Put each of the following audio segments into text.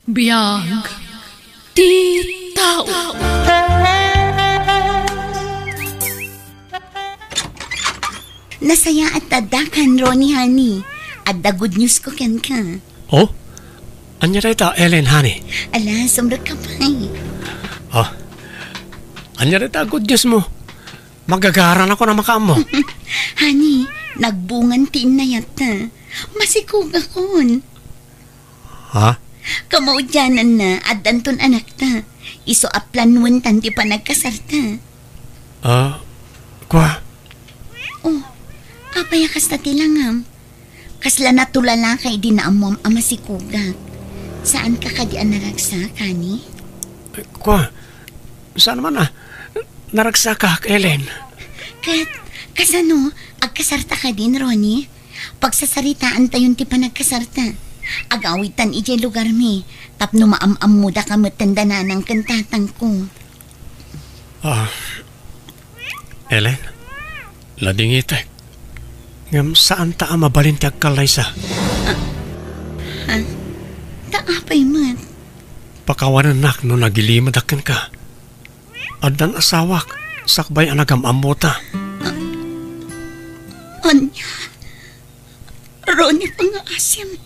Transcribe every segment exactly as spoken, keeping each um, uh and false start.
Biag ti tao. Nasayaat ta addakan, Ronnie, honey. Adda good news ko kenka. Oh? Ania dayta, Ellen, honey? Ala, sumrekka pay. Oh. Ania dayta good news mo? Magagaranakon a makaammo. Honey, nagbungan ti innayatta. Masikogakon. Ha? Kamaudiananna, addanton anakta. Isu a planuentan ti panagkasarta. Ah, kua? Oh, apay a kasta ti langam? Kasla natulalaka idi naammuam a masikogak. Saanka kadi a naragsak, honey? Kua, saan man a naragsakak, Ellen? Ket, kasano, agkasarta kadin, Ronnie? Pagsasaritaantayon ti panagkasarta. Agawidtan idiay lugarmi, tapno maam-ammodaka metten da nanang ken tatangko. Ah, Ellen, nadingitek. Ngem saanta a mabalin ti agkallaysa. Ah, ha? Ta apay met? Pakawanennak no nagilimedak kenka. Addan asawak, sakbay a nagam-ammota. Ah, ania? Ronnie, pangngaasim.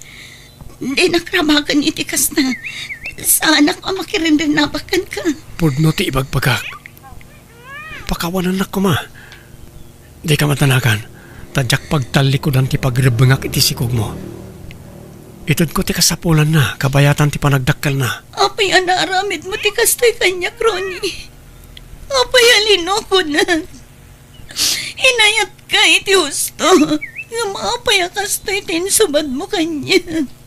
Dinak rabagen iti kasta. Saanak a makirinrinabak kenka. Pudno ti ibagbagak. Pakawanennak koma. Dika madanagan, ta diak pagtallikudan ti pagrebbengak iti sikogmo. Itedko ti kasapulanna, kabayatan ti panagdakkelna. Apay a naaramidmo ti kastoy kaniak, Ronnie? Apay a linokonak? Inayatka iti husto. Ngem apay a kastoy ti insubadmo kaniak?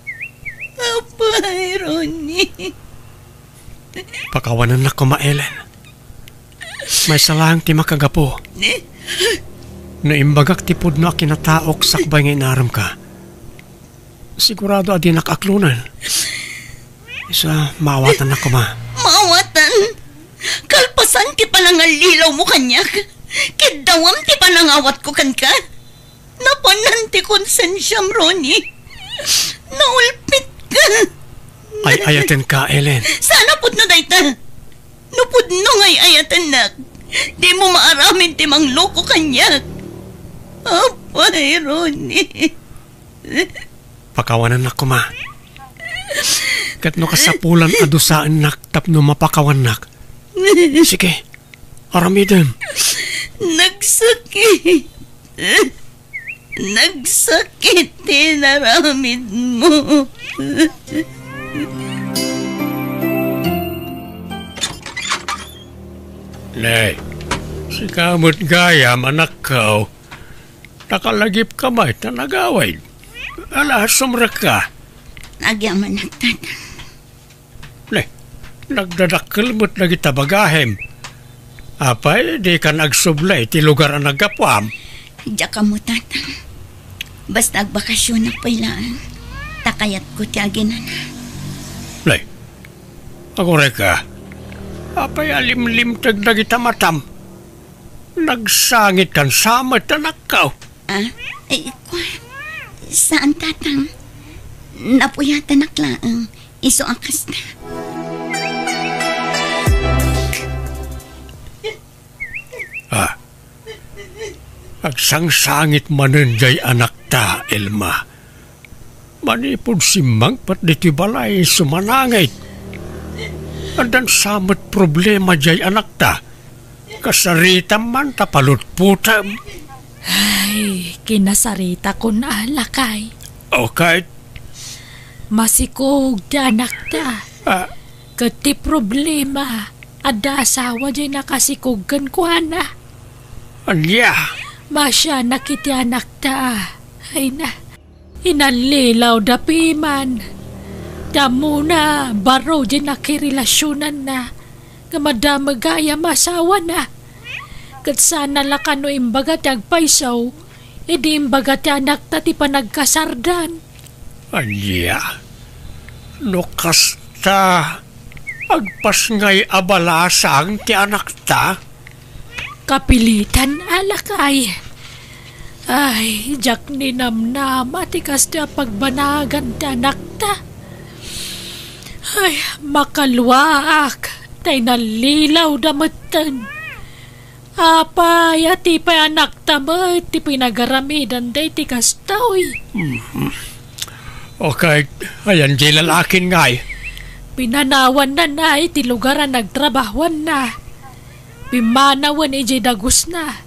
Apay, Ronnie. Pakawanennak koma, Ellen. Maysa laeng ti makagapu. No imbagak ti pudno a kinataok sakbay nga inaremka, sigurado a dinak aklonen. Isu a, maawatannak koma. Maawatan? Kalpasan ti panangallilawmo kaniak, kiddawam ti panangawatko kenka. Napanan ti konsensiam, Ronnie. Naulpitka. Ay-ayatenka, Ellen. Saan a pudno dayta. No pudno nga ay-ayatennak, dimo maaramid ti mangloko kaniak. Apay, Ronnie. Pakawanennak koma. Ket no kasapulan a dusaennak tapno mapakawannak, sige, aramidem. Nagsakit. Nagsakit ti inaramidmo. Ne, sika met gayam, anakko. Nakalagipka met ta nagawid. Ala, sumrekka. Agyamanak, Tatang. Ne, nagdadakkel met dagita bagahem. Apay, dikan agsubli iti lugar a naggapuam? Diak ammo, Tatang. Basta agbakasionak pay laeng, ta kayatko ti aginana. Ne, agurayka. Apay a limlimteg dagita matam? Nagsangitkan sa met, anakko. Ah? Eh, kua-, saan, Tatang. Napuyatanak laeng. Isu a kasta. Ah. Agsangsangit manen jay anakta, Elma. Manipud simmangpet ditoy balay, sumanangit. Addan sa met problema jay anakta. Kasaritam man ta palutpotem. Ay, kinasaritakon a, lakay. Okay. Masikog ti anakta. Ah. Ket ti problema, adda asawa jay nakasikog kenkuana. Ania? Maasianak iti anakta. Ay na. Inallilaw da piman. Ti ammona, baro jay nakirelasionanna. Nga madamagayam asawana. Ket saanna la kano imbaga ti agpayso, idi imbaga ti anakta ti panagkasardan. Ania? No kasta, agpasngay a balasang ti anakta? Kapilitan a, lakay. Ay, diak ninamnama ti kastoy a pagbanagan ti anakta. Ay, makaluaak, tay nallilaw da metten. Apay, a ti pay anakta met ti pinagaramidan daytoy kastoy. Mhm. Okay, ayan jay lalakin ngay. Pinanawanna na iti lugar a nagtrabahuanna. Pimmanawen idiay dagusna.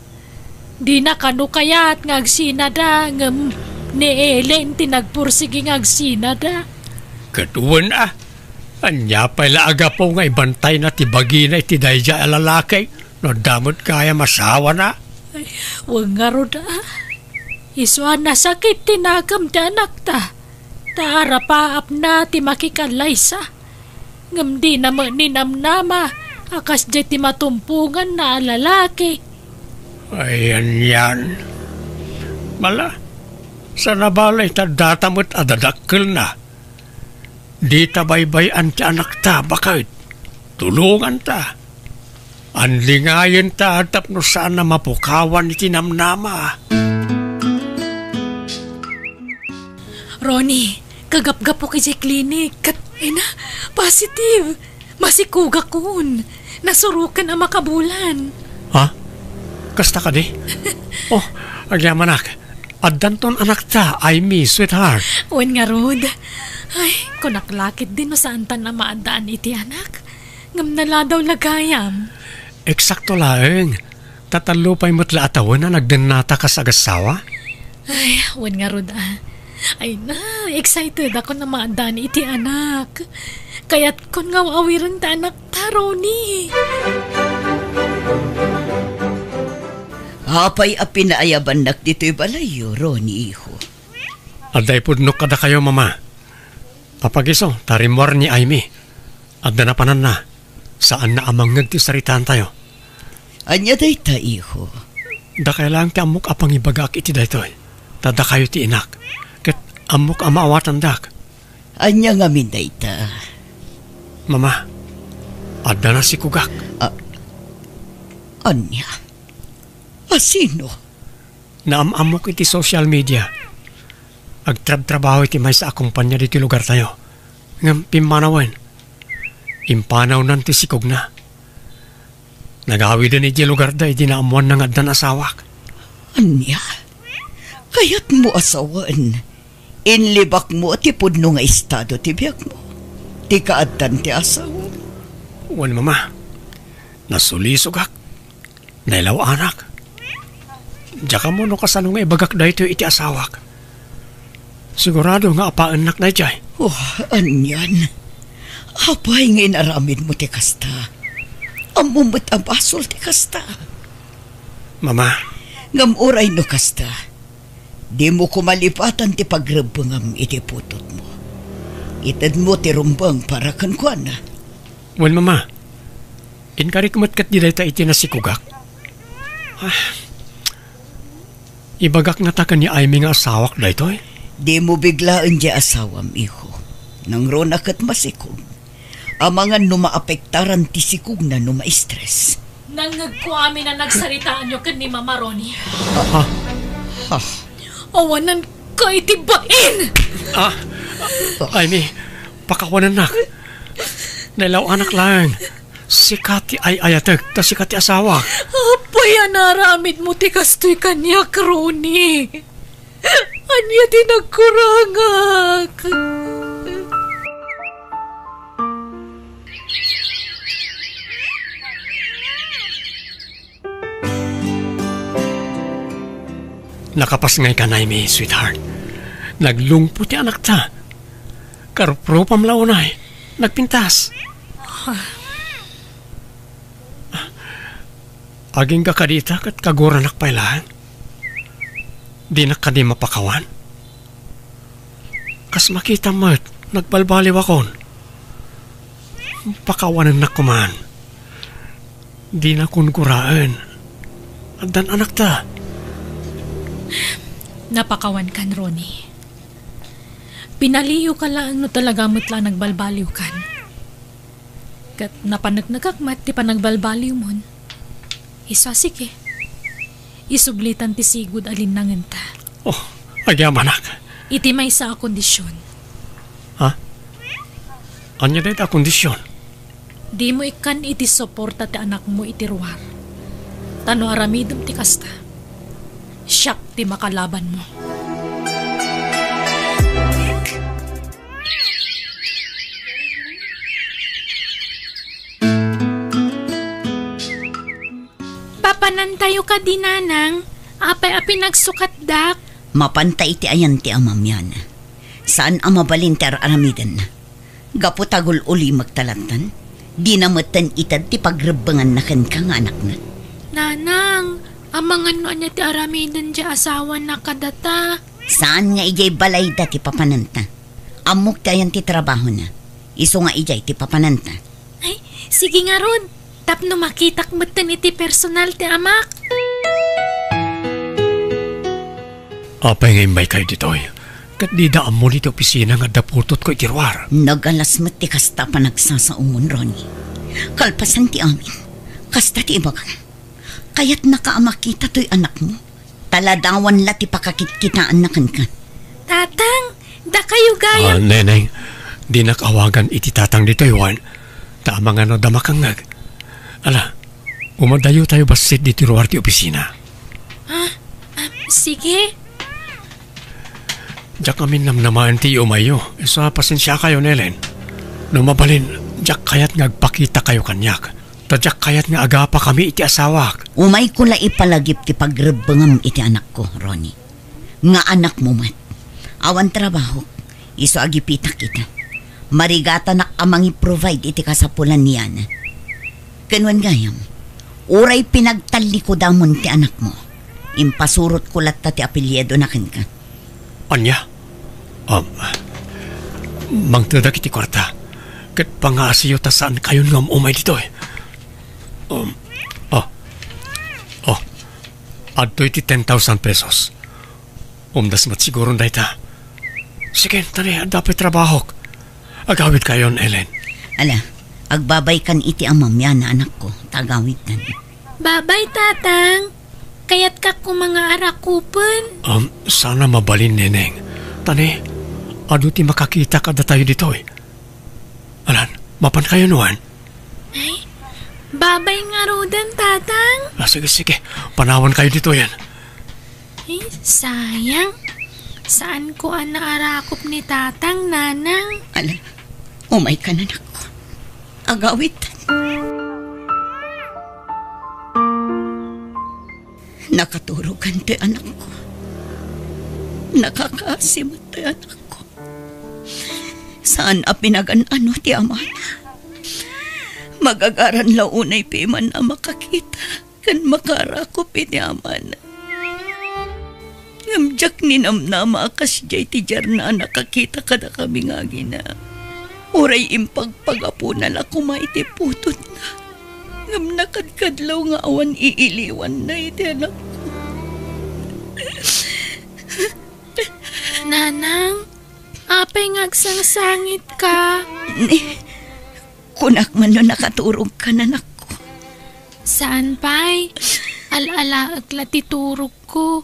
Dina kano kayat nga agsinada, ngem ni Ellen ti nagpursigi nga agsinada. Ket wen a, ania pay la a gapu nga ibantayna ti bagina iti daydiay a lalaki no adda met gayam asawana? Ay, wen ngarud a. Isu a nasakit ti nakem ti anakta, ta arapaapna ti makikallaysa. Ngem dina met ninamnama a kasdiay ti matumponganna a lalaki. Ay, anian. Mala, saan a bale ta data met a dadakkelna. Dita baybay-an ti anakta, baket. Tulonganta. Andingayenta tapno saan a mapukawan iti namnama. Ronnie, kagapgapok idiay klinik. Ket, ay na, positive. Masikogakon. Nasuroken a makabulan. Ha? Kasta kadi? Oh, agyamanak. Addanton anakta, Aimee, sweetheart. Wen ngarud. Ay, kunak la ketdi no saantan a maaddaan iti anak. Ngem naladaw la gayam. Eksakto laeng. Tatallo pay met la a tawen a nagdennata kas agassawa. Ay, wen ngarud a. Ay na, excited ako a maaddaan iti anak. Kayatkon nga aw-awiren ta anakta, Ronnie. Apay a pinaayabannak ditoy balayyo, Ronnie, iho? Adda ipudnok kadakayo, Mama. Apagiso, ta rimmuar ni Aimee. Adda napananna. Saanna a mangngeg ti saritaantayo. Ania dayta, iho? Dakay laeng ti ammok a pangibagaak iti daytoy. Ta dakayo ti inak. Ket ammok a maawatandak. Ania ngamin dayta? Mama, adda nasikogak. A-, ania? A sino? Naam-ammok iti social media. Agtrabtrabaho iti maysa a kompania ditoy lugartayo. Ngem pimmanawen. Impanawnan ti sikogna. Nagawiden idiay lugarda idi naammoanna nga addan asawak. Ania? Kayatmo a sawen, inlibakmo ti pudno nga estado ti biagmo, ti kaaddan ti asawam? Wen, Mama. Nasulisogak. Nailaw-anak. Diak ammo no kasano nga ibagak daytoy iti asawak. Sigurado nga apaennak daydiay. Oh, anian. Apay nga inaramidmo ti kasta? Ammom met a basol ti kasta. Mama. Ngem uray no kasta, dimo koma lipatan ti pagrebbengam iti putotmo. Itedmo ti rumbeng para kenkuana. Wen, Mama. Inkarik met ketdi dayta iti nasikogak. Ah. Ibagak ngata ken ni Aimee nga asawak daytoy? Dimo biglaen diay asawam, iho. Nangruna ket masikog. Amangan no maapektaran ti sikogna no ma-stress. Nangngegko amin a nagsaritaanyo ken ni Mama, Ronnie. Ha? Ha? Awananka iti bain! Ah, Aimee, pakawanennak. Nailaw-anak laeng. Sika ti ay-ayatek, ta sika ti asawak. Apay a naaramidmo ti kastoy kaniak, Ronnie? Ania ti nagkurangak? Nakapas ngay kanay mi, sweetheart. Naglungpo ti anakta. Karuprupam la unay. Nagpintas. Agingga kadita ket kaguranak pay laeng. Dinak kadi mapakawan. Kas makitam met, nagbalbaliwakon. Pakawanennak koman. Dinakon guraen. Addan anakta. Napakawankan, Ronnie. Pinaliiwka laeng no talaga met la nagbalbaliwkan. Ket napaneknekak met ti panagbalbaliwmon. Isu a sika, isublitan ti sigud a linnangenta. Oh, agyamanak. Iti maysa a kondision. Ha? Ania dayta a kondisyon? Dimo ikkan iti suporta ti anakmo iti ruar. Ta no aramidem ti kasta, siak ti makalabanmo. Papanantayo kadi, Nanang? Apay a pinagsukatdak? Mapanta iti ayan ti amam, Yana. Saan a mabalin ti ar-aramidenna. Gapu ta gul-ulimekta lattan, dina metten ited ti pagrebbenganna kenka nga anakna. Nanang, amangan no ania ti aramiden ti asawana kadata. Saan nga idiay balayda ti papananta. Ammok ti ayan ti trabahona. Isu nga idiay ti papananta. Ay, sige ngarud. Tapno makitak metten iti personal ti amak. Apay nga immaykayo ditoy? Ket dida ammo iti opisina nga adda putotko iti ruar. Nagalas met ti kasta a panagsasaomon, Ronnie. Kalpasan ti amin, kasta ti ibagam. Kayatnaka a makita toy anakmo. Taladawan la ti pakakitkitaanna kenka. Tatang, dakayo gayam. Ah, Neneng, dinak awagan iti tatang ditoy, wen. Ta amangan no adda makangngeg. Ala, umadayotayo bassit ditoy ruar ti opisina. Ah, ah, sige. Diak amin namnamaen ti iumayyo. Isu a pasensiakayo, Nelen. No mabalin, diak kayat nga agpakitakayo kaniak. Ta diak kayat nga agapakami iti asawak. Umayko la ipalagip ti pagrebbengam iti anakko, Ronnie. Nga anakmo met. Awan trabahok, isu a gipitak ita. Marigatanak a mangi-provide iti kasapulan ni Yana. Ken wen gayam, uray pinagtallikodamon ti anakmo, impasurotko latta ti apelyidona kenka. Ania? Um, mangtedak iti kuarta. Ket pangaasiyo ta saankayon nga um-umay ditoy. Um, oh. Oh. Adtoy ti ten thousand pesos. Umdas met siguron dayta. Sige, tani, adda pay trabahok. Agawidkayon, Ellen. Ala, agbabaykan iti amam, Yana, anakko, ta agawidtan. Babay, Tatang. Kayatka koma nga arakupen. Um, saan a mabalin, Neneng. Tani, adu ti makakita kadatayo ditoy. Alan, mapankayon wen? Ay, babay ngaruden, Tatang. Ah, sige, sige. Panawankayo ditoyen. Ay, sayang. Saanko a naarakop ni Tatang, Nanang. Ala, umaykan, anakko. Agawid. Nakaturogkan ti anakko. Nakakaasi met ti anakko. Saan a pinagan-ano ti amana. Magagaran la unay piman a makakita ken makaarakop iti amana. Ngem diak ninamnama a kasdiay ti diarna a nakakita kadakami nga agina. Uray impagpagapona la koma iti putotna. Ngem nakadkadlaw nga awan iiliwanna iti anakko. Nanang, apay nga agsangsangitka? Ni, kunak man no nakaturogkan, anakko. Saan pay? Al-alaek la ti turogko.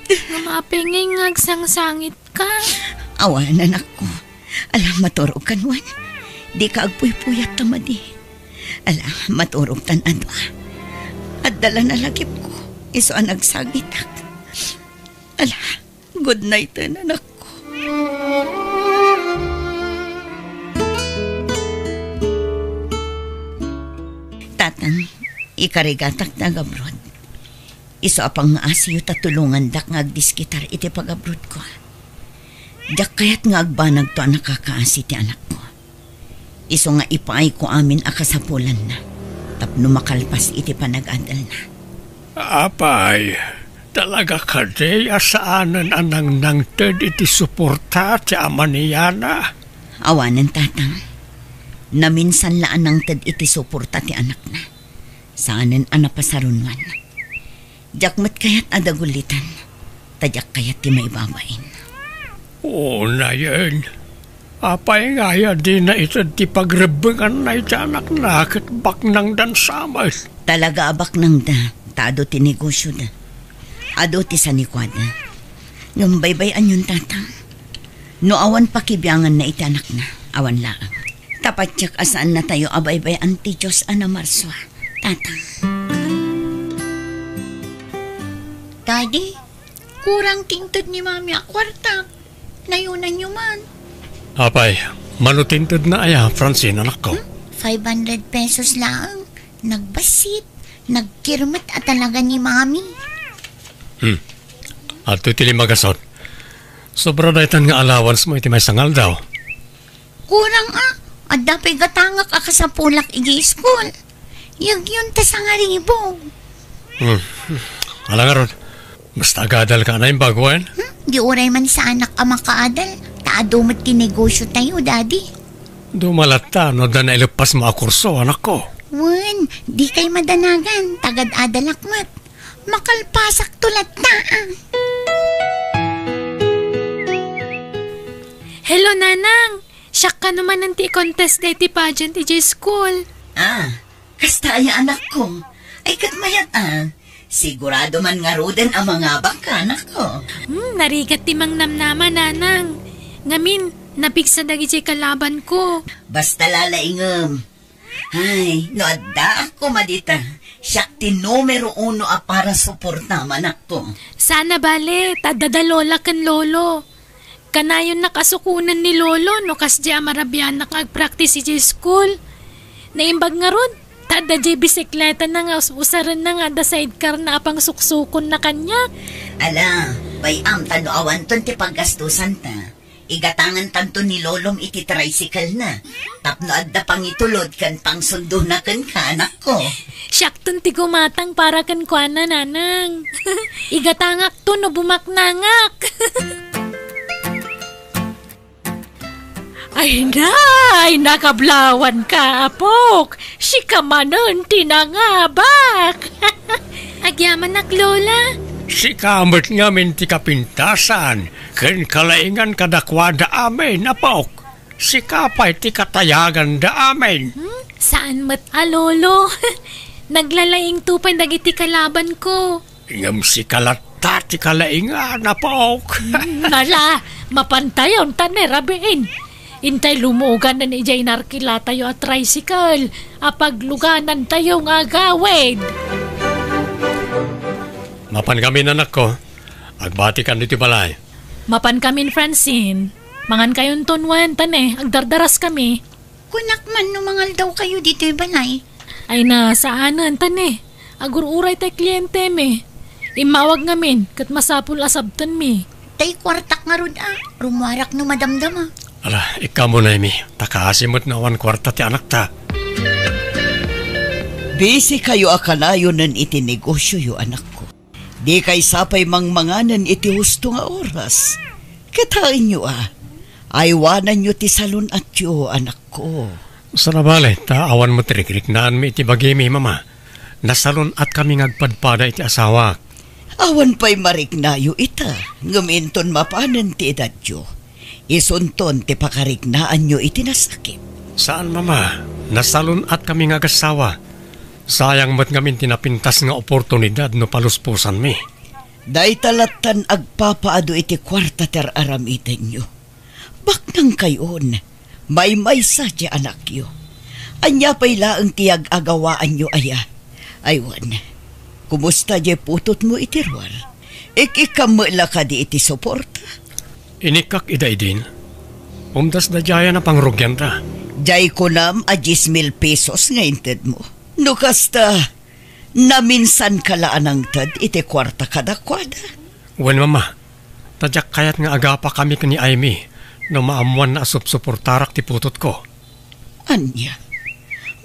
Ngem apay ngay nga agsangsangitka? Awan, anakko. Ala, maturogkan wen. Dika agpuypuyat ta madi. Ala, maturogtan a dua. Adda la nalagipko. Isu a nagsangitak. Ala, good night, anakko. Tatang, ikarigatak nga agabroad. Isu a pangngaasiyo ta tulongandak nga agdiskitar iti pagabroadko. Diak kayat nga agbanagto a nakakaasi ti anakko. Isu nga ipaayko amin a kasapulanna tapno makalpas iti panag-adalna. Apay, talaga kadi a saanen a nangnangted iti suporta ti ama ni Yana? Awanen, Tatang. Naminsan la a nangted iti suporta ti anakna. Saanen a napasarunoan. Diak met kayat a dagulitan, ta diak kayat ti maibabain. Unayen, apay ngay a dina ited ti pagrebbenganna iti anakna ket baknangdan sa met? Talaga a baknangda, ta adu ti negosioda. Adu ti sanikuada. Ngem baybay-anyon, Tatang. No awan pakibianganna iti anakna, awan laeng. Ta patiek a saannatayo a baybay-an ti Dios a namarsua, Tatang. Daddy, kurang ti inted ni Mami a kuarta. Nayonanyo man. Apay, mano ti intedna aya, Francine, anakko? Hmm? Five hundred pesos laeng. Nagbassit, nagkirmet a talaga ni Mami. Hmm. Adtoy ti lima gasut. Sobra daytan nga allowance mo iti maysa nga aldaw. Kurang a, adda pay gatangak a kasapulak idiay school. Yagyon ta sangaribo. Hmm. Ala ngarud, basta agadal ka na imbag wen? Hmm? Di uray man saanak a makaadal, ta adu met ti negosyo tayo, Daddy. Dumalatta no adda naileppas mo a kurso, anakko. Wen, di kay madanagan, tagad-adalak met. Makalpasak to latta, ah. Hello, Nanang! Siak kano manen ti i-contest daytoy pageant idiay school. Ah, kasta aya, anakko? Ay, ket mayat a. Sigurado man ngaruden a mangabak ka, anakko. Hmm, narigat ti mangnamnama, Nanang. Ngamin, napigsa dagidiay kalaban ko. Basta lalaingem. Ay, no addaak koma dita, siak ti numero uno a para suportam, anakko. Sana bale, ta adda da Lola ken Lolo. Kanayonnak a sukonen ni Lolo no kasdiay a marabianak nga agpraktis idiay school. Naimbag ngarud, ta adda diay bisikletana nga us-usarenna nga adda sidecarna a pangsuksukonna kaniak. Ala, bay-am ta no awanton ti paggastusanta. Igatangantanto ni Lolom iti tricycle-na, tapno adda pangitulod ken pangsundona kenka, anakko. Siakton ti gumatang para kenkuana, Nanang. Igatangakto no bumaknangak. Ay, nay, nakablawanka, apok. Sika manen ti nangabak. Agyamanak, Lola. Sika met ngamin ti kapintasan ken kalaingan kadakuada amin, apok. Sika pay ti katayaganda amin. Hmm? Saan met a, Lolo? Naglalaingto pay dagiti kalaban ko. Ngem sika latta ti kalaingan, apok. Hmm, ala, mapantayon ta ne rabiin. Intay lumuganen idiay narkilatayo a tricycle a pagluganantayo nga agawid. Mapan kami, anakko. Agbatikan ditoy balay. Mapan kamin, Francine. Mangan kayonton wen, ta ne, agdardaras kami. Kunak man no mangaldaw kayo ditoy balay. Ay na, saanen, ta ne. Agur-uray tay kliente mi. Immawag ngamin, ket masapul a sabten mi. Tay kuartak ngarud a, rumuarak no madamdama. Ala, ikkamunay mi. Ta kaasi met no awan kuarta ti anakta. Busy kayo a kanayonen iti negosyo yo, anakko. Di kay sapay mangmanganen iti husto nga oras. Kitaenyo a, aywananyo ti salun-atyo, anakko. Sana bale, ta awan met rikriknaanmi iti bagimi, Mama. Nasalun-atkami nga agpadpada iti asawak. Awan pay mariknayo ita, ngem inton mapanen ti edadyo, isunton ti pakariknaanyo iti nasakit. Saan, Mama. Nasalun-atkami nga agassawa. Sayang met ngamin ti napintas nga oportunidad no palusposanmi. Dayta lattan agpapaadu iti kuarta ti ar-aramidenyo. Baknangkayon, maymaysa ti anakyo. Ania pay laeng ti yag-agawaanyo aya? Ay wen, kumusta diay putotmo iti ruar? Ikikkam met la kadi iti suporta? Inikkak ida idin. Umdas daydiay a pangrugianta. Diay kunam a dies mil pesos nga intedmo. No kasta, naminsanka la a nangted iti kuarta kadakuada? Wen, Mama, ta diak kayat nga agapakami ken ni Aimee no maammoanna a supsuportarak ti putotko. Ania?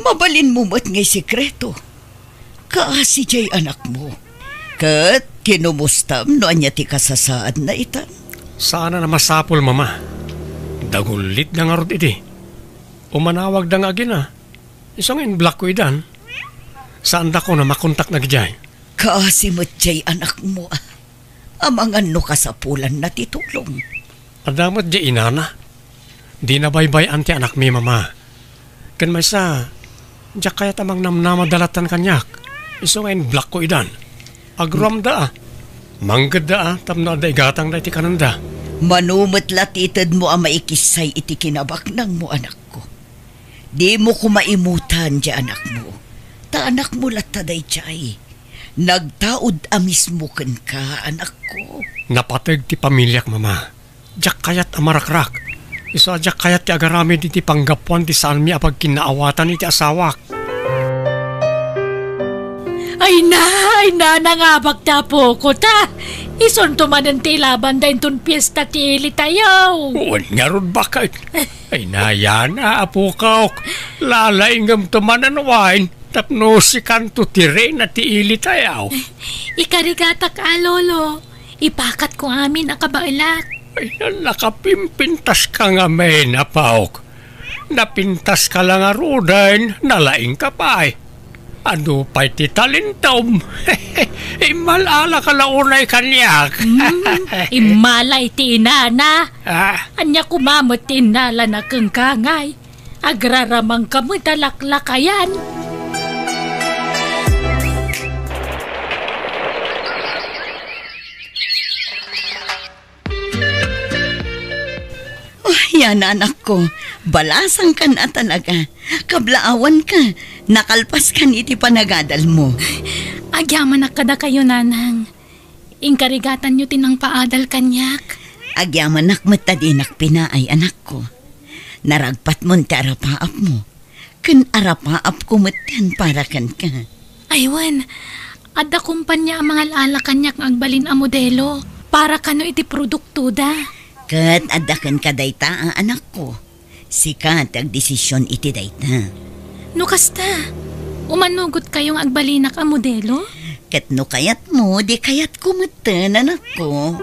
Mabalinmo met nga isekreto. Kaasi diay anakmo. Ket kinumustam no ania ti kasasaadna itan? Saanen a masapul, Mama. Dagullitda ngarud idi. Umanawagda nga agina. Isu nga in-blockko idan. Saandakon a makontak dagidiay. Kaasi met diay anakmo, a. Amangan no kasapulanna ti tulong. Adda met diay inana. Dina baybay-an ti anakmi, Mama. Ken maysa, diak kayat a mangnamnama da lattan kaniak. Isu nga in-blockko idan. Agruamda a. Manggedda a tapno adda igatangda iti kanenda. Mano met la ti itedmo a maikissay iti kinabaknangmo, anakko. Dimo koma imutan ti anakmo. Ta anakmo latta daydiay. Nagtaud a mismo kenka, anakko. Napateg ti pamiliak, Mama. Diak kayat a marakrak. Isu a diak kayat ti agaramid iti panggapuan ti saanmi a pagkinnaawatan iti asawak. Ay na, ay na, nangabak ti apokota. Isunto manen ti ilabanda inton fiesta ti ilitayo. Wen ngarud, baket. Ay na, Yana, apokok. Lalaingemto manen wen tapno sikanto ti reyna ti ilitayo. Ikarigatak a, Lolo. Ipakatko amin a kabaelak. Ay, nakapimpintaska ngamin, apok. Napintaska la ngaruden, nalaingka pay. Adu pay ti talentom? Immal-alaka la unay kaniak. Hmm, immalay ti inana. Ah. Ania koma met ti innalana kenka ngay? Agraramangka met a laklakayan. Oh, Yana, anakko, balasangkan a talaga. Kablaawanka, nakalpaskan iti panagadalmo. Agyamanak kadakayo, Nanang. Inkarigatanyo ti nangpaadal kaniak. Agyamanak met ta dinak pinaay, anakko. Naragpatmon ti arapaapmo. Ken arapaapko metten para kenka. Ay wen, adda kompania a mangal-ala kaniak nga agbalin a modelo para kano iti produktoda. Ket adda kenka dayta a anakko. Sika ti agdesision iti dayta. No kasta, umanugotkayo nga agbalinak a modelo? Ket no kayatmo, di kayatko metten, anakko.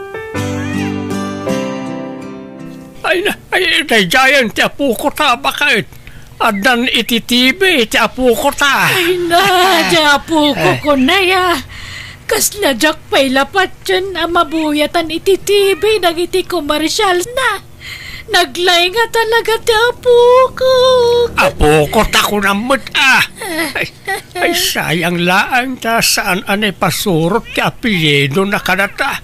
Ay na, ay, daydiayen ti apokota, baket. Addan iti T V ti apokota. Ay na, ti apokokon aya. Kasla diak pay la patien a mabuyatan iti T V dagiti komersialna. Naglaing a talaga ti apokok. Apokota kunam met, ah. Ay, ay, sayang laeng ta saan a naipasurot ti apelyidona kadata.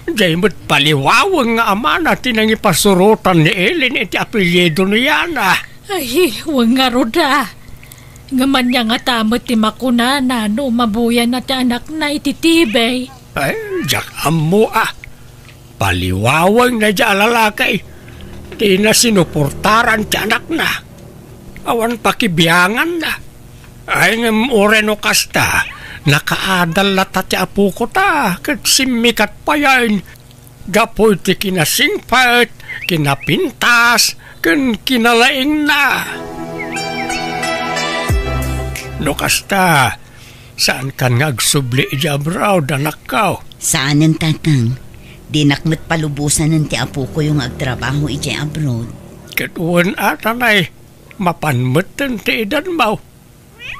Diay met paliwaweng nga amana ti nangipasurotan ni Ellen iti apelyido ni Yana. Ay, wen ngarud a. Ngem ania ngata met ti makunana no mabuyanna ti anakna iti T V? Ay, diak ammo a. Paliwaweng daydiay a lalaki. Dina sinuportaran ti anakna. Awan pakibianganna. Ay, ngem uray no kasta, nakaadal latta ti apokota, ket simmikat payen gapu iti kinasingpet, kinapintas, ken kinalaingna. No kasta, saankan nga agsubli idiay abroad, anakko? Saanen, tatang. Dinak met palubosanen ti apokoyo nga agtrabaho idiay abroad. Ket wen a, tanay, mapan metten ti edadmo.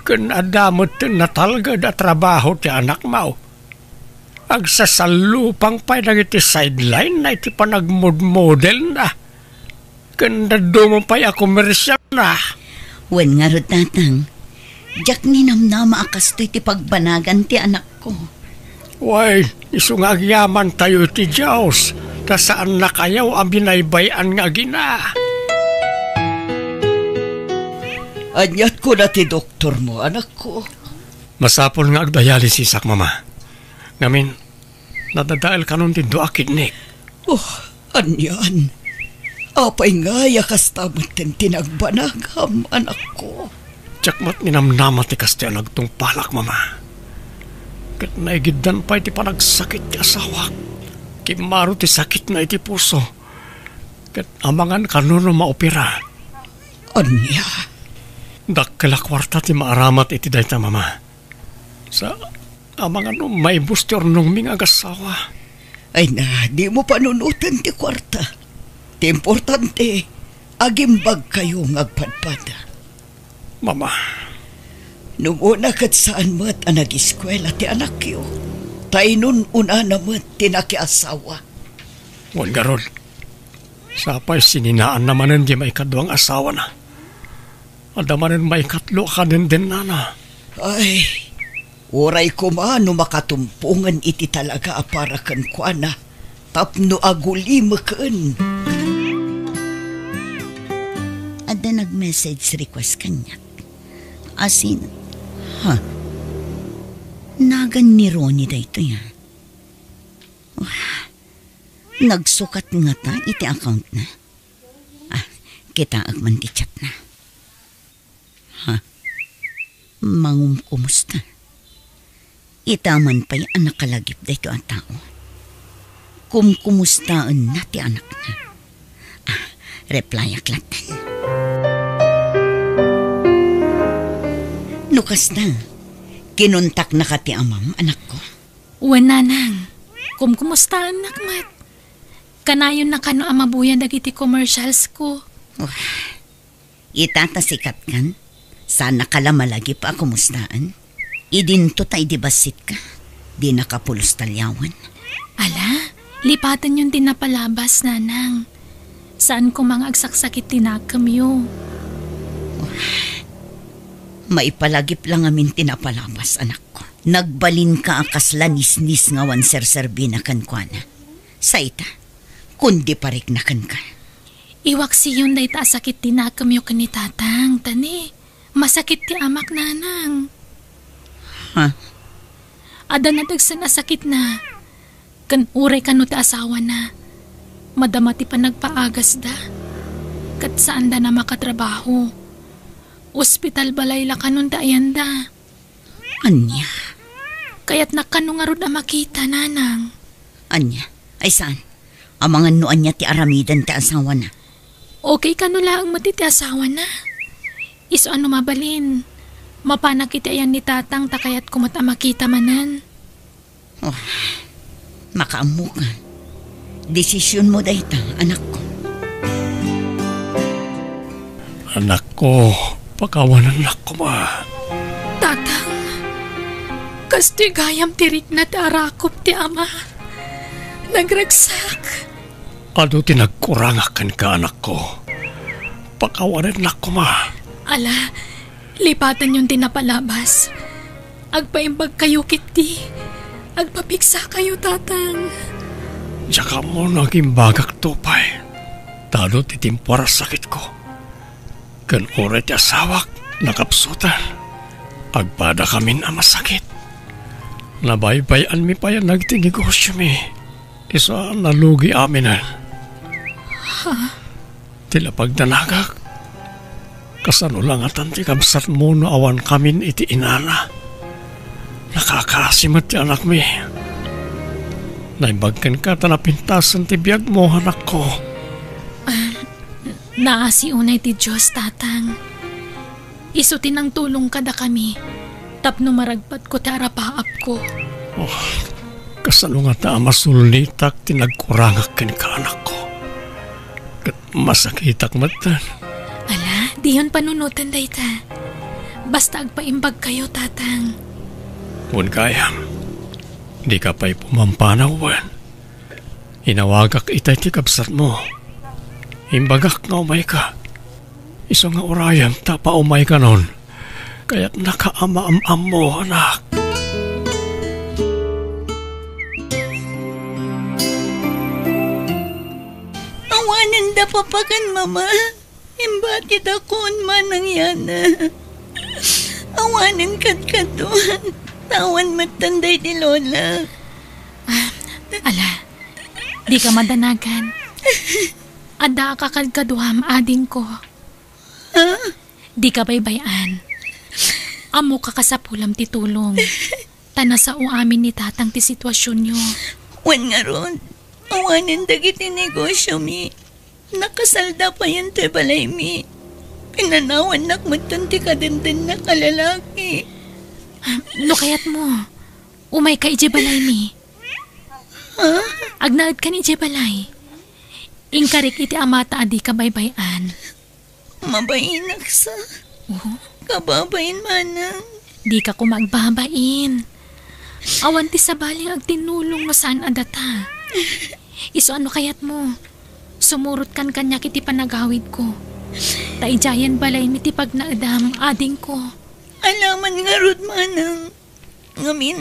Ken adda metten natalged a trabaho ti anakmo. Agsasallupang pay dagiti sideline-na iti panagmodmodelna. Ken dadduma pay a komersialna. Wen ngarud, tatang, diak ninamnama a kastoy ti pagbanagan ti anakko. Wen, isu nga agyamantayo iti Dios, ta saannakayo a binaybay-an nga agina. Aniat kuna ti doktormo, anakko? Masapul nga agdialysis-ak, Mama. Ngamin, nadadael kanon ti dua a kidney. Oh, anian? Apay ngay a kasta metten ti nagbanagam, anakko? Diak met ninamnama ti kastoy a nagtungpalak, Mama. Ket naigiddan pay ti panagsakit ti asawak. Kimmaro ti sakitna iti puso. Ket amangan kano no maopera. Ania? Dakkel a kuarta ti maaramat iti dayta, Mama. Sa, amangan no maibus ti urnongmi nga agassawa. Ay na, dimo panunoten ti kuarta. Ti importante, agimbagkayo nga agpadpada. Mama. Nung una ket saan met a nagiskuela ti anakyo, ta inun-unana met ti nakiasawa. Wen ngarud, sapay sininaanna manen ti maikadua nga asawana. Adda manen maikatlo a kadendennana. Ay, uray koma no makatumpongen iti talaga a para kenkuana tapno agulimeken. ta nag-message request kaniak. Asin, ha? Nagan ni Ronnie daytoy, a. Nagsukat ngata iti accountna? Ah, kitaek man ti chatna. Ha? Mangumkumusta? Ita man pay a nakalagip daytoy a tao. Kumkumustaenna ti anakna. Ah, replyak latta. No kasta, kinontaknaka ti amam, anakko? Wen, nanang. Kumkumustaennak met. Kanayonna kano a mabuya dagiti commercials ko. Wah, ita ta sikatkan, saannaka la malagip a kumustaen? Idinto ta idi bassitka, dinaka pulos talyawan. Ala, lipatenyon ti napalabas, nanang. Saan koma nga agsaksakit ti nakemyo. Maipalagip la ngamin ti napalabas, anakko. Nagbalinka a kasla nisnis nga awan serserbina kenkuana. Sa ita, kundi parikna kenka. Iwaksiyon dayta a sakit ti nakemyo ken ni tatang, ta ni, masakit ti amak, nanang. Ha? Adda nadagsen a sakitna. Ken uray kano ti asawana, madama ti panagpaagasda. Ket saanda a makatrabaho. Ospital balay la kanon ti ayanda. Ania? Kayatnak kano ngarud a makita, nanang. Ania? Ay saan? Amangan no ania ti aramiden ti asawana? Okay kano laeng met iti asawana. Isu a no mabalin, mapanak iti ayan ni tatang ta kayatko met a makita manen. Oh, makaammoka. Desisionmo dayta, anakko. Anakko, pakawanennak koma. Tatang, kastoy gayam ti rikna ti arakop ti ama. Nagragsak. Adu ti nagkurangak kenka, anakko. Pakawanennak koma. Ala, lipatenyon ti napalabas. Agpaimbagkayo ketdi. Agpapigsakayo, tatang. Diak ammo no agimbagakto pay. Ta adu ti temporal a sakitko. Ken uray ti asawak nakapsutan, agpadakamin a masakit. Nabaybay-anmi pay a nagiti negosyomi. Isu a nalugi aminen. Ha? Ti lapagdanagak, kasano la ngatan ti kabsatmo no awankamin iti inana? Nakakaasi met ti anakmi. Naimbag kenka ta napintasen ti biagmo, anakko. Ah, naasi unay ti Dios, tatang. Isu ti nangtulong kadakami tapno maragpatko ti arapaapko. Oh, kasano ngata a masulnitak ti nagkurangak kenka, anakko? Ket masakitak metten. Ala, diyon panunoten dayta. Basta agpaimbagkayo, tatang. Wen gayam, dika pay pumampanaw wen? Inawagak itay ti kabsatmo. Imbagak nga umayka. Isu nga urayem ta paumaykanon. Kayatnaka a maam-ammo, anak. Awanen da papa ken mama. Imbatidakon manang yana. Awanen kadkaduan. Tawan metten daydi lola. Ah, ala, dika madanagan. Adda a kakadkaduam, adingko. Ha? Dika baybay-an. Ammok a kasapulam ti tulong. Ta nasao amin ni tatang ti situasionyo. Wen ngarud, awanen dagiti negosiomi. Nakasalda payen ti balaymi. Pinanawannak metten ti kadendennak a lalaki. No kayatmo, umayka idiay balaymi. Ha? Agnaedkan idiay balay. Inkarik iti amata a dika baybay-an. Mabainak sa. Oh? Kababain manang. Dika koma agbabain. Awan ti sabali nga agtinnulong no saan a data. Isu a no kayatmo, sumurotkan kaniak iti panagawidko. Ta idiayen balaymi ti pagnaedam, adingko. Alaman ngarud manang. Ngamin,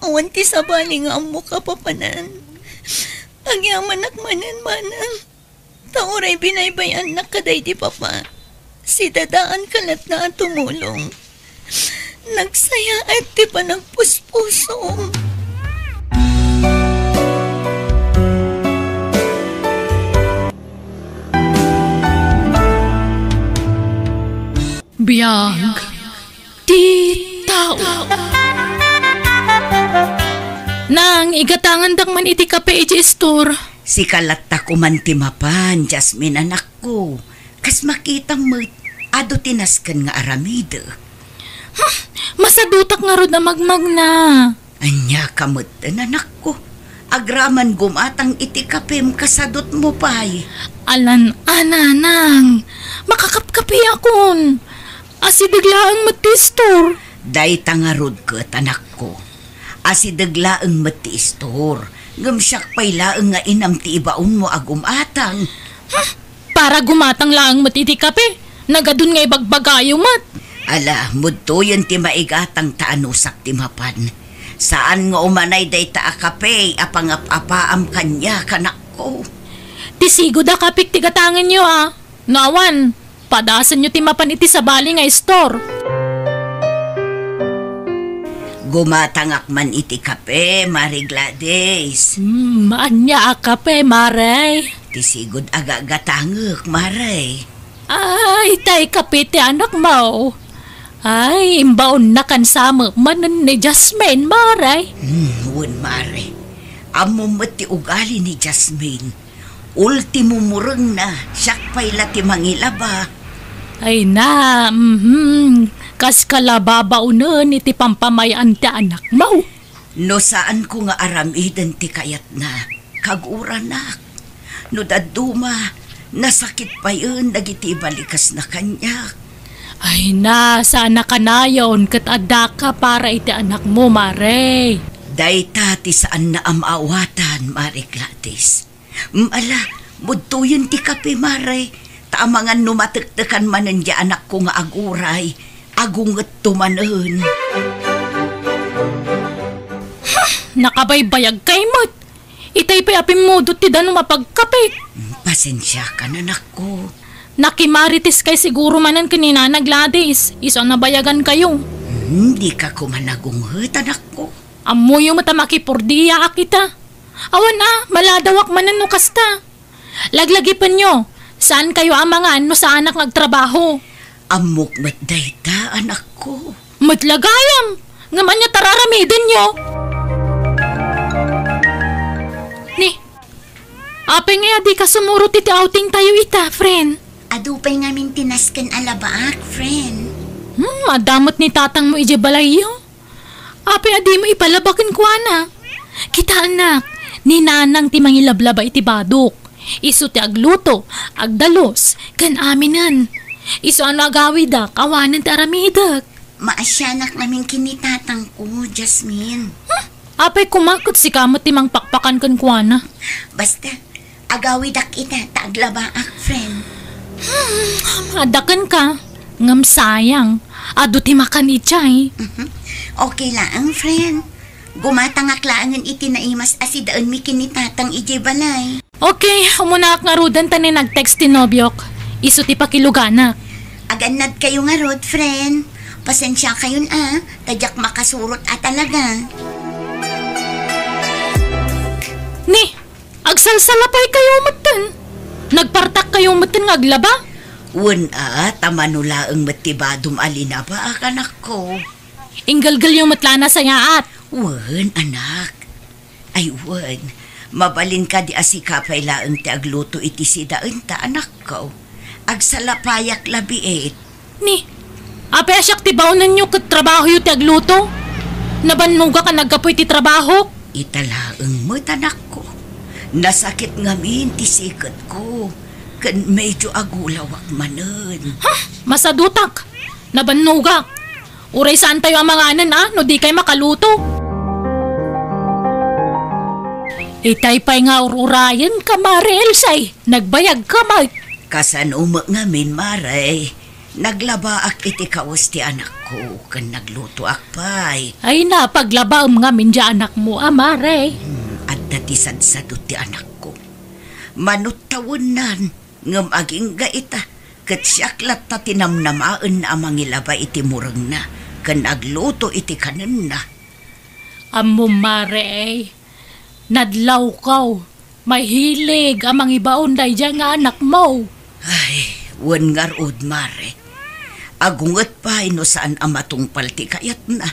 awan ti sabali nga ammok a papanan. Agyamanak manen manang. Ta uray binaybay-annak kadaydi papa. Sidadaan ka latta a tumulong. Nagsayaat ti panagpuspusom. Biag ti tao. Nang, igatangandak man iti kape iti istor. Sika latta koman ti mapan, Jasmine, anakko. Kas makitam met, adu ti nasken nga aramidek. Hmm, masadutak ngarud a magmagna. Ania ka met, anakko? Agraman gumatang iti kapem, kasadutmo pay. Alan a, nanang, makakapkapiakon. Asideg laeng met ti istor. Dayta ngarud ket, anakko. Asideg laeng met ti istor, ngem siak pay laeng nga inam ti ibaonmo a gumatang. Hmm, para gumatang laeng met iti kape, nagadun nga ibagbagayo met. Ala, mudtoyen ti maigatang ta anusak ti mapan. Saan nga umanay dayta a kape a pangap-apaam kaniak, anakko. Ti sigud a kapek ti gatangenyo, a. No awan, padasenyo ti mapan iti sabali nga istor. Gumatangak man iti kape, Mare Gladys. Hmm, ania a kape, Mare? Ti sigud a gagatangek, Mare. Ay, tay kape ti anakmo. Ay, imbaonna kansamek manen ni Jasmine, Mare. Hmm, wen, Mare. Ammom met ti ugali ni Jasmine. Ultimo murengna, siak pay la ti mangilaba. Ay na, mhm. Kaska la babaonen iti pampamay-an ti anakmo. No saanko nga aramiden ti kayatna, kaguranak. No dadduma, nasakit payen dagiti ibalikasna kaniak. Ay na, saan a kanayon ket addaka para iti anakmo, Mare. Dayta ti saanna a maawatan, Mare Gladys. Mm, ala, mudtoyen ti kape, Mare. Ta amangan no matektekan manen ti anakko nga aguray, agungetto manen. Hmm, nakabaybayagkay met. Itay pay a pimmudot ti danum a pagkape. Mm, pasensiakan, anakko. Nakimarites kay siguro manen ken ni Nana Gladys, isu a nabayagankayo. Hmm, dika koma nagunget, anakko. Ammoyo met a makipurdiaak ita. Awan a, maladawak manen no kasta. Laglagipenyo, saankayo a mangan no saanak nga agtrabaho. Ammok met dayta, anakko. Met la gayam, ngem ania ti araramidenyo? Ni, apay ngay a dika sumurot iti outing tayo ita, friend? Adu pay ngamin ti nasken a labaak, friend. Hmm, adda met ni tatangmo idiay balayyo. Apay a dimo ipalaba kenkuana? Kitaennak, ni Nanang ti mangilablaba iti badok. Isu ti agluto, agdalus, ken aminen. Isu a no agawidak, awanen ti aramidek. Maasianak ngamin ken ni tatangko, Jasmine. Hmm? Apay koma ket sika met ti mangpakpakan kenkuana? Basta, agawidak ita ta aglabaak, friend. Hmm, adda kenka. Ngem sayang, adu ti makan idiay. Mhm. Okay laeng, friend. Gumatangak laengen iti naimas a sidaenmi ken ni tatang idiay balay. Okay, umunaak ngaruden ta ni nag-text ti nobiok. Isu ti pakiluganak. Agannadkayo ngarud, friend. Pasensiakayon a, ta diak makasurot a talaga. Ni, agsalsalapaykayo metten. Nagpartakkayo metten nga aglaba. Wen a, ta mano laeng met ti badom a linabaak, anakko. Inggelgelyo met la a nasayaat. Wen, anak. Ay wen, mabalin kadi a sika pay laeng ti agluto iti sidaenta, anakko? Agsalapayak labiit. Ni, apay a siak ti baonenyo ket trabahoyo ti agluto? Nabannogak a naggapu iti trabahok. Ita laeng met, anakko. Nasakit ngamin ti siketko, ken medyo agulawak manen. Ha? Masadutak. Nabannogak. Uray saantayo a manganen a no dikay makaluto. Itay pay nga ur-urayenka, Mare Elsie. Nagbayagka met. Kasano met ngamin, Mare? Naglabaak iti kawes ti anakko ken naglutoak pay. Ay na, paglabaem ngamin ti anakmo a, Mare. Hmm, adda ti sadsadot ti anakko. Mano tawennan, ngem agingga ita. Ket siak latta ti namnamaenna a mangilaba iti murengna ken agluto iti kanenna. Ammom, Mare, nadlawkaw. Mahilig a mangibaon daydiay nga anakmo. Ay, wen ngarud, Mare. Agunget pay no saan a matungpal ti kayatna.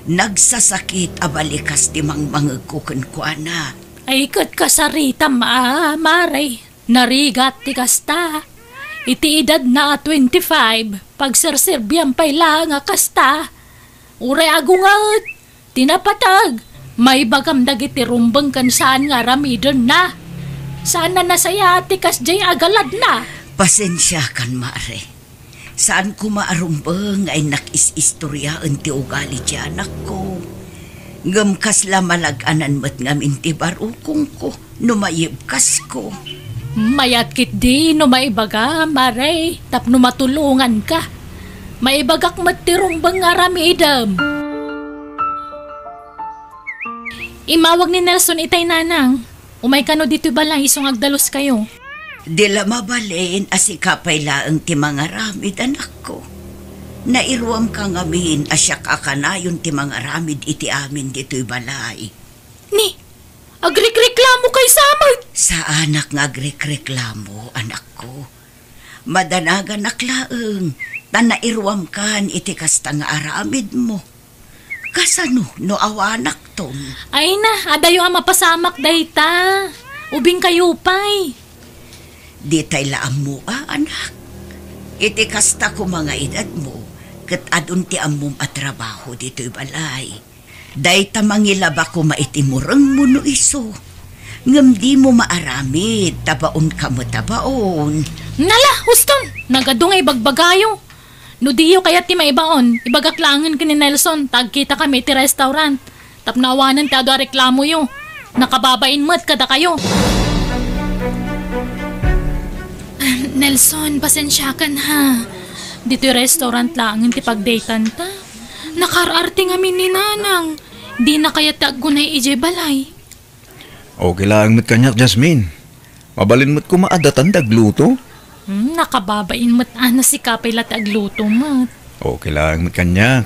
Nagsasakit a balikas ti mangmangegko kenkuana. Ay, ket kasaritam a, Mare. Narigat ti kasta. Iti edadna a twenty-five, pagserserbiam pay laeng a kasta. Uray agunget ti napateg, maibagam dagiti rumbeng ken saan nga aramidenna. Saan a nasayaat ti kasdiay a galadna. Pasensiakan, Mare. Saan koma a rumbeng nga innak is-istoriaen ti ugali ti anakko. Ngem kasla malag-anan met ngamin ti barukongko no mayibkasko. Mayat ketdi no maibaga, Mare, tapno matulonganka. Maibagak met ti rumbeng nga aramidem. Immawag ni Nelson itay, Nanang. Umay kano ditoy balay isu nga agdaluskayo. Di la mabalin a sika pay laeng ti mangaramid, anakko. Nairuamka ngamin a siak a kanayon ti mangaramid iti amin ditoy balay. Ni, agrekreklamo kay sa met? Saanak nga agrekreklamo, anakko. Madanaganak laeng, ta nairuamkan iti kasta nga aramidmo. Kasano no awanakton? Ay na, adayo a mapasamak dayta. Ubingkayo pay. Ditay la ammoa, anak. Iti kasta koma nga edadmo, ket adun ti ammom a trabaho ditoy balay. Dayta mangilaba koma iti murengmo no isu. Ngem dimo maaramid, ta baonka met a baon. Nala, huston! Nagadu nga ibagbagayo. No diyo kayat ti maibaon, ibagak laengen ken ni Nelson, ta agkitakami iti restaurant. Tapno awanen ti adu a reklamoyo. Nakababain met kadakayo. Nelson, pasensiakan ha. Ditoy restaurant laengen ti pagdatanta. Nakaar-arte ngamin ni Nanang. Dina kayat ti aggunay idiay balay. Okay laeng met kaniak, Jasmine. Mabalin met koma a datan ti agluto. Hmm, nakababain met a, no sika pay la ti agluto met. Okay laeng met kaniak.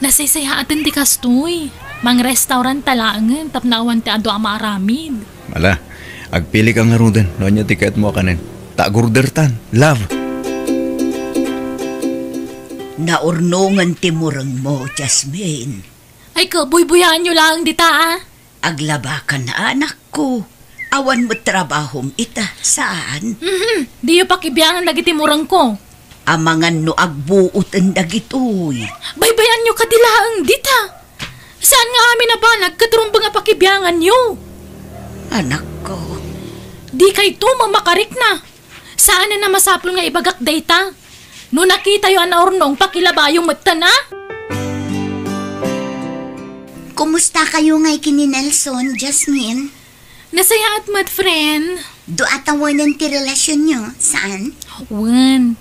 Nasaysayaaten ti kastoy. Mangrestaurant ta laengen tapno awan ti adu a maaramid. Ala, agpilika ngaruden no ania ti kayatmo a kanen. Ta agordertan, love. Naurnongen ti murengmo, Jasmine. Ay, kabuybuyaanyo laeng dita, a. Aglabakan, anakko. Awan met trabahom ita, saan? Mhm. Diyo pakibiangan dagiti murengko. Amangan no agbuoten dagitoy. Baybay-anyo kadi laeng dita. Saan nga amin a banag ket rumbeng a pakibianganyo? Anakko. Dikayto mamakarikna. Saanen a masapul nga ibagak dayta. No nakitayo a naurnong, pakilabayo metten, a? Kumustakayo ngay ken ni Nelson, Jasmine? Nasayaat met, friend. Dua tawenen ti relasionyo, saan? Wen.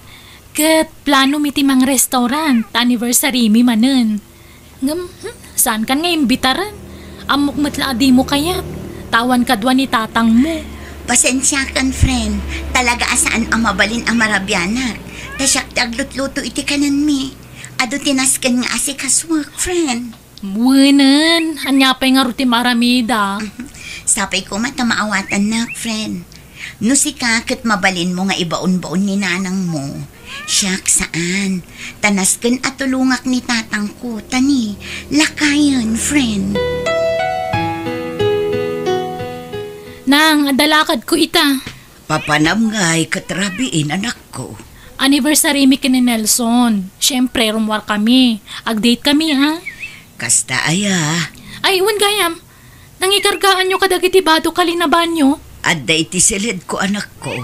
Ket plano mi ti mangrestaurant, ta anniversary mi manen. Ngem, hmm, saankan nga imbitaren? Ammok met la a dimo kayat. Ta awan kadua ni tatangmo. Pasensiakan, friend. Talaga a saan a mabalin a marabianak. Ta siak ti aglutluto iti kanenmi. Adu ti nasken nga asikasuek, friend. Wenen, ania pay ngarud ti maaramida? Sapay koma ta maawatannak, friend. No sika ket mabalinmo nga ibaonbaon ni nanangmo, siak saan. Ta nasken a tulongak ni tatangko, ta ni, lakayen, friend. Nang, adda lakadko ita. Papanam ngay ket rabiin, anakko. Anniversary mi ken ni Nelson. Siyempre, rummuar kami. Ag-date kami, ha? Kasta aya. Ay, wen gayam. Nangikargaanyo kadagiti bado kalinabanyo? Adda iti siledko, anakko.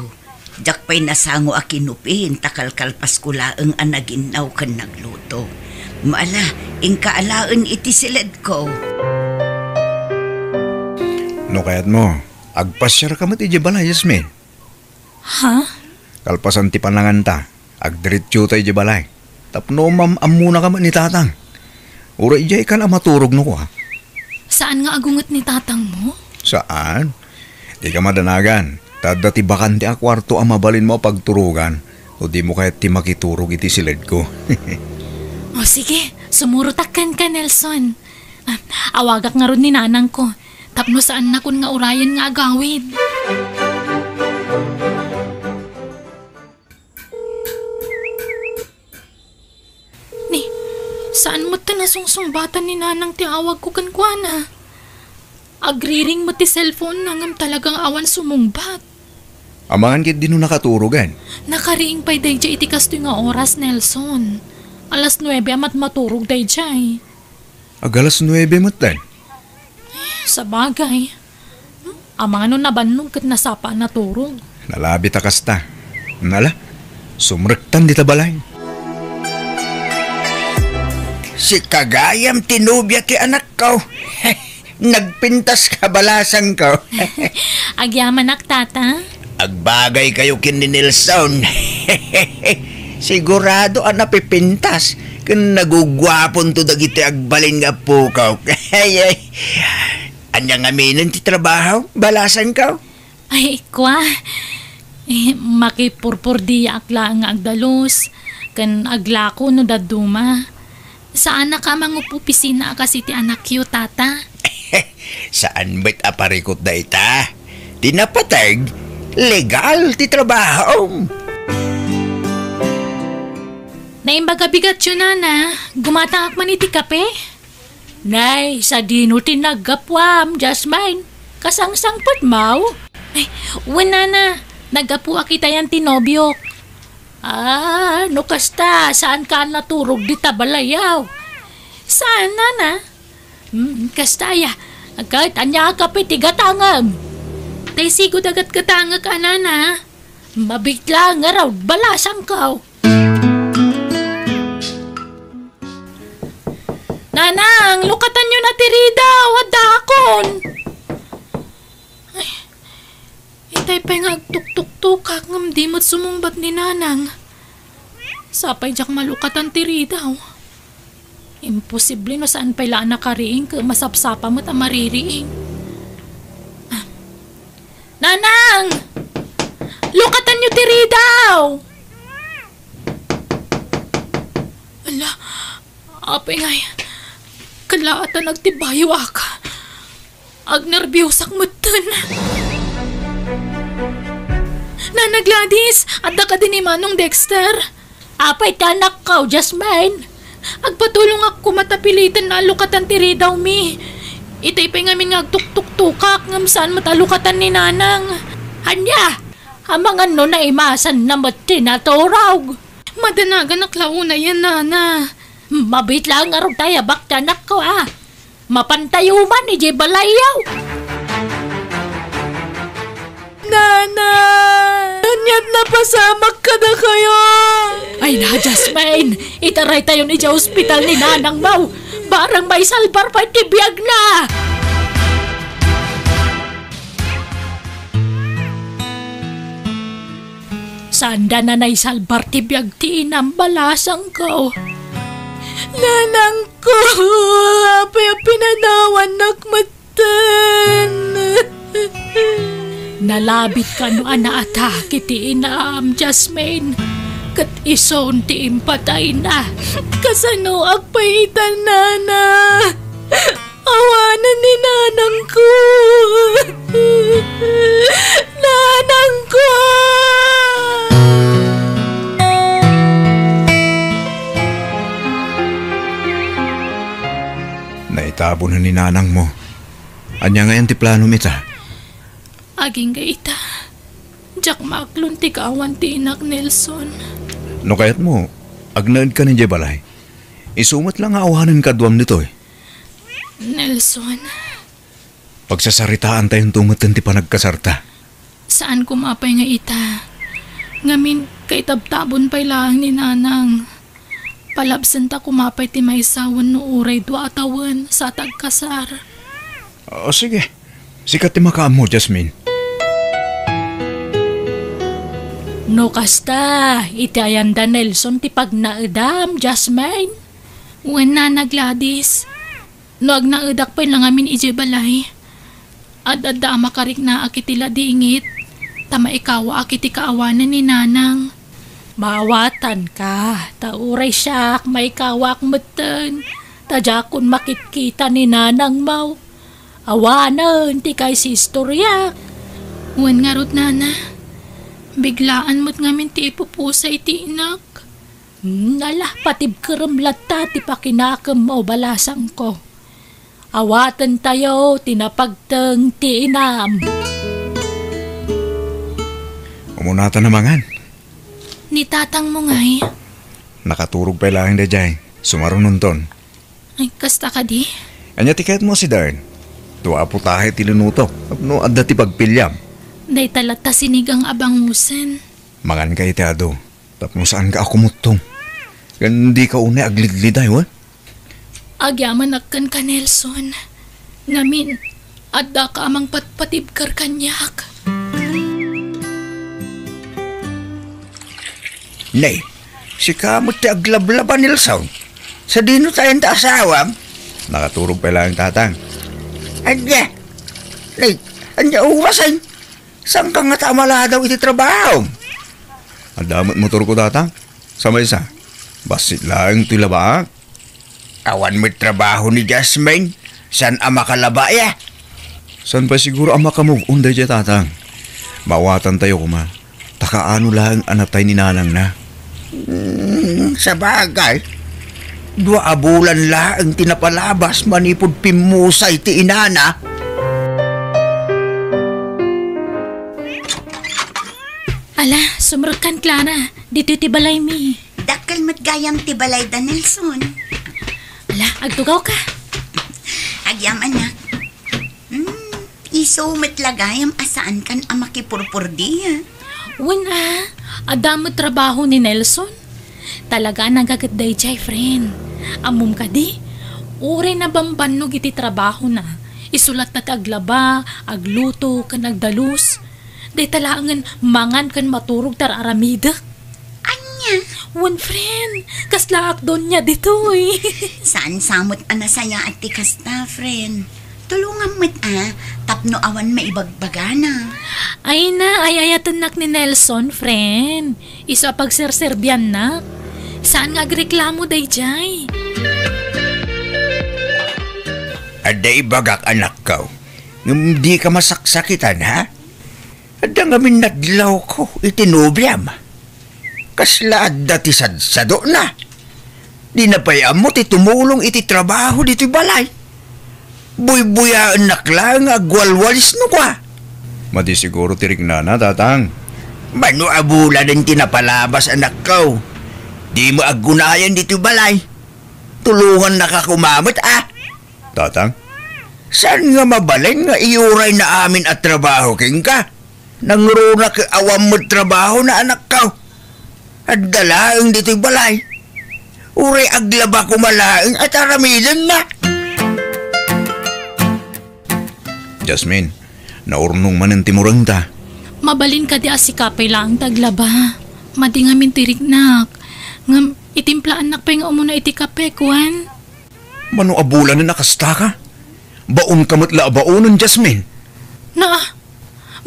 Diak pay nasango a kinupin ta kalkalpasko laeng a naginnaw ken nagluto. Maala, inka alaen iti siledko. No kayatmo, agpasiarka met idiay balay, Jasmine. Ha? Kalpasan ti pananganta, agdiretsota idiay balay. Tapno mam-ammonaka met ni tatang. Uray idiaykan a maturog no kua. Saan nga agunget ni tatangmo? Saan? Dika madanagan. Ta adda ti bakante a kuarto a mabalinmo a pagturogan. O dimo kayat ti makiturog iti siledko? O sige, sumurotak kenka, Nelson. Ah, awagak ngarud ni nanangko tapno saannakon nga urayen nga agawid. Ni, saan met ta nasungsungbatan ni nanang ti awagko kenkuana? Agriring met ti cellphone-na ngem talagang awan sumungbat. Amangan ketdi no nakaturogan. Nakariing pay daydiay iti kastoy nga oras, Nelson. Alas nuebe a matmaturog daydiay. Ag alas nuebe met, Dad. Sabagay. Hmm? Amangan no nabannog ket nasapa a naturog. Nalabit a kasta. Nala, sumrektan dita balay. Sika gayam ti nobia ti anakko. Nagpintas ka, balasangko. Agyamanak, Tata. Agbagay kayo ken ni Nelson. Sigurado a napipintas ken naguguaponto dagiti agbalin nga appuko. Ania ngamin ti trabaho, balasangko? Ay, kua. Eh, makipurpurdiaak laeng nga agdalus, ken aglako no dadduma. Saanak a mangupopisina a kas iti anakyo, Tata? Saan met a parikut dayta? Ti napateg, legal ti trabahom. Naimbag a bigatyo, Nana. Gumatangak man iti kape? Nay, sadino ti naggapuam, Jasmine? Kasangsangpetmo? Ay, wen, Nana. Naggapuak itayan ti nobiok. Ah, no kasta, saanka a naturog dita balayaw? Saan, Nana? Hmm, kasta aya. Ket ania a kape ti gatangem? Tay sigo da gatgatangek a, Nana. Mabitla ngarud, balasangko. Nanang, lukatanyo na ti ridaw, addaakon. Ay, itay pay nga agtuktuktukak ngem di met sumungbat ni Nanang. Sapay diak malukatan ti ridaw. Imposible no saan pay la a nakariing ket masapsapa met a maririing. Ah. Nanang! Lukatanyo ti ridaw! Ala, apay ngay, kalaatan agtibayoak. Agnerbiosak metten. Nana Gladys, adda kadi ni Manong Dexter? Apay ti anakko, Jasmine? Agpatulongak koma ta piliten a lukatan ti ridawmi. Itay pay ngamin nga agtuktuktukak ngem saan met a lukatan ni Nanang. Ania? Amangan no naimasanna met ti naturog. Madanaganak la unayen, Nana. Mabit laeng ngarud ta ayabak ti anakko, a. Mapantayo man idiay balayyo. Nana! Aniat napasamak kadakayo? Ay na, Jasmine! Itaraytayon idiay ospital ni nanangmo. Barang maisalbar pay ti biagna! Saanda na naisalbar ti biag ti inam, balasangko. Nanangko, apay a pinanawannak metten. Nalabit kano a naatake ti inam, Jasmine, ket isun ti impatayna. Kasanoak pay ita, Nana? Awanen ni nanangko. Nanangko! Naitabonen ni nanangmo. Ania ngayen ti planom ita? Agingga ita, diak maaklon ti kaawan ti inak, Nelson. No kayatmo, agnaedka idiay balay. Isu met la nga awanen kaduam ditoy. Nelson. Pagsasaritaantayonto metten ti panagkasarta. Saan koma pay nga ita. Ngamin, kaitabtabon pay laeng ni nanang. Palabsenta koma pay ti maysa wenno uray dua a tawen sa tagkasar. O, sige. Sika ti makaammo, Jasmine. No kasta, iti ayanda Nelson ti pagnaedam, Jasmine? Wen, Nana Gladys. No agnaedak pay la ngamin idiay balay, ad-adda a makariknaak iti ladingit, ta maikawaak iti kaawanan ni nanang. Maawatanka, ta uray siak, maikawak metten, ta diakon makitkita ni nanangmo. Awanen ti kaisistoriak. Wen ngarud, nana, biglaan met ngamin ti ipupusa iti inak. Hmm, ala, patibkerem latta ti pakinakemmo, balasangko. Awatentayo ti napagteng ti inam. Umunatan a mangan. Ni tatangmo ngay? Nakaturog pay laeng daydiay. Sumarunonton. Ay, kasta kadi? Ania ti kayatmo a sidaen? Dua a putahe ti linutok tapno adda ti pagpiliam. Dayta latta sinigang a bangusen. Manganka iti adu tapno saanka a kumuttong. Ken dika unay agligliday, wen? Agyamanak kenka, Nelson. Ngamin, addaka a mangpatpatibker kaniak. Nay, sika met ti aglablaba, Nelson. Sadino tayen ta asawam? Nakaturog pay laeng, tatang. Ania? Nay, ania orasen? Saanka ngata a maladaw iti trabahom? Adda met motorko, tatang. Sa maysa, bassit laeng ti labaak. Awan met trabaho ni Jasmine. Saan a makalaba, ya? Saan pay siguro a makamove-on daydiay, tatang? Maawatantayo koma. Ta kaano laeng a natay ni nanangna? Hmm, sabagay. Dua a bulan laeng ti napalabas manipud pimmusay ti inana. Ala, sumrekkan, Clara. Ditoy ti balaymi. Dakkel met gayam ti balayda, Nelson. Ala, agtugawka. Agyamanak. Hmm, isu met la gayam a saankan a makipurpurdi, ha? Wen a, adda met trabaho ni Nelson. Talaga a nagaget daydiay, friend. Ammom kadi, uray nabambannog iti trabahona. Isu latta ti aglaba, agluto, ken agdalus. Dayta laengen mangan ken maturog ti ar-aramidek. Ania? Wen, friend, kaslaak doña ditoy. Saan sa met a nasayaat ti kasta, friend. Tulongam met a, tapno awan maibagbagana. Ay na, ay-ayatennak ni Nelson, friend. Isu a pagserserbiannak. Saan nga agreklamo daydiay? Adda ibagak, anakko. Ngem dika masaksakitan, ha? Adda ngamin nadlawko iti nobiam. Kasla adda ti sadsadona. Dina pay ammo ti tumulong iti trabaho ditoy balay. Buybuyaennak laeng nga agwalwalis no kua. Madi siguro ti riknana, tatang. Mano a bulanen ti napalabas, anakko. Dimo aggunayan ditoy balay. Tulongannaka koma met, a. Tatang? Saan nga mabalin nga iyurayna amin a trabaho kenka? Nangruna ket awan met trabahona, anakko. Adda laeng ditoy balay. Uray aglaba koma laeng a aramidenna. Jasmine, naurnong manen ti murengta. Mabalin kadi a sika pay laeng ti aglaba. Madi ngamin ti riknak. Ngem, itimplaannak pay nga umuna iti kape, kuan? Mano a bulanen a kastaka? Baonka met la a baonen, Jasmine. Na,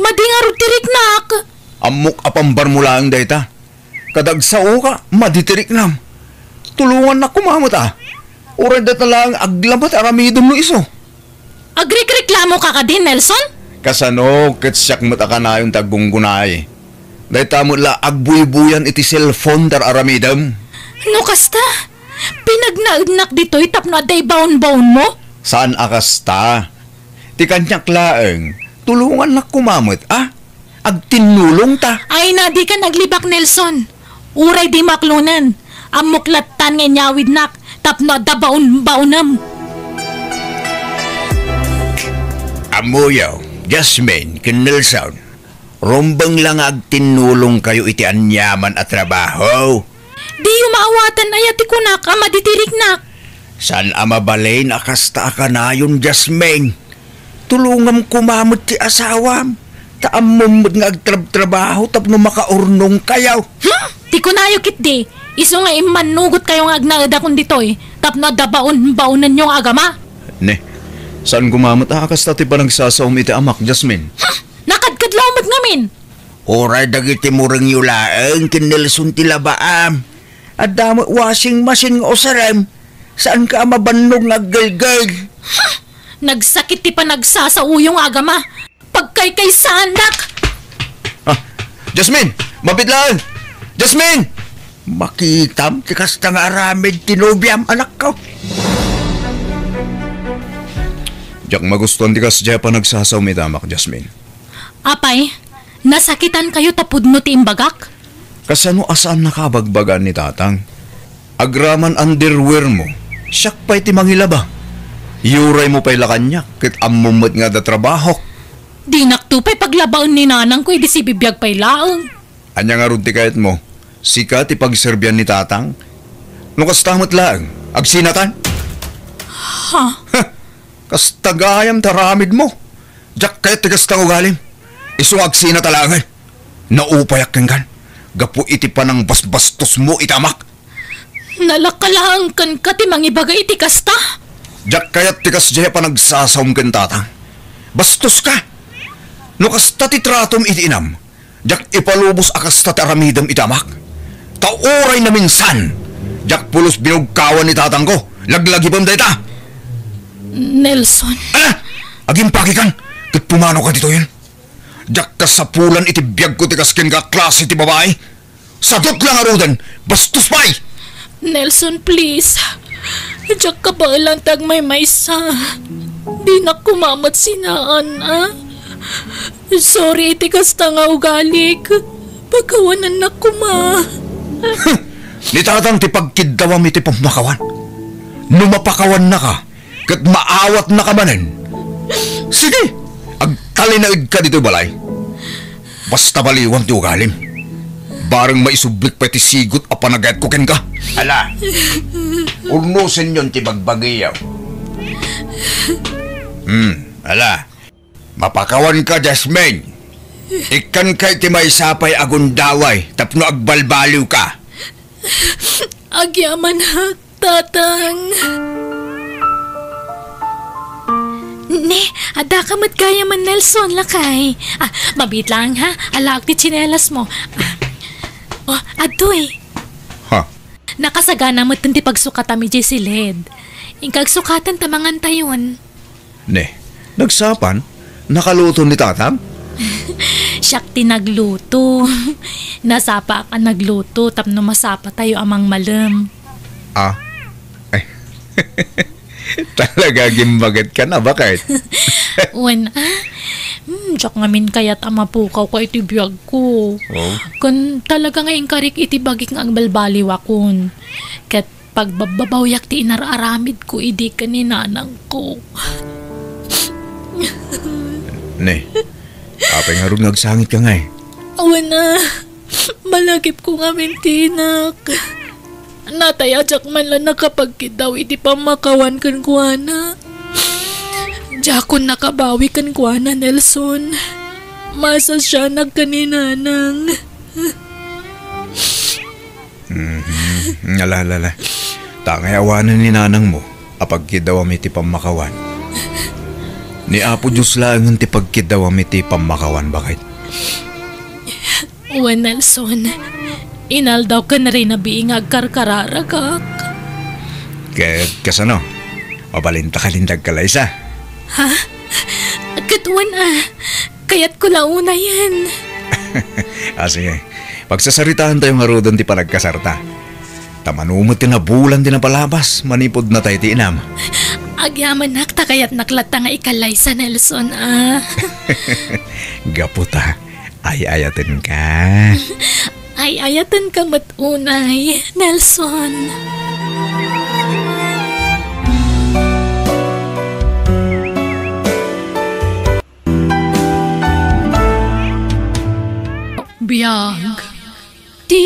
madi ngarud ti riknak. Ammok a pambarmo laeng dayta. Kada agsaoka, madi ti riknam. Tulongannak koma met a. Uray dayta laeng aglaba ti aramidem no isu. Agrikreklamoka kadi, Nelson? Kasano ket siak met a kanayon ti aggunggunay? Dayta met la agbuybuyan iti cellphone ti ar-aramidem. No kasta, pinagnaednak ditoy tapno adda ibaonbaonmo? Saan a kasta. Ti kaniak laeng, tulongannak koma met a. Agtinnulongta. Ay na, dikan aglibak, Nelson. Uray dimo aklonen, ammok lattan nga inyawidnak tapno adda baon-baonem. Ammoyo, Jasmine ken Nelson, rumbeng la nga agtinnulongkayo iti aniaman a trabaho. Diyo maawatan aya ti kunak a madi ti riknak? Saan a mabalin a kasta a kanayon, Jasmine. Tulongam koma met ti asawam. Ta ammom met nga agtrabtrabaho tapno makaurnongkayo. Hmm? Ti kunayo ketdi, isu nga immannugotkayo nga agnaedakon ditoy tapno adda baon-baonenyo nga agama. Ne, saan koma met a kasta ti panagsasaom iti amak, Jasmine? Hmm? Nakadkadlaw met ngamin. Uray dagiti murengyo laeng ken Nelson ti labaam. Adda met washing machine nga usarem. Saanka a mabannog nga aggelgel. Ha! Nagsakit ti panagsasaoyo nga agama. Pagkaykaysaandak! Ah, Jasmine! Mabiit laeng! Jasmine! Makitam ti kasta nga aramid ti nobiam, anakko. Diak magustuan ti kasdiay a panagsasaom ita amak, Jasmine. Apay, nasakitankayo ta pudno ti imbagak? Kasano a saannaka a bagbagaan ni tatang? Agraman underwear mo, siak pay ti mangilaba. Iyuraymo pay la kaniak, ket ammom met nga adda trabahok. Dinakto pay paglabaen ni nanangko idi sibibiag pay laeng. Ania ngarud ti kayatmo? Sika ti pagserbian ni tatang? No kasta met laeng, agsinatan? Ha? Heh! Kasta gayam ti aramidmo. Diak kayat ti kasta nga ugalim. Isu nga agsinata laengen. Naupayak kenkan gapu iti panangbasbastosmo iti amak. Nalaka laeng kenka ti mangibaga iti kasta? Diak kayat ti kasdiay a panagsasaom ken tatang. Bastoska! No kasta ti tratom iti inam, diak ipalubos a kasta ti aramidem iti amak. Ta uray naminsan, diak pulos binugkawan ni tatangko. Laglagipem dayta! Nelson. Ala! Agimpakikan! Ket pumanoka ditoyen. Diak kasapulan iti biagko ti kas kenka a klase ti babai. Sadut la ngaruden, bastos pay! Nelson, please. Diak kabaelan ti agmaymaysa. Dinak koma met sinaan, a? Sorry iti kasta nga ugalik. Pakawanannak koma. Ni tatang ti pagkiddawam iti pammakawan. No mapakawannaka, ket maawatnaka manen. Sige, agtalinaedka ditoy balay. Basta baliwan ti ugalim. Bareng maisublik pay ti sigut a panagayatko kenka. Ala, urnosenyon ti bagbagiyo. Hmm, ala. Mapakawanka, Jasmine. Ikkanka iti maysa pay a gundaway tapno agbalbaliwka. Agyamanak, Tatang. Ne, addaka met gayamen, Nelson, lakay. Ah, mabiit laeng, ha? Alaek ti tsinelasmo. Ah. Oh, adtoy. Ha? Nakasagana met ti pagsukatam idiay siled. Inka agsukaten ta mangantayon. Ne, nagsapa? Nakaluto ni tatang? Siak ti nagluto. Nasapaak a nagluto tapno masapatayo a mangmalem. Ah? Ay. Talaga, gimbaget ka na, bakit? Wen, ah? Hmm, diak ngamin kayat a mapukawka iti biagko. Oh? Ken talaga nga inkarik iti bagik nga agbalbaliwakon. Ket pagbabbabawiak ti inar-aramidko idi ken ni nanangko. Ne, apay ngarud nga agsangitka ngay? Awan a, malagipko ngamin ti inak. Natay a diak man la nakapagkiddaw iti pammakawan kenkuana. Diakon nakabawi kenkuana, Nelson. Masasianak ken ni nanang. Mhm. Ala, ala, ala. Ta ngay awanen ni nanangmo a pagkiddawam iti pammakawan. Ni Apo Dios laengen ti pagkiddawam iti pammakawan, bakit? Wen, Nelson, inaldaw ken rinabii nga agkarkararagak. Ket kasano? Mabalinta ka nin dagkalaysa? Ha? Ket wen a, kayatko la unayen. Ah, sige. Pagsasaritaantayo ngaruden ti panagkasarta. Ta mano met ti nabulan ti napalabas manipud natay ti inam. Agyamanak ta kayatnak latta nga ikalaysa, Nelson, a. Gapu ta ay-ayatenka. Ay-ayatenka met unay, Nelson. Biag ti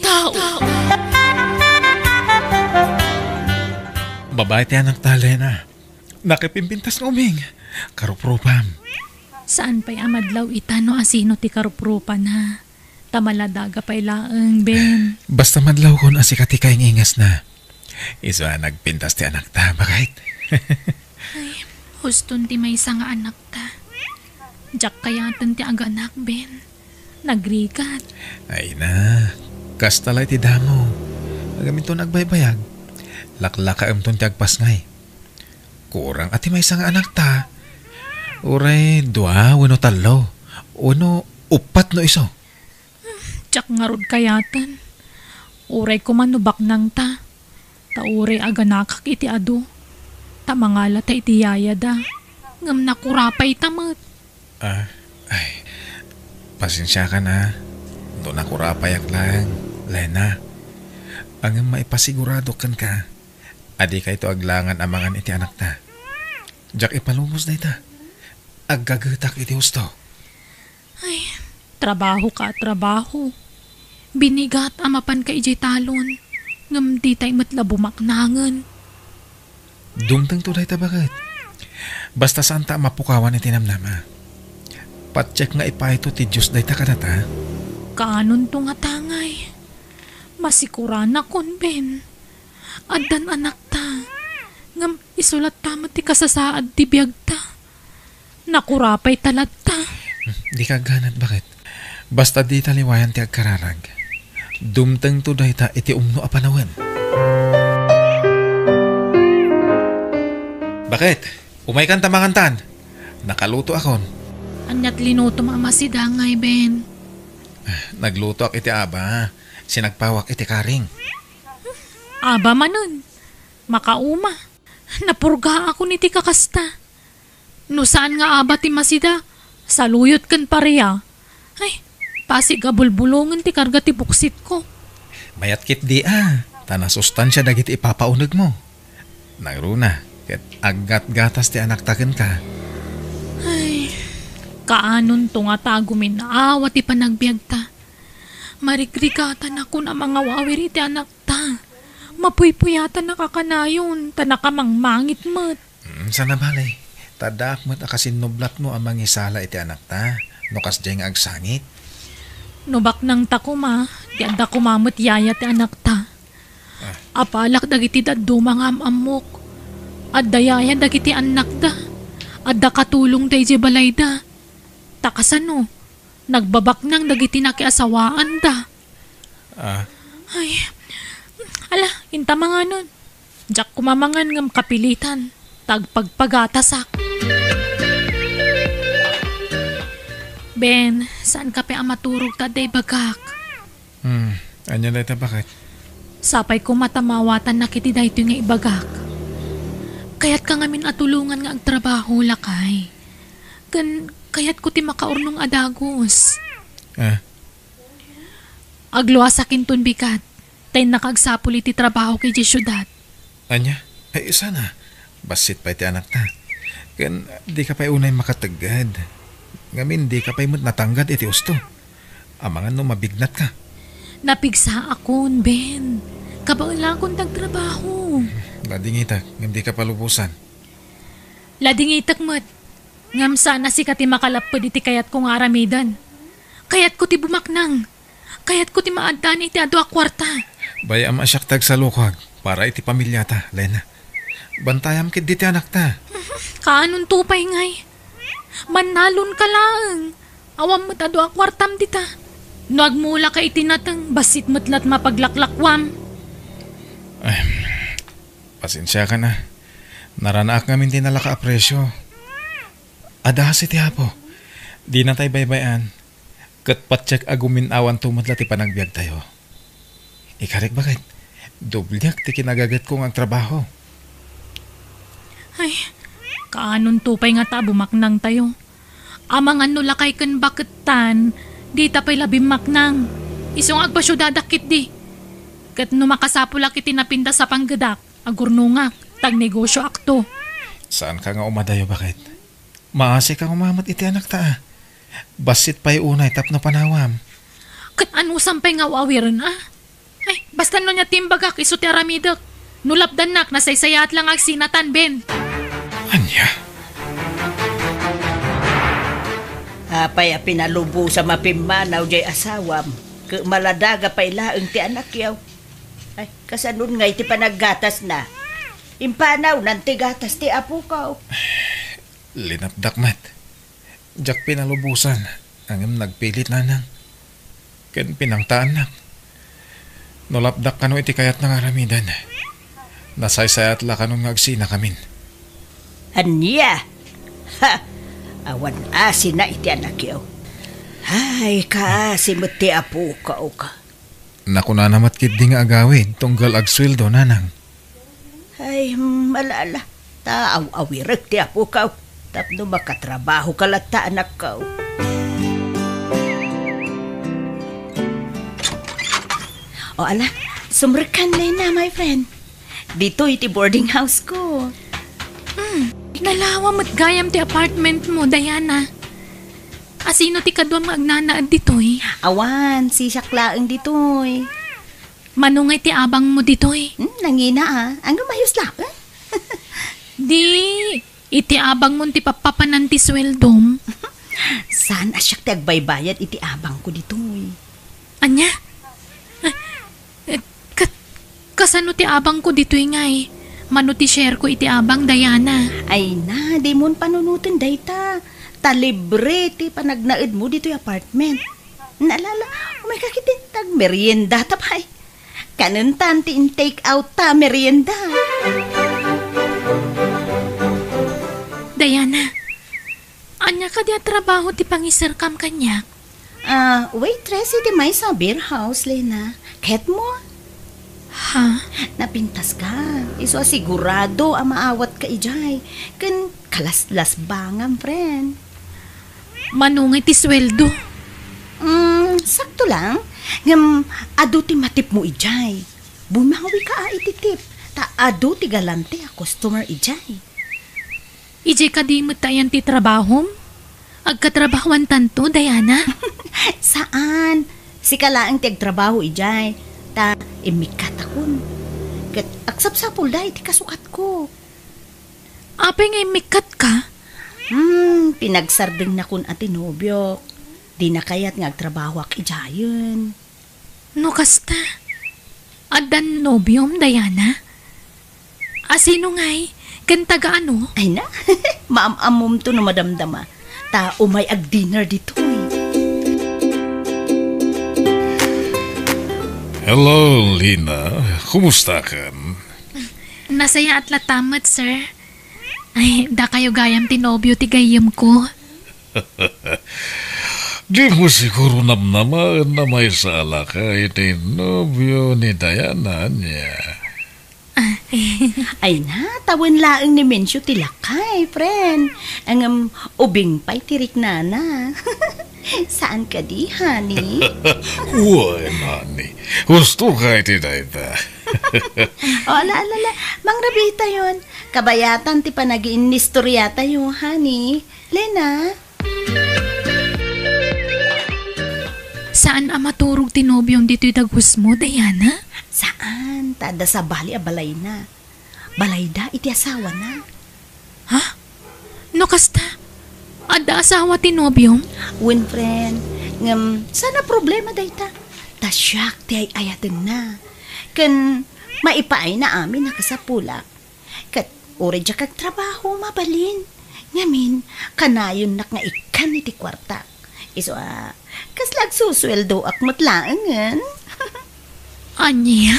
tao. Babae ti anakta, Lena. Nakipimpintas nga uming. Karuprupam. Saan pay a madlaw ita no asino ti karuprupana? Ta maladaga pay laeng, Ben. Basta madlawkon a sika ti kaingingasna. Isu a nagpintas ti anakta, bakit? Ay, huston ti maysa nga anakta. Diak kayaten ti aganak, Ben. Nagrigat. Ay na, kasta la iti damo. Ngem inton agbaybayag, laklakaemton ti agpasngay. Kurang a ti maysa nga anakta. Uray dua wenno tallo, wenno uppat no isu. Diak ngarud kayaten. Uray koma no baknangta. Ta uray aganakak iti adu. Ta mangalata iti yayada. Ngem nakurapayta met. Ah, ay, pasensiakan a. No nakurapayak laeng, Lena. Ngem maipasigurado kenka a dikayto aglangan a mangan iti anakta. Diak ipalubos dayta. Aggagetak iti husto. Ay, trabaho ka, trabaho. Binigat a mapanka idiay talon, ngem ditay met la bumaknangen. Dumtengto dayta, baket. Basta saanta a mapukawan iti namnama. Patiek nga ipayto ti Dios dayta kadata. Kaanonto nga tangay. Masikuranakon, Ben. Addan anakta. Ngem isu latta met ti kasasaad ti biagta. Nakurapayta latta. Dika agganat, baket. Basta dita liwayan ti agkararag. Dumtengto dayta iti umno a panawen. Baket, umaykan ta mangantan. Nakalutoakon. Ania ti linutom a Masida, ngay, Ben? Naglutoak iti aba. Sinagpawak iti karing. Aba manen. Makauma. Napurgaakon iti kakasta. No saan nga aba ti Masida, saluyot ken paria. Ay, pasig a bulbulongen ti karga ti buksitko. Mayat ketdi a, ta nasustansia dagiti ipapaunegmo. Nangruna, ket aggatgatas ti anakta kenka. Ay, kaanonto nga ta agumin-awa ti panagbiagta. Marigrigatanakon a mangawawir iti anakta. Mapuypuyatanak a kanayon, ta nakamangmangit met. Mm, sana bale, ta addaak met a kasinnublatmo a mangisala iti anakta, no kasdiay nga agsangit. No baknangta koma, di adda koma met yaya ti anakta. Ah. Apalak dagiti dadduma nga am-ammok. Adda yaya dagiti annakda. Adda katulongda idiay balayda. Ta kasano? Nagbabaknang dagiti nakiasawaanda. Ah. Ay, ala, inta manganon. Diak koma mangan ngem kapilitan. Ta agpagpagatasak. Ben, saanka pay a maturog ta adda ibagak? Hmm, ania dayta, baket? Sapay koma ta maawatannak iti daytoy nga ibagak. Kayatka ngamin a tulongan nga agtrabaho, lakay. Ken kayatko ti makaurnong a dagus. Ah. Agluasak inton bigat, ta innaka agsapul iti trabahok idiay siudad. Ania? Ay, sana. Bassit pay ti anakta. Ken dika pay unay makategged. Ngamin, dika pay met natanggad iti usto. Amangan no mabignatka. Napigsaakon, Ben. Kabaelakon ti agtrabaho. Ladingitek, ngem dika palubosan. Ladingitek met. Ngem saan a sika ti makalapped iti kayatko nga aramiden. Kayatko ti bumaknang. Kayatko ti maaddaan iti adu a kuarta. Bay-am a siak ti agsalukag para iti pamiliata, Lena. Bantayam ketdi ti anakta. Kaanonto pay ngay? Mannalonka laeng. Awan met adu a kuartam dita. No agmulaka iti nateng, bassit met la't mapaglaklakuam. Ay, pasensiakan a. Naranaak ngamin ti nalaka a presio. Adda kasi ti Apo. Dinatay baybay-an. Ket patiek a gumin-awanto met la ti panagbiagtayo. Ikarik, baket, dobliak ti kinagagetko nga agtrabaho. Ay, kaanonto pay nga ta bumaknangtayo. Amangan no lakay ken bakettan, dita pay la bimmaknang. Isu nga agbasiudadak ketdi. Ket no makasapulak iti napintas a panggedak, agurnongak, ta agnegosioakto. Saanka nga umadayo, baket? Maasika nga umamat iti anakta a. Bassit pay unay tapno panawam. Ket anusam pay nga awawiren a? Ay, basta no nia ti imbagak, isu ti aramidek. No lapdannak, nasaysayaat la nga agsinatan, Ben. Ania? Apay a pinalubosam a pimmanaw jay asawam, ket maladaga pay laeng ti anakyo? Ay, kasanon ngay ti panaggatasna? Impanawnan ti gatas ti apok. Linapdak met. Diak pinalubosan, ngem nagpilit, Nanang. ken pinangtaannak. No lapdak kano iti kayatna nga aramiden, nasaysayat la kanon nga agsinakamin. Ania? Ha! Awan asina iti anakyo. Ay, kaasi met ti apokaw ka. Nakunana met ketdi nga agawid tunggal agsueldo, nanang. Ay, hmm, ala, ala. Ta aw-awirek ti apokaw tapno makatrabaho ka latta, anakkaw. O ala, sumrekkan, Lena, my friend. Ditoy ti boarding house ko. Hmm, nalawa met gayam ti apartment mo, Diana. Asino ti kaduam nga agnanaed ditoy? Awan, sisiak laeng ditoy. Mano ngay ti abangmo ditoy? Hmm, nangina, ah. Ang mayos laeng. Di, iti abangmo ti pappapanan ti sueldom. Saan a siak ti agbaybayad iti abangko ditoy? Ania? Eh, eh, ka-, kasano ti abangko ditoy ngay? Mano ti shareko iti abang, Diana? Ay na, dimon panunoten dayta. Ta libre ti panagnaedmo ditoy apartment. Naalala, umay ka ketdi ta agmerienda ta pay. Kanentan ti in-take out ta merienda. Diana, ania kadi a trabaho ti pangiserkam kaniak? Ah, waitress iti maysa a beer house, Lena. Ket mo? Ha? Napintas ka. Isu a sigurado a maawat ka idiay. Ken kalaslasbangam, friend. Mano ngay ti sueldo? Mm, sakto lang. Ngem adu ti matipmo idiay. Bumawi ka a iti tip. Ta adu ti galante a customer idiay. Idiay kadi met ayan ti trabahom? Agkatrabahuantanto, Diana? Saan. Sika laeng ti agtrabaho idiay. Ta immikkatakon. Ket agsapsapulda iti kasukatko. Apay nga immikkatka? Hmm, pinagsardengnakon a ti nobiok. Dina kayat nga agtrabahoak idiayen. No kasta, addan nobiom, Diana? Asino ngay? Ken taga-ano? Ay na, maam-ammomto no madamdama. Ta umay ag-dinner ditoy. Hello, Lena. Kumustakan? Nasayaat latta met, sir. Ay, dakayo gayam ti nobio ti gayyemko. Dimo siguro namnamaen a maysa a lakay ti nobio ni Diana, ania? Ah, eh. Ay na, ta wen laeng ni Mencio ti lakay, friend. Ngem ubing pay ti riknana. Saan kadi, honey? Wen, honey. Husto ka iti dayta. O, ala, ala, ala. Mangrabiitayon. Kabayatan ti panagiinnistoriatayo, honey. Lena? Saan a maturog ti nobiom ditoy dagus mo, Diana? Saan, ta adda sabali a balayna. Balayda iti asawana. Ha? No kasta, adda asawa ti nobiom? Wen, friend. Ngem, saan a problema dayta. Ta siak ti ay-ayatenna. Ken, maipaayna amin a kasapulak. Ket uray diak agtrabaho, mabalin. Ngamin, kanayonnak nga ikkan iti kuartak. Isu a, kasla agsusueldoak met laengen. Ania?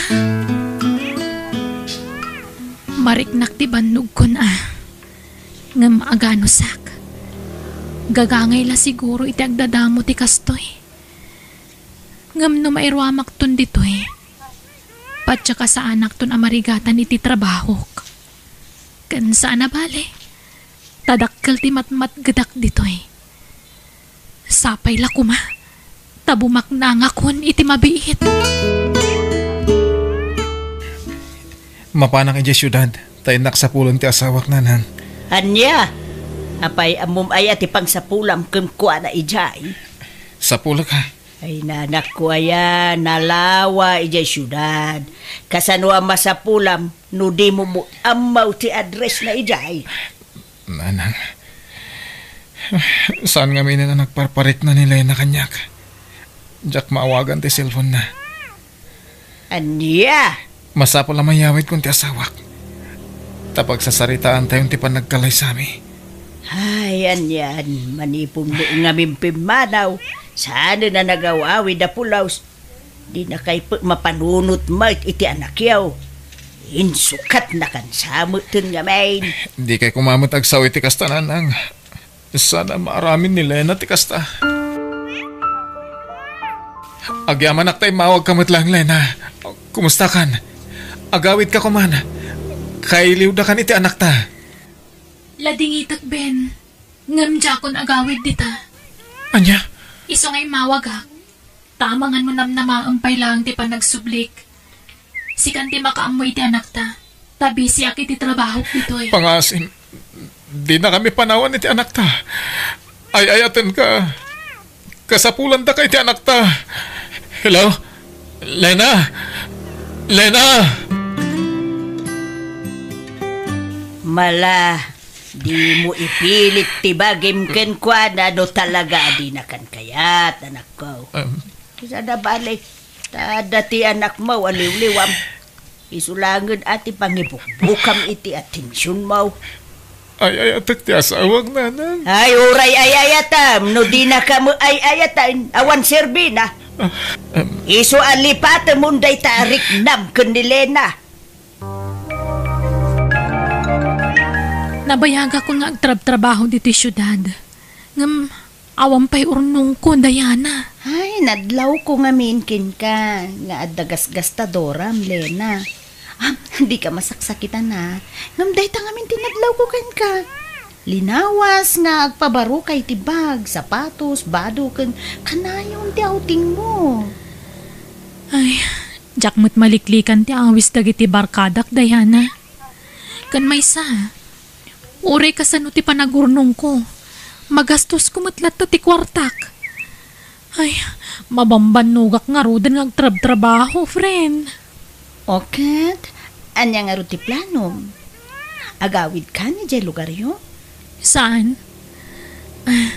Mariknak ti bannogkon a. Ngem aganusak. Gagangay la siguro iti agdadamo ti kastoy. Ngem no mairuamakton ditoy, patyak a saanakton a marigatan iti trabahok. Ken saan a bale, ta dakkel ti matmatgedak ditoy. Sapay la koma, ta bumaknangakon iti mabiit. Mapanak idiay siudad, ta innak sapulen ti asawak, nanang. Ania? Apay, ammom aya ti pangsapulam kenkuana idiay? Sapulek, ha? Ay, nanakko aya, nalawa idiay siudad. Kasano a masapulam no dimo met ammo ti address na idiay? Nanang, saan ngamin a nagparparikna ni Lena kaniak. Diak maawagan ti cellphone na. Ania? Masapul a mayawidkon ti asawak. Ta pagsasaritaantayon ti panagkalaysami. Ay, anian, manipun mo ngamin pimmanaw, Saan a nagaw-awid a pulaws. Dinakay pek mapanunot met iti anakyo. Insukatnakan sa metten ngamin. Dikay koma met agsao iti kasta, Nanang. Saan a maaramid ni Lena ti kasta. Agyamanak ta immawagka met laeng, Lena. Kumustakan? Agawidka koman. Kailiwdakan iti anakta. Ladingitek, Ben. Ngem diakon agawid dita. Ania? Isu nga immawagak. Ta amangan mo namnamaem pay laeng ti panagsublik. Sikan ti makaammo iti anakta. Ta bisiak iti trabahok ditoy. Pangaasim, dinakami panawan iti anakta. Ay-ayatenka. Kasapulantaka iti anakta. Hello? Lena? Lena? Mala, dimo ipilit ti bagim kenkuana no talaga a dinakan kayat, anakko. Em. Sada bale, ta adda ti anakmo a liwliwam. Isu laengen a ti pangibukbukam iti atensionmo. Ay-ayatek ti asawak, Nanang. Ay, uray ay-ayatam no dinaka met ay-ayatan, awan serbina. Ah, em. Isu a lipatemon dayta a riknam ken ni Lena. Nabayagakon nga agtrabtrabaho ditoy siudad. Ngem awan pay urnongko, Diana. Ay, nadlawko ngamin kenka nga adda gasgastadoram, Lena. Ah, dika masaksakitan, a. Ngem dayta ngamin ti nadlawko kenka. Linawas nga agpabaroka iti bag, sapatos, bado, ken kanayon ti outingmo. Ay, diak met maliklikan ti awis dagiti barkadak, Diana. Ken maysa, uray kasano ti panagurnongko, magastosko met latta ti kuartak. Ay, mabambannogak ngaruden nga agtrabtrabaho, friend. O ket, ania ngarud ti planom? Agawidkan idiay lugaryo? Saan? Ah,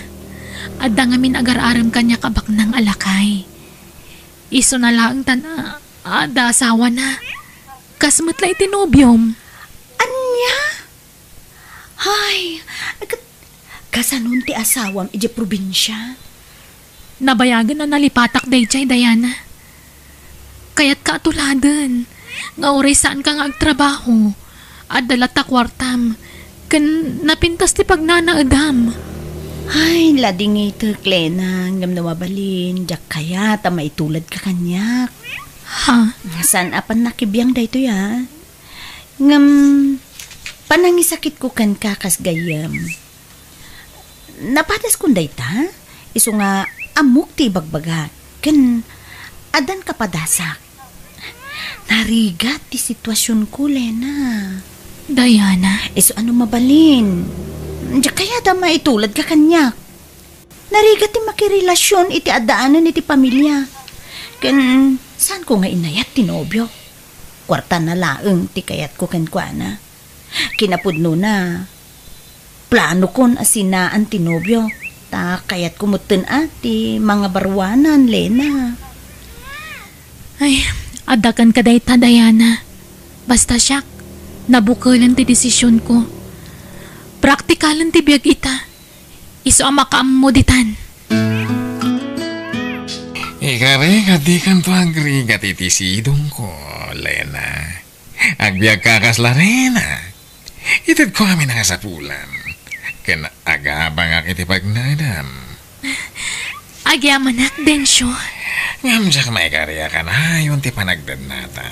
adda ngamin agar-arem kaniak a baknang a lakay. Isuna laeng ta adda asawana. Kas met la iti nobiom. Ania? Ay, ket kasanon ti asawam idiay probinsia? Nabayagen a nalipatak daydiay, Diana. Kayatka a tuladen nga uray saanka nga agtrabaho, adda latta kuartam, ken napintas ti pagnanaedam. Ay, ladingitek, Lena, ngem no mabalin, diak kayat a maituladka kaniak. Ha? Saan a pannakibiang daytoy, a. Ngem, panangisakitko kenka kas gayyem. Napadaskon dayta, isu nga ammok ti ibagbagak, ken addan kapadasak. Narigat ti situasionko, Lena. Diana. Isu a no mabalin, diak kayat a maituladka kaniak. Narigat ti makirelasion iti addaanen iti pamilia. Ken saanko nga inayat ti nobiok. Kuartana laeng ti kayatko kenkuana. Kinapudnona, planokon a sinaan ti nobiok, ta kayatko metten a ti mangabaruanan, Lena. Ay, adda kenka dayta, Diana. Basta siak, nabukelen ti desisionko. Praktikalen ti biag ita. Isu a makaammo ditan. Ikari, dikanto agrigat iti sidongko, Lena. Agbiagka kas Lorena. Itedko amin a kasapulan. Ken agabangak iti pagnaedam. Agyamanak, Dencio. Ngem diak maikari a kanayon ti panagdennata.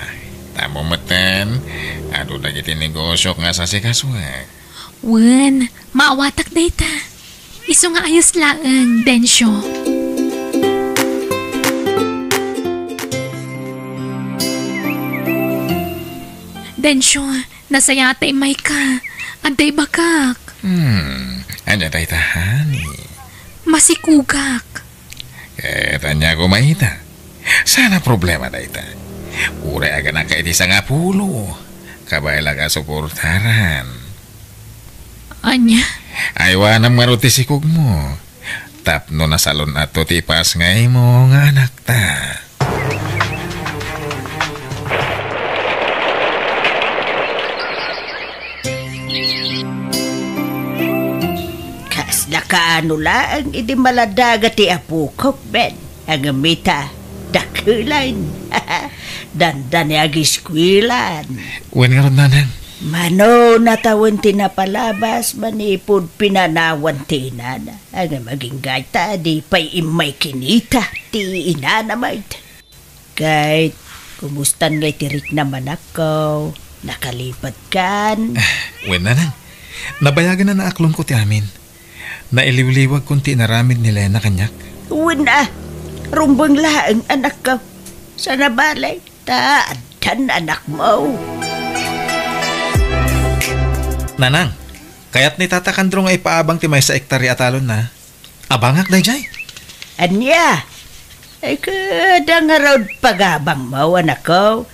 Tammo metten, adu dagiti negosiok nga sasikasuek. Wen, maawatak dayta. Isu nga ayos laeng, Dencio. Dencio, nasayaat ta immayka. Adda ibagak. Hmm, ania dayta, honey? Masikogak. Ket ania koma ita? Saan a problema dayta. Uray aganaka iti sangapulo, kabay la nga suportaran. Ania? Aywanam ngarud ti sikogmo. Tapno nasalun-atto ti ipasngaymo nga anakta. Kasla Kaano laeng idi maladaga ti apok, Ben? Ngem ita, dakelan. Dandani agiskuelan. Wen ngarud, Nanang. Mano natawen ti napalabas manipud pinanawan ti inana. Ngem agingga ita, di pay immay kinita ti inana met. Ket, kumustan ngay ti riknam, anakko? Nakalipatkan? Wen, Nanang. Nabayagen a naaklonko ti amin. Nailiwliwagkon ti inaramid ni Lena kaniak. Wen a, rumbeng laeng, anakko. Sana bale, ta addan anakmo. Nanang, kayat ni Tata Kandro nga ipaabang ti maysa hektarya a talonna. Abangak daydiay. Ania? Ay, kada ngarud pagabangmo, anakko.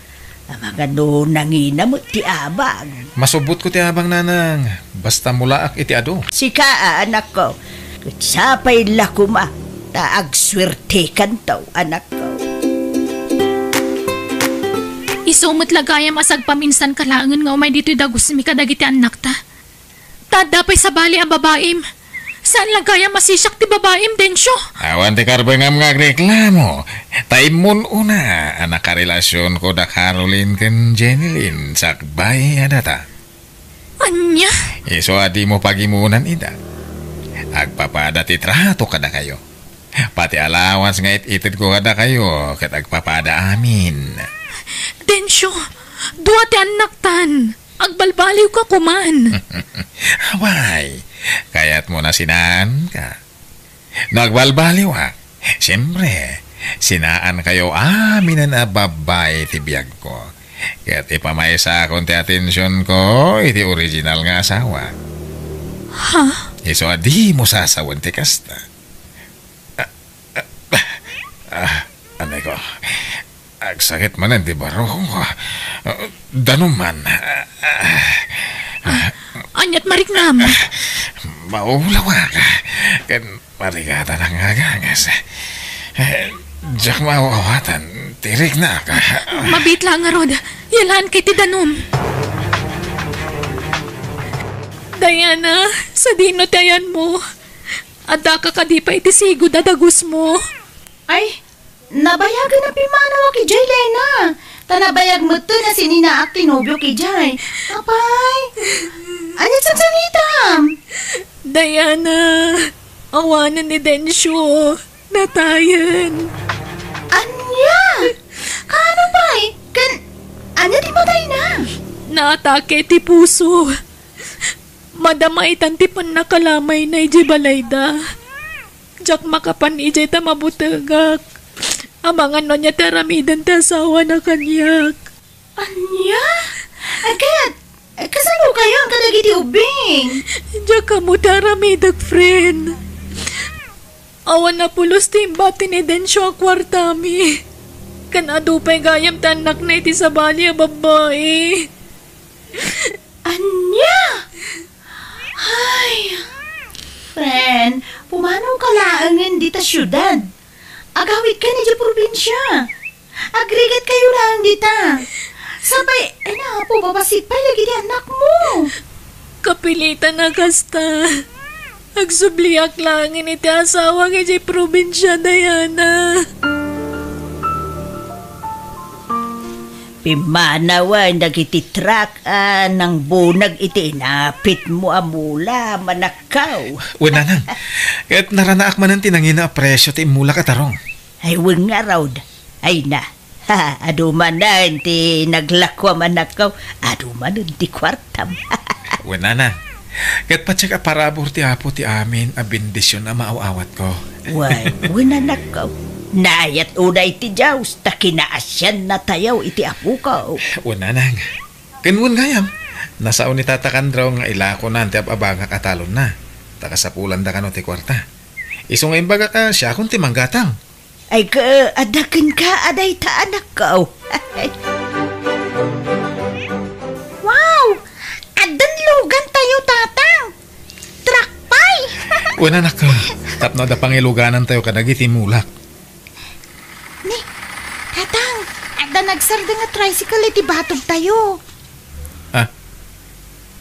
Amangan no nangina met ti abang. Masubbotko ti abang, Nanang. Basta mulaak iti adu. Sika a, anakko. Ket sapay la koma, ta agsuertekanto, anakko. Isu met la gayam a sagpaminsanka laengen nga umay ditoy dagusmi kadagiti annakta. Ta adda pay sabali a babaim. Saan la gayam a sisiak ti babaim, Dencio? Awan ti karbengam nga agreklamo. Ta immun-una a nakarelasionko da Caroline ken Jenilyn sakbay a data. Ania? Isu a dimo pagimunan ida. Agpapada ti trato kadakayo. Pati allowance nga it-itedko kadakayo ket agpapada amin. Dencio, dua ti annaktan. Agbalbaliwka koman. Way, kayatmo a sinaanka. No agbalbaliwak, siempre, sinaankayo aminen a babbai ti biagko. Ket ipamaysakon ti atensionko iti original nga asawa. Ha? Isu a dimo sasawen ti kasta. Ah, ah, ah, anay ko. Agsakit manen ti barrokko. Ah, danum man. Ah, ah, ah. Aniat mariknam? Maulawak. Ken marigatan nga agangas. Eh, diak maawatan ti riknak. Mabiit la ngarud. Yalaan kay ti danum. Diana, sadino ti ayanmo? Addaka kadi pay iti sigud a dagusmo? Ay, nabayagen a pimmanawak idiay, Lena. Ta nabayag metten a sininaak ti nobiok idiay. Apay, ania ti sangsanitam? Diana, awanen ni Dencio. Natayen. Ania? Kaano pay? Ken ania ti matayna? Naatake ti puso. Madama itan ti pannakalamayna idiay balayda. Diak makapan idiay ta mabutegak. Amangan no ania ti aramiden ti asawana kaniak. Ania? Ay, ket, eh, kasano kayon kadagiti ubbing? Diak ammo ti aramidek, friend. Awan a pulos ti imbati ni Dencio a kuartami. Ken adu pay gayam ti annakna iti sabali a babbai. Ania? Ay, friend, pumanawka laengen dita siudad. Agawidkan idiay probinsia. Agrigatkayo laeng dita. Sapay, ay, Apo, babassit pay dagiti annakmo. Kapilitan a kasta. Agsubliak laengen iti asawak idiay probinsia, Diana. Pimmanawen dagiti truck a nangbunag iti inapitmo a mula, manakkaw. Wen, Nanang. Ket naranaak manen ti nangina a presio ti immulak a tarong. Ay, wen ngarud. Ay na. Ha, adu manen ti naglakuam, anakko. Adu manen ti kuartam. Wen, Nanang. Ket patiek a parabur ti Apo ti amin a bendision a maaw-awatko. Wen, wen, anakko. Naayat unay ti Dios ta kinaasiannatayo iti apoko. Wen, Nanang. Ken wen gayam, nasao ni Tata Kandro nga ilakonan ti ab-abangak a talonna. Ta kasapulanda kano ti kuarta. Isu nga imbagak a siakon ti manggatang. Ay, ka, adda kenka a dayta, anakko. Wow! Addan lugantayo, Tatang! Truck pay! Wen, anakko, tapno adda pangiluganantayo kadagiti mulak. Ni, Tatang, adda nagsardeng a tricycle iti batogtayo. Ah,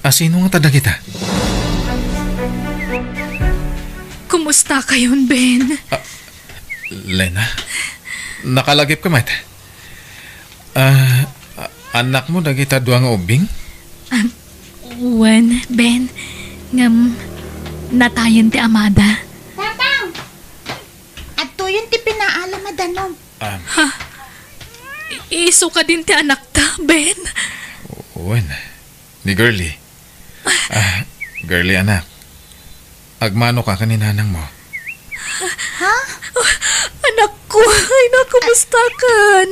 asino ngata dagita? Kumusta kayon, Ben? Ah, Lena, nakalagipka met? Ah, a-, annakmo dagita dua nga ubbing? Ah, wen, Ben. Ngem, natayen ti amada. Tatang! Adtoyen ti pinaalam a danum. Ah, ha? I-, isu kadin ti anakta, Ben? Wen, ni Girlie. Ah, Girlie, anak. Agmanoka ken ni nanangmo. Ha? Anakko, ay na, kumusta kan?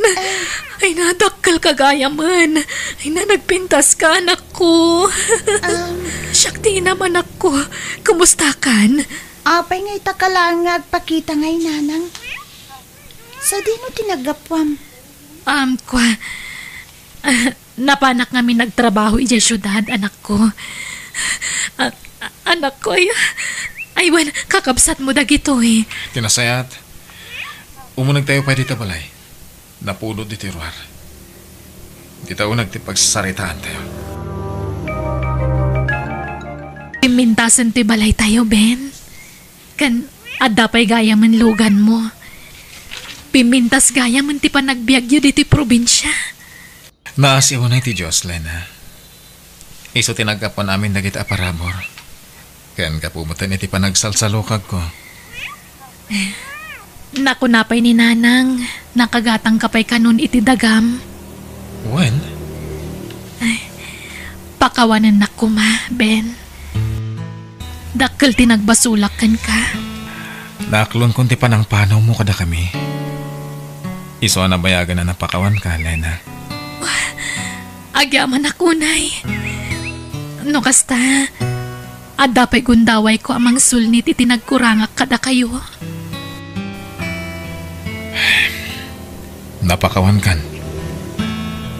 Ay na, dakkel ka gayamen. Ay na, nagpintas ka, anakko. Um, siak ti inam, anakko. Kumusta kan? Apay nga ita ka laeng nga agpakita nga inanang? Sadino ti naggapuam? Um, kua, ah, napanak ngamin nagtrabaho idiay siudad, anakko. Ah, ah, anakko, ay, ay, wen, kakabsatmo dagitoy. Ti nasayaat, umunegtayo pay dita balay. Napudot ditoy ruar. Dita uneg ti pagsasaritaantayo. Pimmintasen ti balaytayo, Ben. Ken adda pay gayamen luganmo. Pimmintas gayamen ti panagbiagyo ditoy probinsia. Naasi unay ti Dios, Lena. Isu ti naggapuan amin dagiti a parabur. Ken gapu metten iti panagsalsalukagko. Nakuna pay ni Nanang, nakagatangka pay kanon iti dagam. Wen? Ay, pakawanennak koma, Ben. Dakkel ti nagbasolak kenka. Naaklonkon ti panangpanawmo kadakami. Isu a nabayagen a napakawanka, Lena. Agyamanak unay. No kasta, adda pay gundawayko a mangsulnit iti nagkurangak kadakayo. Napakawankan.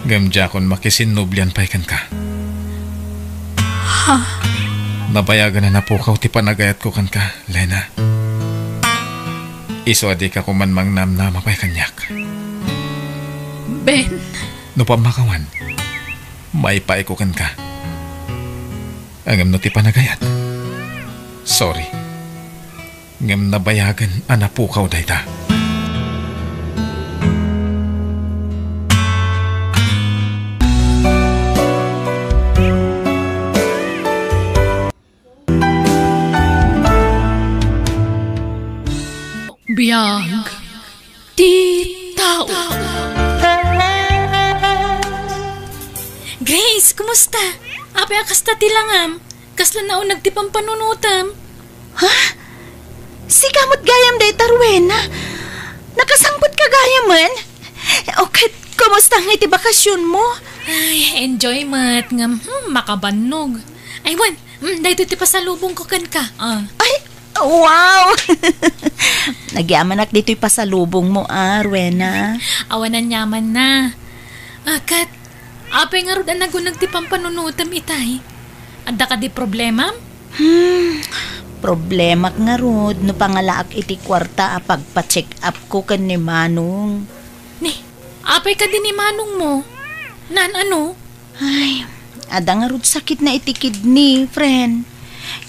Ngem diakon makisinnublian pay kenka. Ha? Nabayagen a napukaw ti panagayatko kenka, Lena. Isu a dika koman mangnamnama pay kaniak. Ben. No pammakawan, maipaayko kenka. Ngem no ti panagayat, sorry. Ngem nabayagen a napukaw dayta. Biag ti tao. Grace, kumusta? Apay a kasta ti langam? Kasla nauneg ti pampanunotem? Ha? Sika met gayam dayta, Rowena? Nakasangpet ka gayamen? O ket, kumusta nga iti bakasionmo? Ay, enjoy met, ngem, hmm, makabannog. Ay, wen, hmm, daytoy ti pasalubongko kenka. Ah. Ay, wow! Nagyamanak ditoy pasalubongmo, ah, Rowena. Awan aniamanna. Ah, ket, apay ngarud a naguneg ti pampanunotem itay? Adda kadi problemam? Hmm, problemak ngarud no pangalaak iti kuarta a pagpa-check-up ko ken ni Manong. Ni, apay kadi ni Manongmo? Naan-ano? Ay, adda ngarud sakitna iti kidney, friend.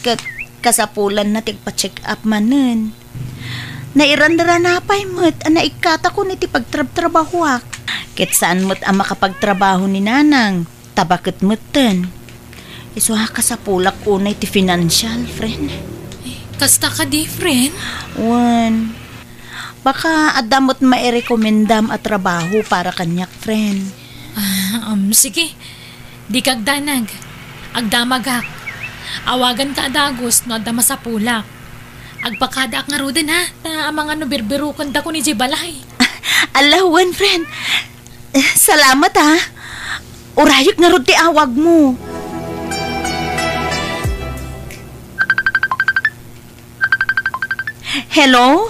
Ket kasapulanna ti agpa-check-up manen. Nairanrana pay met a naikkatakon iti pagtrabtrabahoak. Ket saan met a makapagtrabaho ni Nanang, ta baket metten. Isu a kasapulak unay ti financial, friend. Eh, kasta kadi, friend? Wen. Baka adda met mairekomendam a trabaho para kaniak, friend. Ah, um, sige. Dika agdanag. Agdamagak. Awaganka a dagus no adda masapulak. Agpakadaak ngaruden, ha? Ta amangan no birbirokendakon idiay balay. Ala, wen, friend. Eh, salamat, ha. Urayek ngarud ti awagmo. Hello?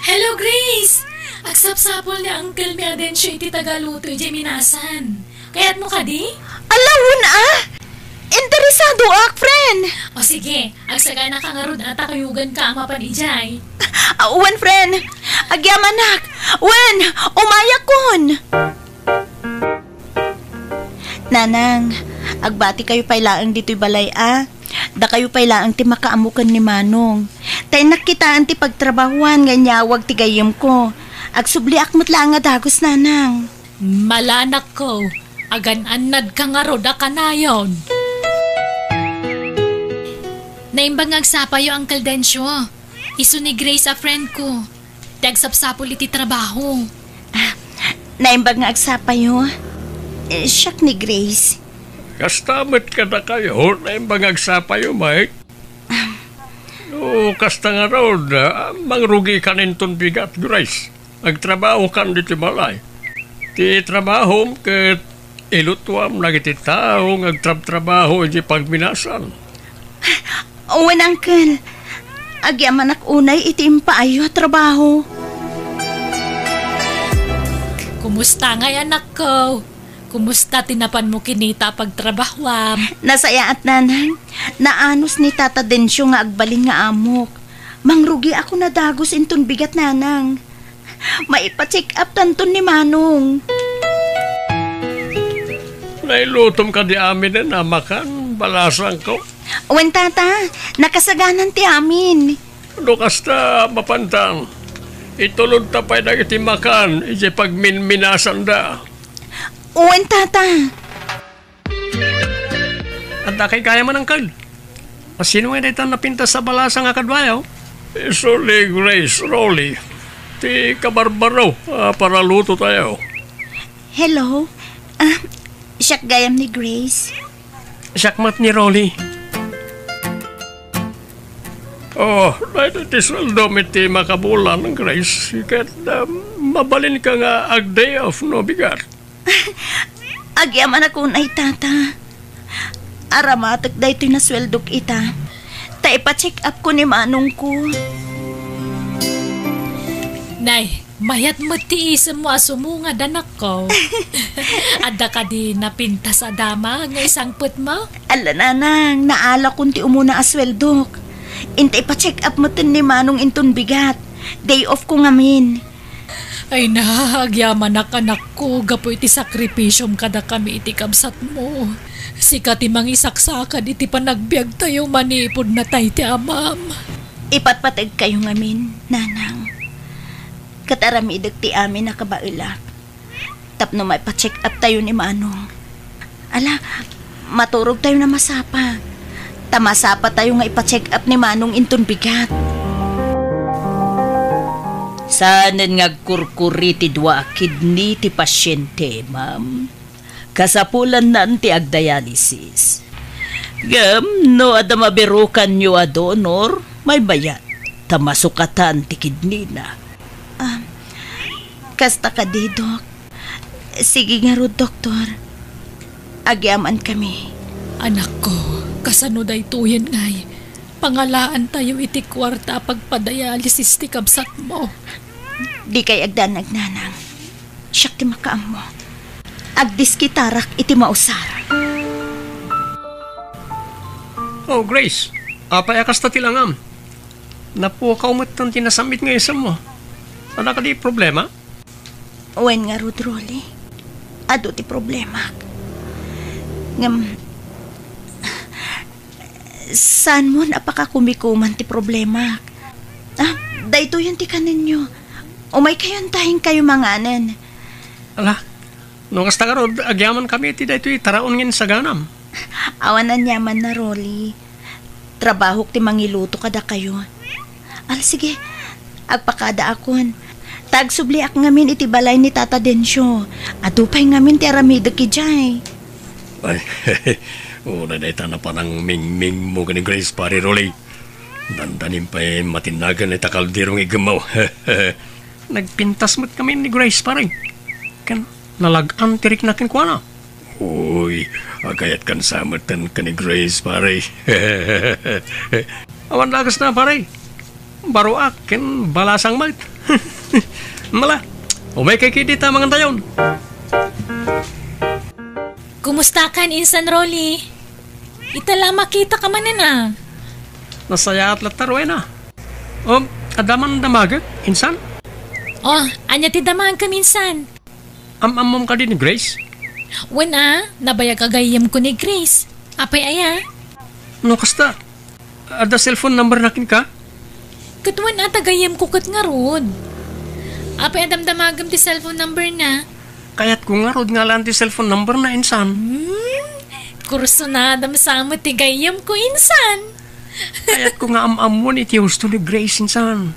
Hello, Grace! Agsapsapul ni Uncle mi Adencio iti tagaluto idiay minasan. Kayatmo kadi? Ala, wen a! Interesadoak, friend! O sige, agsaganaka ngarud a ta kuyoganka a mapan idiay. Ah, wen, friend. Agyamanak. Wen, umayakon. Nanang, agbati kayo pay laeng ditoy balay a. Dakayo pay laeng ti makaammo ken ni Manong. Ta innak kitaen ti pagtrabahuan nga inyawag ti gayyemko. Agsubliak met laeng a dagus, Nanang. Mala, anakko, agan-annadka ngarud a kanayon. Naimbag nga agsapayo, Uncle Dencio. Isu ni Grace a friend ko. Ti agsapsapul iti trabaho. Ah, naimbag nga agsapayo. Eh, siak ni Grace. Kasta met kadakayo, naimbag nga agsapayo, Mike. No kasta ngarud, ah, mangrugikan inton bigat, Grace. Agtrabahokan ditoy balay. Ti trabahom ket ilutuam dagiti tao nga agtrabtrabaho iti pagminasan. Wen, Uncle. Agyamanak unay iti impaayyo a trabaho. Kumusta ngay, anakko? Kumusta ti napanmo kinita a pagtrabahoam? Nasayaat, Nanang. Naanus ni Tata Dencio nga agbalin nga amok. Mangrugiakon a dagus inton bigat, Nanang. Maipa-check up tanton ni Manong. Nailutom kadi aminen a makan, balasangko? Wen, Tata. Nakasaganan ti amin. No kasta, mapantan, itulodta pay dagiti makan iti pagminminasanda. Wen, Tata. Adda kay gayaman, Uncle? Asino nga dayta napintas a balasang a kaduayo? Isu ni Grace, Rolly. Ti kabarbaro a paralutotayo. Hello? Ah, siak gayam ni Grace. Siak met ni Rolly. Oh, daytoy ti sueldom iti makabulan, Grace. Ket, ah, mabalinka nga ag-day off no bigat. Agyamanak unay, Tata. Aramatek daytoy nasueldok ita. Ta ipa-check up ko ni manongko. Nay, mayat met ti isemmo a sumungad, anakko. Adda kadi napintas a damag nga isangpetmo? Alla, Nanang, naalakon ti umuna a sueldok. Inta ipa-check up metten ni Manong inton bigat. Day off ko ngamin. Ay na, agyamanak, anakko, gapu iti sakripisiom kadakami iti kabsatmo. Sika ti mangisaksakad iti panagbiagtayo manipud natay ti amam. Ipatpategkayo ngamin, Nanang. Ket aramidek ti amin a kabaelak tapno maipa-check up tayo ni Manong. Ala, maturogtayon a masapa. Ta masapatayo nga ipa-check up ni Manong inton bigat. Saanen nga agkurkuri ti dua a kidney ti pasiente, ma'am. Kasapulannan ti agdialysis. Ngem no adda mabirukanyo a donor, maymayat ta masukatan ti kidneyna. Ah, kasta kadi, Dok. Sige ngarud, Doktor. Agyamankami. Anakko, kasano daytoyen ngay? Pangalaantayo iti kuarta a pagpadialysis ti kabsatmo. Dikay agdanag, Nanang. Siak ti makaammo. Agdiskitarak iti mausar. Oh, Grace, apay a kasta ti langam? Napukaw metten ti nasam-it nga isemmo. Adda kadi problema? Wen ngarud, Rolly. Adu ti problemak. Ngem, saanmon a pakakumikuman ti problemak. Ah, daytoyen ti kanenyo. Umaykayon ta inkayo manganen. Ala, no kasta ngarud, agyamankami iti daytoy taraon nga insaganam. Awan aniamanna, Rolly. Trabahok ti mangiluto kadakayo. Al, sige, agpakadaakon. Ta agsubliak ngamin iti balay ni Tata Dencio. Adu pay ngamin ti aramidek idiay. Ay, uray dayta napanangmingmingmo ken ni Grace, Pare Rolly. Dandanim pay matinnagan ita kaldero nga iggemmaw. Nagpintas met ngamin ni Grace, pare. Ken nalag-an ti rikna kenkuana. Uy, agayatkan sa metten ken ni Grace, pare. Awan la kasta, pare. Baroak ken balasang met. Mala, umaykay kadi ta mangantayon. Kumustakan, Insan Rolly? Ita la makitaka manen a. Nasayaat latta, Rowena. O, adda man damagek, Insan? O, ania ti damagem, Insan? Am-ammom kadi ni Grace? Wen a, nabayag a gayyemko ni Grace. Apay aya? No kasta, adda cellphone number na kenka? Ket wen a, ta gayyemko ket ngarud. Apay a damdamagem ti cellphone number na? Kayatko ngarud nga alaan ti cellphone number na, insan. Hmm, kursunadam sa met ti gayyemko, insan. Kayatko nga am-ammoen iti husto ni Grace, insan.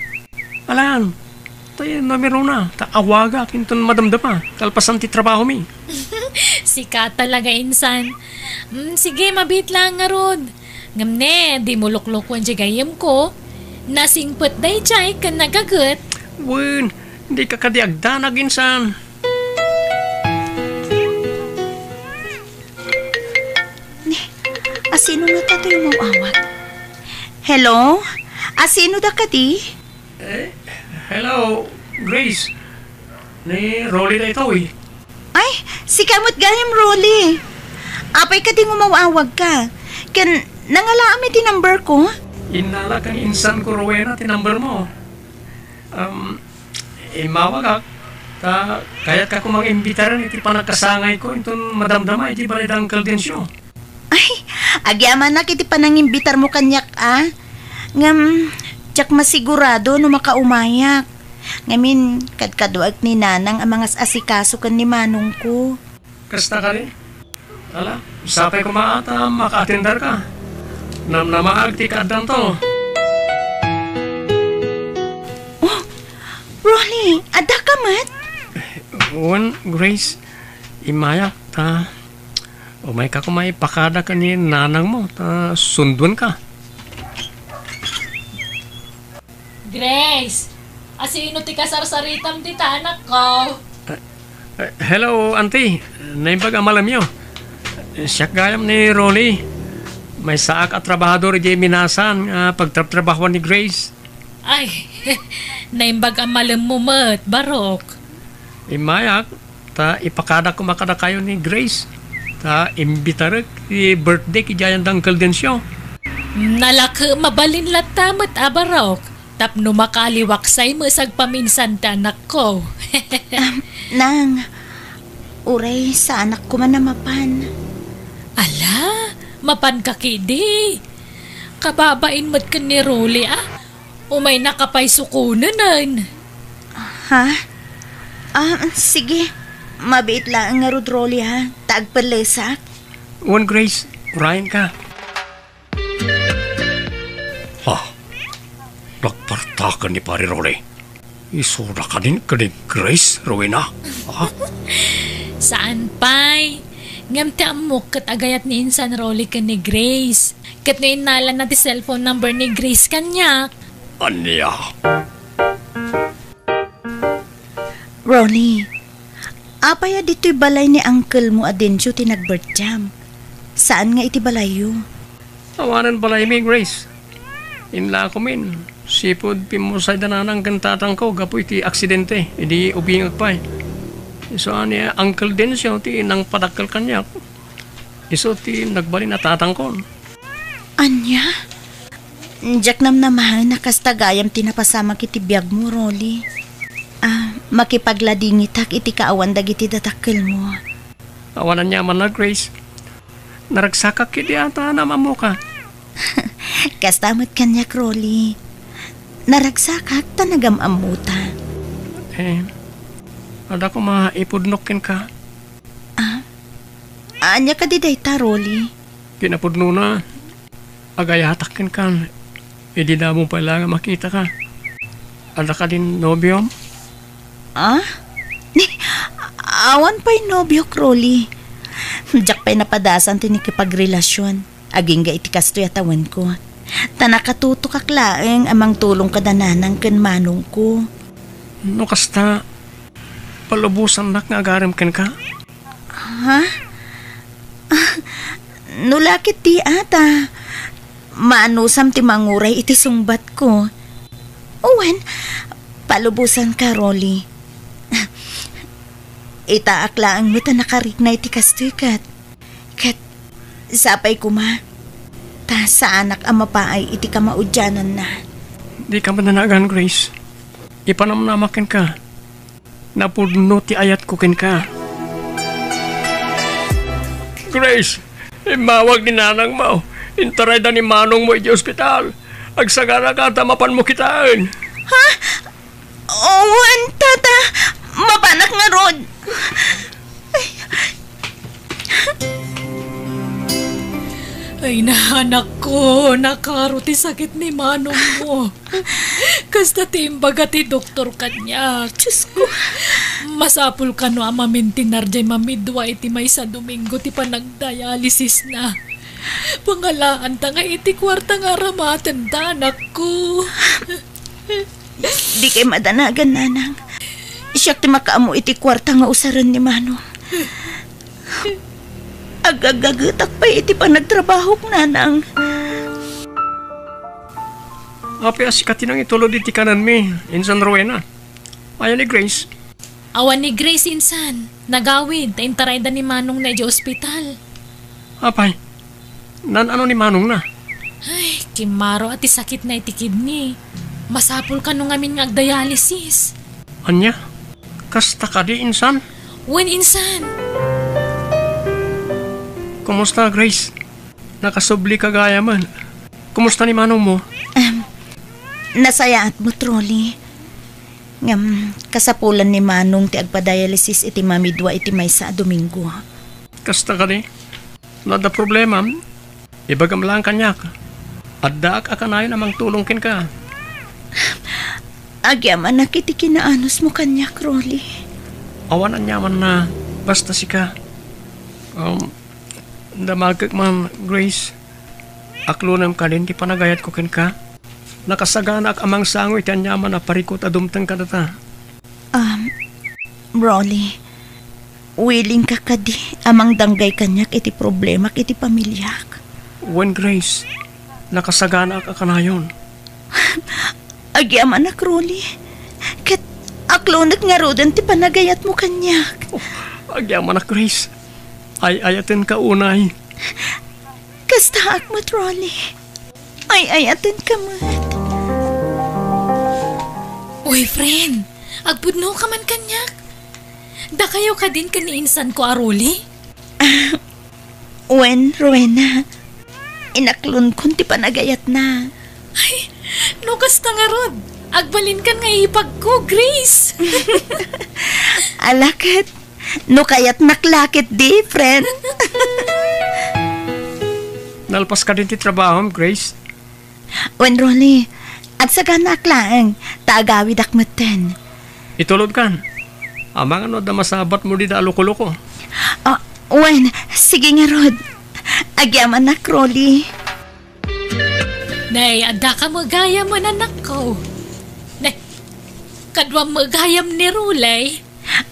Alan, tay numerona, ta awagak inton madamdama, kalpasan ti trabahomi. Sika talaga, insan. Mm, sige, mabiit lang ngarud. Ngem ne, dimo luklukuen diay gayyemko. Nasingpet daydiay ken nagaget. Wen, dika kadi agdanag, insan. Ne, asino ngata toy umaw-awag? Hello? Asino da kadi? Eh, hello, Grace. Ni Rolly daytoy. Ay, sika met gayam, Rolly. Apay kadi nga umaw-awagka? Ken nangalaam iti number ko? Innala ken insanko, Rowena, ti number mo. Um, immawagak, ta kayatka koma nga imbitaren iti panagkasangayko inton madamdama iti balay da Uncle Dencio. Ay, agyamanak iti panangimbitarmo kaniak, a. Ngem, diak masigurado no makaumayak. Ngamin, kadkaduaek ni Nanang a mangas-asikaso ken ni Manongko. Kasta kadi? Ala, sapay koma ta maka-atenderka. Namnamaag ti kaaddanto. Oh, Rolly, addaka met? Wen, Grace, immayak ta umayka koma ipakada ken ni nanangmo ta sunduenka. Grace, asino ti kasarsaritam dita, anakko? Eh, eh, hello, auntie. Naimbag a malemyo. Siak gayam ni Rolly. Maysaak a trabahador idiay minasan nga pagtrabtrabahoan ni Grace. Ay, naimbag a malemmo met, barok. Immayak, ta ipakadak koma kadakayo ni Grace. Ta imbitarek ti birthday idiayen da Uncle Dencio. Nalaka mabalin latta met a barok, tapno makaliwaksay met agpaminsan ti anakko. Am, nang, uray saanak koma a mapan. Ala, mapanka kadi. Kababain met ken ni Rolly, a. Umaynaka pay sukonenen. Ha? Ah, sige. Mabiit laeng ngarud, Rolly, ha? Ta agpellesak. Wen, Grace, urayenka. Ha? Nagpartaken ni Pari Rolly. Isuna kadin ken ni Grace, Rowena? Ha? Saan pay? Ngem ti ammok ket agayat ni insan Rolly ken ni Grace. Ket no innalanna ti cellphone number ni Grace kaniak. Ania? Ronnie, apay a ditoy balay ni uncle mo a Dencio ti nagbirthday? Saan nga iti balayyo? Awanen balaymi, Grace. Inlakomin, sipud pimmusayda nanang ken tatangko gapu iti aksidente idi ubingak pay. Isu a ni Uncle Dencio ti nangpadakkel kaniak. Isu ti nagbalin a tatangkon. Ania? Diak namnamaen a kasta gayam ti napasamak iti biagmo, Rolly. Ah, makipagladingitak iti kaawan dagiti dadakkelmo. Awan aniamanna, Grace. Naragsakak idi a ta naam-ammoka. Kasta met kaniak, Rolly. Naragsakak ta nagam-ammota. Eh, adda koma ipudnok kenka. Ah? Ania kadi dayta, Rolly? Kinapudnona, agayatak kenka. Idi damo pay la nga makitaka. Adda kadin nobiom? Ah? Ni, awan pay nobiok, Rolly. Diak pay napadasan ti nakipagrelasion. Agingga iti kastoy a tawenko. Ta nakatutokak laeng a mangtulong kada nanang ken manongko. No kasta, palubosannak nga agarem kenka. Ha? Ah, no la ket di ata, maanusam ti manguray iti sungbatko. Wen, palubosanka, Rolly. Itaak laeng met a nakarikna iti kastoy ket, ket sapay koma, ta saanak a mapaay iti kamaudiananna. Dika madanagan, Grace. Ipanamnamak kenka. Napudno ti ayatko kenka. Grace, immawag ni nanangmo. Intarayda ni manongmo idiay ospital. Agsagana ka ta mapanmo kitaen. Ha? Wen, Tata. Mapanak ngarud. Ay, na, anakko, nakaro ti sakit ni manongmo. Kasta ti imbaga ti doktor kaniak. Diyos ko. Masapul kano a mamintinar jay mamidua iti maysa a Domingo ti panagdialysisna. Pangalaanta nga iti kuarta nga aramatenda, anakko. Dikay madanagan, nanang. Siak ti makaammo iti kuarta nga usaren ni manong. Agagagetak pay iti panagtrabahok, nanang. Apay a sika ti nangitulod iti kanenmi, insan Rowena? Aya ni Grace? Awan ni Grace, insan. Nagawid ta intarayda ni manongna idiay ospital. Apay, naan-ano ni manongna? Ay, kimmaro a ti sakitna iti kidney. Masapul kano ngamin nga agdialysis. Ania? Kasta kadi, insan? Wen, insan. Kumusta, Grace? Nakasubli ka gayamen. Kumusta ni manongmo? Em, nasayaat met, Rolly. Ngem, kasapulan ni manong ti agpadialysis iti mamidua iti maysa a Domingo. Kasta kadi? No adda problema, ibagam laeng kaniak. Addaak a kanayon a mangtulong kenka. Agyamanak iti kinaanusmo kaniak, Rolly. Awan aniamanna, basta sika. Um, damagek man, Grace. Aklonem kadin ti panagayatko kenka. Nakasaganaak a mangsango iti aniaman a parikut a dumteng kadata. Um, Rolly, willing ka kadi a mangdanggay kaniak iti problemak iti pamiliak? Wen, Grace, nakasaganaak a kanayon. Agyamanak, Rolly. Ket aklonek ngaruden ti panagayatmo kaniak. Oh, agyamanak, Grace. Ay-ayatenka unay. Kastaak met, Rolly. Ay-ayatenka met. Uy, friend, agpudno ka man kaniak? Dakayo kadin ken ni insanko a Rolly? Wen, Rowena, inaklonkon ti panagayatna. Ay, no kasta ngarud, agbalinkan nga ipagko, Grace. Ala ket, no kayatnak la ketdi, friend. Nalpas kadin ti trabahom, Grace? Wen, Rolly, agsaganaak laeng, ta agawidak metten. Itulodkan. Amangan no adda masabatmo dida a loko-loko. Ah, wen, sige ngarud. Agyamanak, Rolly. Nay, addaka met gayam, anakko. Nay, kaduam met gayam ni Rolly.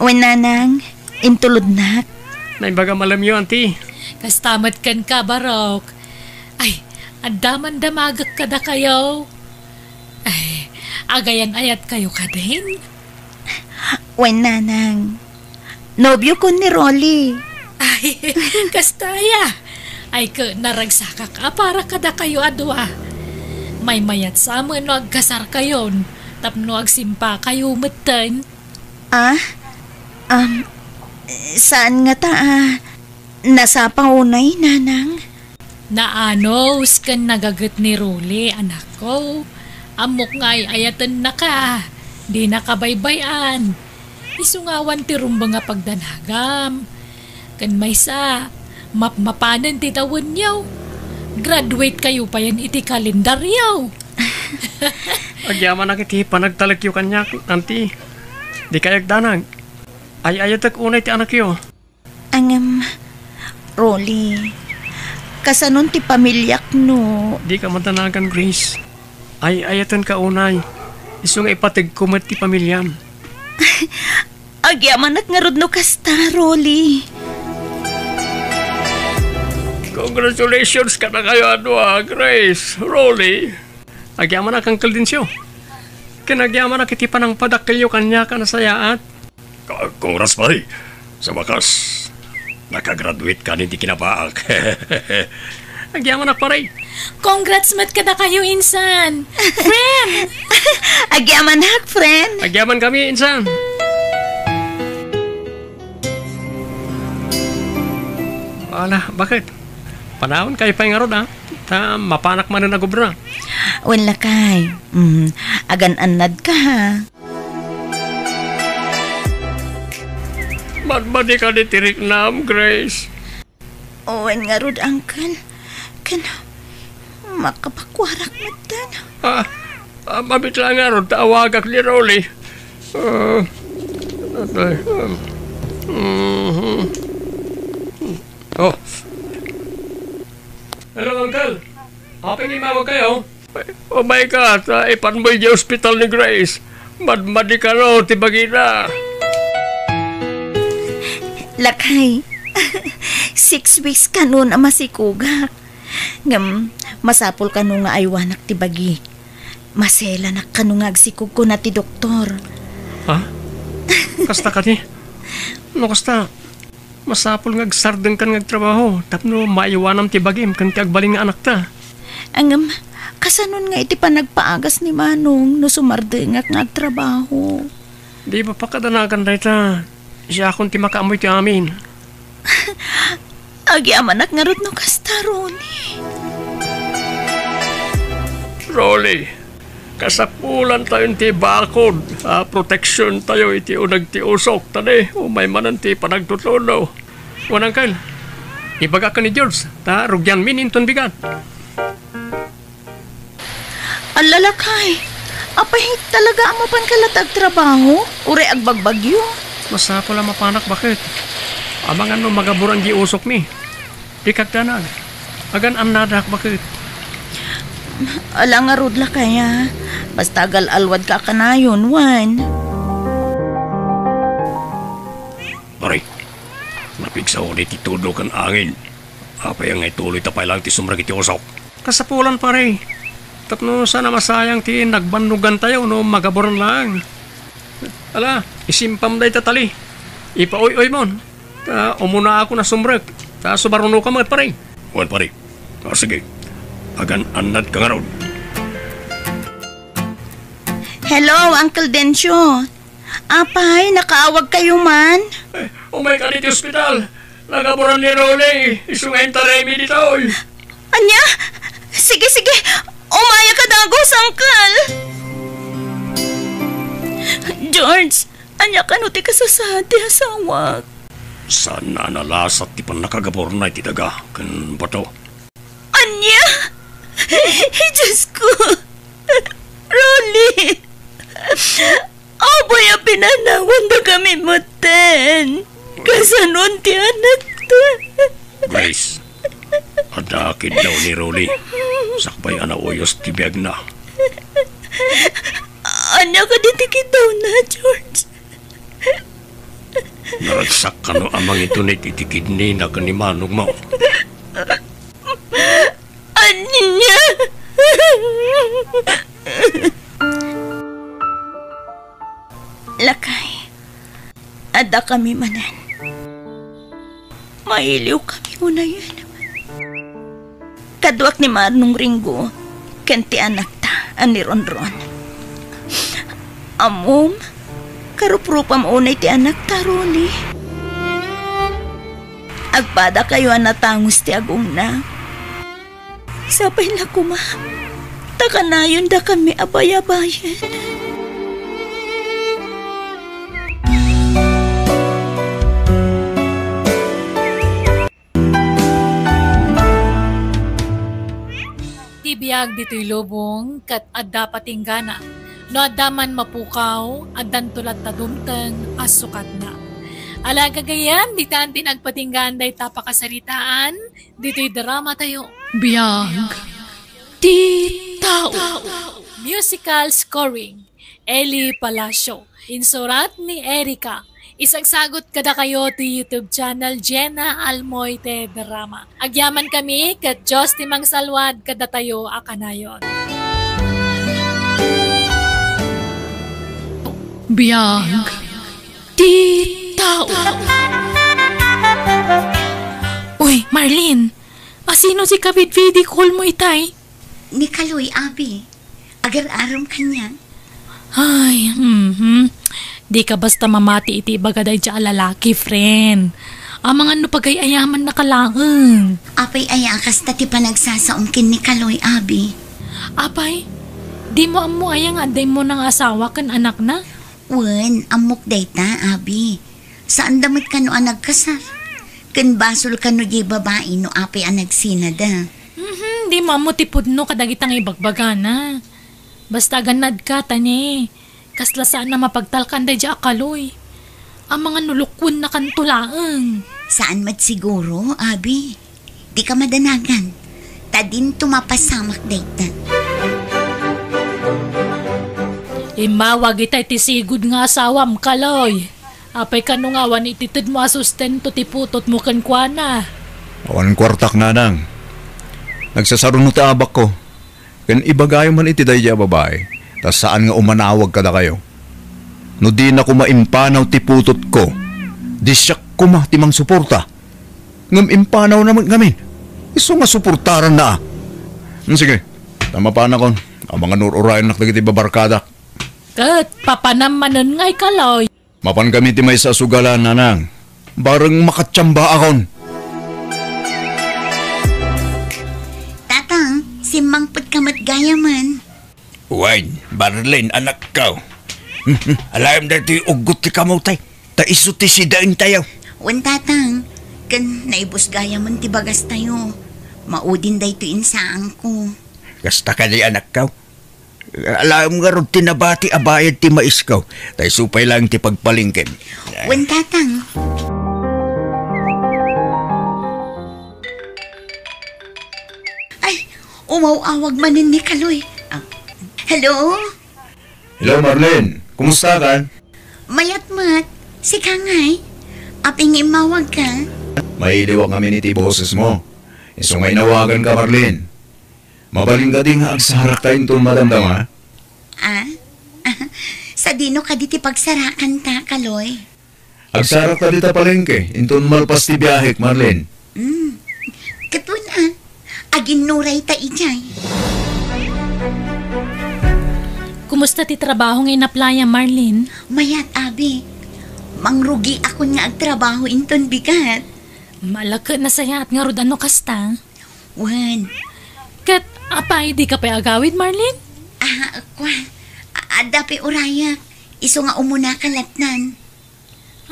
Wen, nanang, intulodnak. Naimbag a malemyo, anti. Kasta met kenka, Barok. Ay, adda man damagek kadakayo. Ay, agayan-ayatkayo kadin? Wen, nanang. Nobiokon ni Rolly. Ay, kasta aya. Ay, ket naragsakak a para kadakayo a dua. Maymayat sa met no agkasarkayon, tapno agsimpakayo metten. Ah? Um, saan ngata a nasapa unay, nanang? Naanus ken nagaget ni Rolly, anakko. Ammok nga ay-ayatennaka. Dinaka baybay-an. Isu nga awan ti rumbeng a pagdanagam. Ken maysa, mapmapanen ti tawenyo. Graduate kayo payen iti kalendaryo. Agyamanak iti panagtalekyo kaniak, anti. Dikay agdanag. Ay-ayatek unay ti anakyo. Ngem, Rolly, kasanon ti pamiliak no? Dika madanagan, Grace. Ay-ayatenka unay. Isu nga ipategko met ti pamiliam. Agyamanak ngarud no kasta, Rolly. Congratulations kadakayo a dua, Grace, Rolly. Agyamanak, Uncle Dencio. Ken agyamanak iti panangpadakkelyo kaniak a nasayaat. Ka-, congrats, pare. Sa wakas, nakagraduate ka iti kinabaak. Agyamanak, pare. Congrats met kadakayo, insan. Friend! Agyamanak, friend. Agyamankami, insan. Ala, bakit? Panawankayo pay ngarud, ha? Ta mapanak manen agubra. Wen, lakay. Mm, agan-annadka, ha? Madmadika ditoy riknam, Grace. Wen ngarud, Uncle. Ken makapakuarak metten. Ah, ah, mabitla ngarud ta awagak ni Rolly. Ah, atay, ah, mhm. Oh. Hello, Uncle. Apay nga immawagkayo? Oh my God, ah, ipanmo idiay ospital ni Grace. Madmadi kano ti bagina. Lakay, six weeks kano a masikogak. Ngem, masapul kano nga aywanak ti bagik. Maselanak kano nga agsikog, kuna ti doktor. Ha? Kasta kadi? No kasta, masapul nga agsardengkan nga agtrabaho tapno maaywanam ti bagim ken ti agbalin nga anakta. Ngem, kasanon nga iti panagpaagas ni Manong no sumardengak nga agtrabaho? Di ba pakadanagan dayta? Siakon ti makaammoy ti amin. Agyamanak ngarud no kasta, Ronnie. Rolly, kasapulantayon ti bakod a proteksiontayo iti uneg ti usok, ta di umay manen ti panagtutudo. Wen, Uncle, ibagak ken ni George, ta rugianmin inton bigat. Ala, lakay, apay, talaga a mapanka la ti agtrabaho? Uray agbagbagyo? Masapul a mapanak, baket. Amangan no magaburan di usokmi. Dika agdanag. Agan-annadak, baket. Ala ngarud, lakay, a. Basta agal-alwadka a kanayon, wen. Pare, napigsaw ni ti tudo ken angin. Apay nga ituloyta pay laeng ti sumrek iti usok? Kasapulan, pare. Tapno saan a masayang ti nagbannogantayo no magaburan laeng. Ala, isimpam dayta tali. Ipaoy-oymon. Ta umunaakon a sumrek. Ta sumarunoka met, pare. Wen, pare. Ah, sige. Agan-annadka ngarud. Hello, Uncle Dencio. Apay, nakaawagkayo man? Eh, umay kadi ti ospital. Nagaburan ni Rolly, isu nga intaraymi ditoy. Ania? Sige, sige. Umaya ka dagus, Uncle. George, ania kano ti kasasaad ti asawak? Saan a nalasat ti pannakagaburna iti daga ken bato. Ania? Diosko! Rolly! Apay a pinanawandakami metten? Kasanon ti anakta? Grace, adda kiddaw ni Rolly. Sakbay a nauyos ti biagna. Ania kadi ti kiddawna, George? Naragsak kano a mangitunit iti kidneyna ken ni manongmo. Ania? Lakay, addakami manen. Mailiwkami unayen. Kaduak ni Manong Ringo ken ti anakta a ni Ronron. Ammom, karuprupam unay ti anakta, Ronnie. Agpadakayo a natangus ti agongna. Sapay la koma, ta kanayondakanmi a bayabayen. Ti biag ditoy lubong ket adda patinggana. No adda man mapukaw, addanto latta dumteng a sukatna. Ala, gagayyem, ditan ti nagpatinggaan dayta pakasaritaan ditoy dramatayo. Biag ti tao. Musical scoring, Eli Palacio. Insurat ni Erica. Isagsagut kadakayo ti YouTube channel Jenna Almoite Drama. Agyamankami ket Dios ti mangsalwad kadatayo a kanayon. Biag ti tao. Uy, Marlene, asino ti kabidbidi call mo itay? Ni Kaloy, abi. Agar-arom kaniak. Ay, mhm. Dika basta mamati iti ibaga daydiay a lalaki, friend. Amangan no pagay-ayamannaka laeng. Apay aya a kasta ti panagsasaom ken ni Kaloy, abi? Apay, dimo ammo aya nga adda immuna nga asawa ken anakna? Wen, ammok dayta, abi. Saanda met kano a nagkasar. Ken basol kano diay babai no apay a nagsinada. Mhm, dimo ammo ti pudno kadagita nga ibagbagana. Basta agannadka, ta ne, kasla saan a mapagtalkan daydiay a Kaloy. Amangan no lukwennakanto laeng. Saan met siguro, abi? Dika madanagan, ta dinto mapasamak dayta. Immawag itay ti sigud nga asawam, Kaloy. Apay kano nga awan ititedmo a sustento ti putotmo kenkuana? Awan kuartak, nanang. Nagsasaruno ti abakko. Ken ibagayo man iti daydiay a babai, ta saan nga umanawag kadakayo. No dina koma impanaw ti putotko, di siak koma ti mangsuporta. Ngem impanawna met ngamin. Isu nga suportaranna a. Hmm, sige, ta mapanakon. Amangan ur-urayennak dagiti babarkadak. Ket papanam manen ngay, Kaloy. Mapankami ti maysa a sugalan, nanang. Bareng makatiambaakon. Tatang, simmangpetka met gayamen. Wen, Marlene, anakko. Alaem daytoy uggot ti kamote. Ta isu ti sidaentayo. Wen, tatang. Ken naibus gayamen ti bagastayo. Maudin daytoy insaanko. Kasta kadi, anakko? Alaem ngarud ti nabati a bayad ti maisko, ta isu pay laeng ti pagpalengkem. Wen, tatang. Ay, umaw-awag manen ni Kaloy. Ah, hello? Hello, Marlene. Kumusta ka? Mayat met. Sika ngay? Apay nga immawagka? Mailiwak ngamin iti bosesmo. Isu nga inawaganka, Marlene. Mabalin kadi nga agsarakta inton madamdama? Ah? Sadino kadi ti pagsarakanta, Kaloy? Agsarakta dita palengke inton malpas ti biahek, Marlene. Hmm. Ket wen a, aginnurayta idiay. Kumusta ti trabaho nga inaplayam, Marlene? Mayat, abi. Mangrugiakon nga agtrabaho inton bigat. Malaka, nasayaat ngarud a no kasta. Wen. Ket apay, dika pay agawid, Marlene? Ah, kua. A-, adda pay urayak. Isu nga umunaka lattan.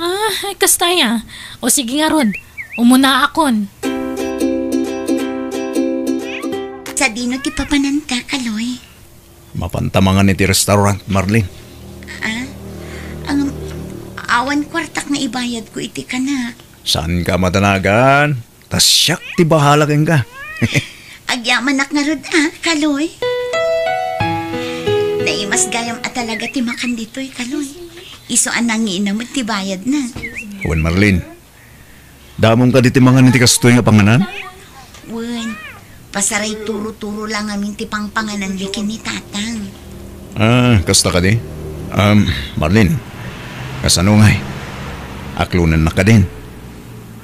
Ah, ay, kasta aya. O sige ngarud, umunaakon. Sadino ti papananta, Kaloy? Mapanta mangan iti restaurant, Marlene. Ah? Ang, awan kuartak nga ibayadko iti kanak. Saanka madanagan? Ta siak ti bahala kenka. Agyamanak ngarud a, Kaloy. Naimas gayam a talaga ti makan ditoy, Kaloy. Isu a nangiina met ti bayadna. Wen, Marlene. Damom kadi ti mangan iti kastoy nga panganan? Wen, pasaray turo-turo la ngamin ti pangpangananmi ken ni Tatang. Ah, kasta kadi? Um, Marlene, kasano ngay? Aklonennak kadin?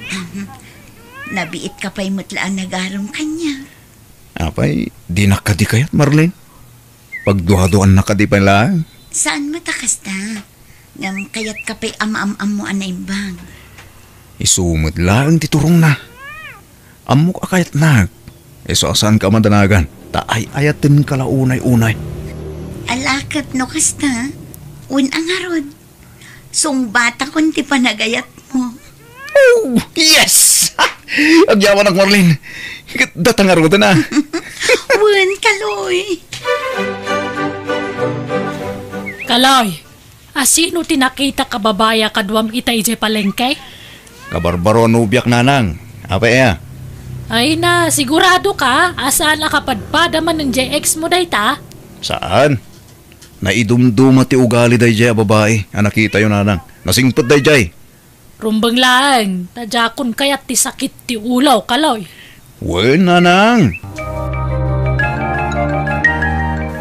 Ahem. Nabiitka pay met la a nagarem kaniak. Apay, dinak kadi kayat, Marlene? Pagduaduannak kadi pay laeng? Saan met a kasta. Ngem kayatka pay a maam-ammo a naimbag. Isu met laeng ti turongna. Ammok a kayatnak. Isu a saanka a madanagan, ta ay-ayatenka la unay-unay. Ala ket no kasta, wen a ngarud. Sungbatakon ti panagayatmo. Oh, yes! Agyamanak, Marlene. Ket data ngaruden a. Wen, Kaloy. Kaloy, asino ti nakitak a babai a kaduam ita idiay palengke? Kabarbaro a nobiak, nanang. Apay aya? Ay na, sigurado ka a saan a kapadpada manen diay ex mo dayta? Saan? Naidumduma ti ugali daydiay a babai a nakitayo, nanang. Nasingpet daydiay. Rumbeng laeng, ta diakon kayat ti sakit ti ulo, Kaloy. Wen, nanang.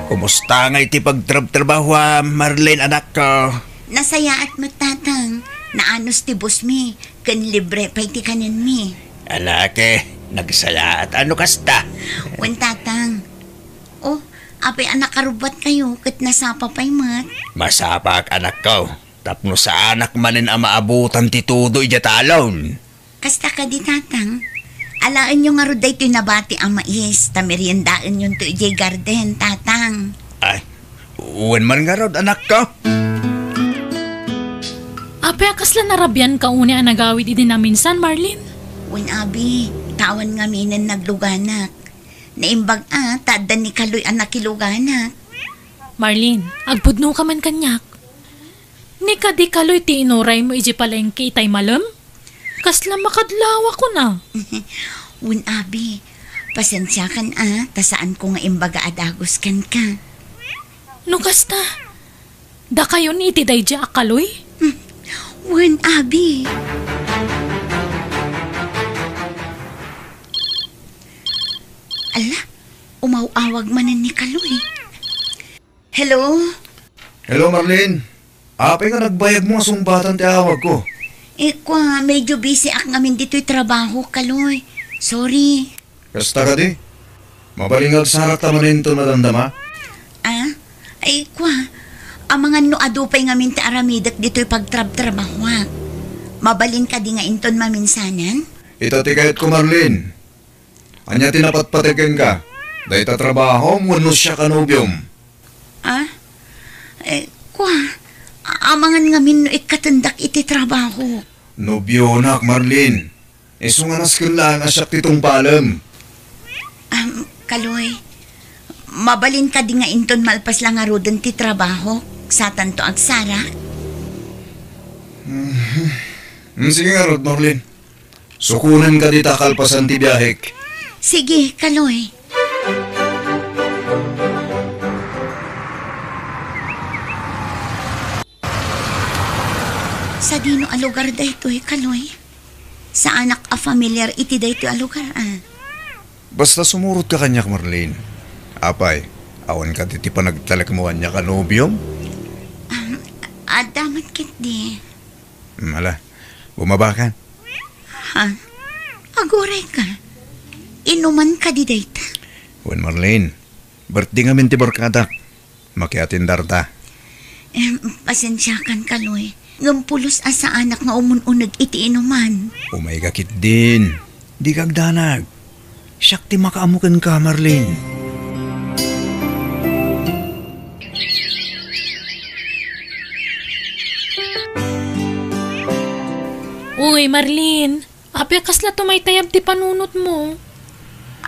Kumusta ngay ti pagtrabtrabaho, a Marlene, anakko? Nasayaat met, Tatang. Naanus ti busmi, ken libre pay ti kanenmi. Ala ket, nagsayaat a no kasta. Wen, Tatang. Oh, apay a nakarubbatkayo ket nasapa pay met? Masapak, anakko. Tapno saanak manen a maabutan ti tudo idiay talon. Kasta kadi, Tatang? Alaenyo ngarud daytoy nabati a mais, ta meriendaenyonto idiay garden, Tatang. Ay, wen man ngarud, anakko. Apay a kasla narabianka unay a nagawid idi naminsan, Marlene? Wen, abi, ta awan ngaminen nagluganak. Naimbag a, ta adda ni Kaloy a nakiluganak. Marlene, agpudnoka man kaniak. Ni kadi Kaloy ti inuraymo idiay palengke itay malem? Kasla makadlawakon a. Wen, abi, pasensiakan a, ta saanko nga imbaga a dagus kenka. No kasta, dakayon iti daydiay a Kaloy? Hmm. Wen, abi. Ala, umaw-awag manen ni Kaloy. Hello? Hello, Marlene. Apay nga nagbayagmo nga sungbatan ti awagko? Eh, kua, medyo busy ak ngamin ditoy trabaho, Kaloy. Sorry. Kasta kadi? Mabalin nga agsarakta manen inton madamdama? Ah? Ay, kua, amangan no adu pay ngamin ti aramidek ditoy pagtrabtrabahoak. Mabalin kadi nga inton maminsanan? Ita ti kayatko, Marlene. Ania ti napatpateg kenka? Dayta trabahom wenno siak a nobiom? Ah? Eh, kua, a-, amangan ngamin no ikkatendak iti trabaho. Nobionak, Marlene. Isu nga nasken laeng a siak ti tungpalem. Am, Kaloy, mabalin kadi nga inton malpas la ngaruden ti trabaho, satanto agsarak? Mhm. Mm, sige ngarud, Marlene. Sukonen kadi ta kalpasan ti biahek. Sige, Kaloy. Sadino a lugar daytoy, Kaloy? Saanak a familiar iti daytoy a lugar, a. Basta sumurotka kaniak, Marlene. Apay, awan kadi ti panagtalekmo kaniak a nobiom? Um, adda met ketdi. Ala, bumaba ka. Ha? Aguray ka. Inuman kadi dayta? Wen, Marlene, birthday ngamin ti barkadak. Makiatendarta. Em, pasensiakan, Kaloy. Ngem pulos a saanak nga umun-uneg iti inuman. Umayka ketdin. Dika agdanag. Siak ti makaammo kenka, Marlene. Uy, Marlene. Apay, kasla tumaytayab ti panunotmo?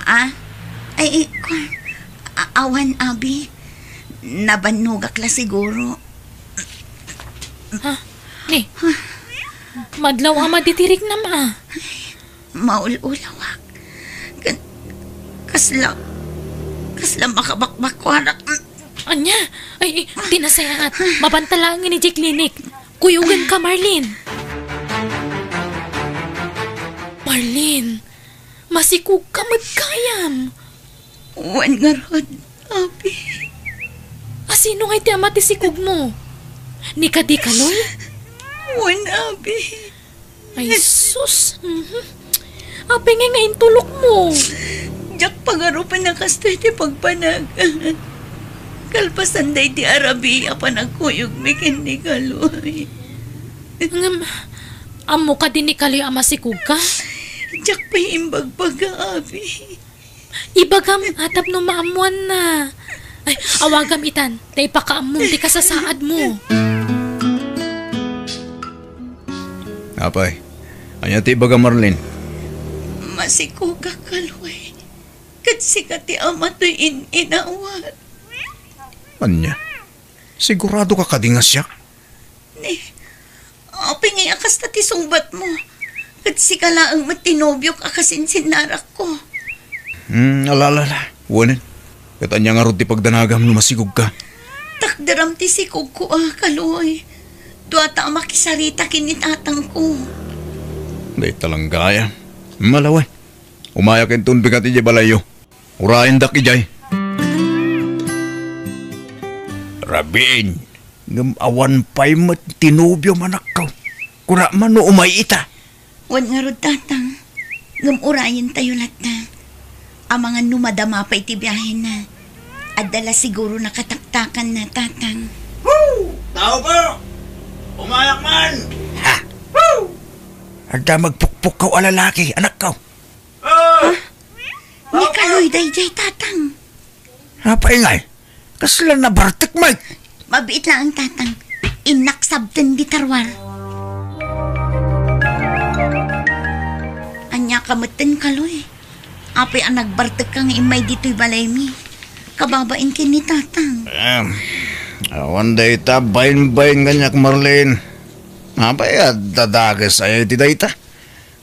Ah? Ay, ay, kua-, a-, awan, abi. Nabannogak la siguro. Ha? Ni? Madlaw a madi ti riknam, a. Maul-ulawak. Kan-, kasla, kasla makabakbakuarak. Ania? Ay, ay, ti nasayaat. Mabanta laeng idiay klinik. Kuyogenka, Marlene. Marlene, masikogka met gayam. Wen ngarud, abi. A, sino ngay ti ama ti sikogmo? Ni kadi Kaloy? Wen, abi. Ay, sus. Mhm. Apay ngay nga intulokmo? Diak pagarupen a kastoy ti pagpanagan. Kalpasan daydi a rabii a panagkuyogmi ken ni Kaloy. Ngem, ammo kadi ni Kaloy a masikogka? Diak pay imbagbaga, abi. Ibagam a tapno maammoanna. Ay, awagam itan, ta ipakaammom ti kasasaadmo. Apay, ania ti ibagam, Marlene? Masikogak, Kaloy. Ket sika ti ama toy in-inawat. Ania? Siguradoka kadi nga siak? Ni, apay ngay a kasta ti sungbatmo? Ket sika laeng met ti nobiok a kasinsinnarakko. Hmm, ala, ala, ala. Wen. Ket ania ngarud ti pagdanagam no masikogka? Takderam ti sikogko a, Kaloy. Duata a makisarita ken ni tatangko. Dayta lang gayam. Ala wen. Umayak inton bigat idiay balayyo. Urayendak idiay. Rabiin, ngem awan pay met ti nobiom, anakko. Kuna man no umay ita. Wen ngarud, Tatang. Ngem urayentayo latta. Amangan no madama pay ti biahena. Adda la siguro nakataktakanna, Tatang. Tao po! Umayak man! Ha? Adda magpukpukkaw a lalaki, anakko. Ni Kaloy daydiay, Tatang. Apay ngay? Kasla nabartek met? Mabiit laeng, Tatang. Innak sabten dita ruar. Ania ka metten, Kaloy? Apay a nagbartekka nga immay ditoy balaymi, kababain ken ni Tatang? Em, awan dayta bainbain kaniak, Marlene. Apay a dadakes aya iti dayta?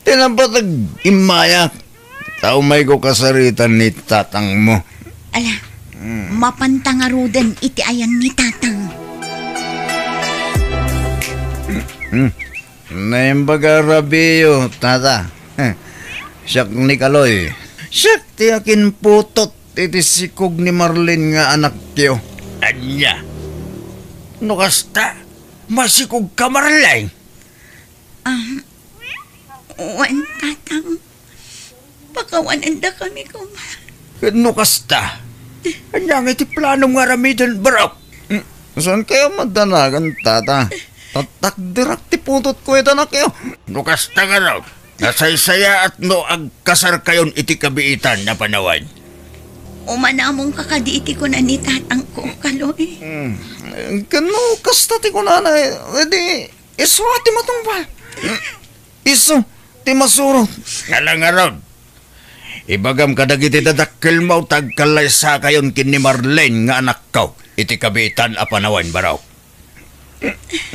Ti napateg immayak, ta umayko kasaritan ni tatangmo. Ala, Hmm. mapanta ngaruden iti ayan ni Tatang. Hmm. Naimbag a rabiyo, tata. Siak ni Kaloy. Siak ti akinputot iti sikog ni Marlene nga anakyo. Ania? No kasta, masikogka, Marlene? Ah, wen, Tatang. Pakawanendakami koma. Ket no kasta, ania ngay ti planom nga aramiden, barok? Hmm, saan kayo madanagan, tata? Tatakderak ti putotko iti anakyo. No kasta, barok, nasaysayaat no agkasarkayon iti kabiitan a panawen. Umanamongka kadi iti kuna ni tatangko, Kaloy? Hmm, ken no kasta ti kunana, edi, isu a ti matungpal. Isu ti masurot. Ala ngarud, ibagam kadagiti dadakkelmo ta agkallaysakayon ken ni Marlene nga anakko iti kabiitan a panawen, barok.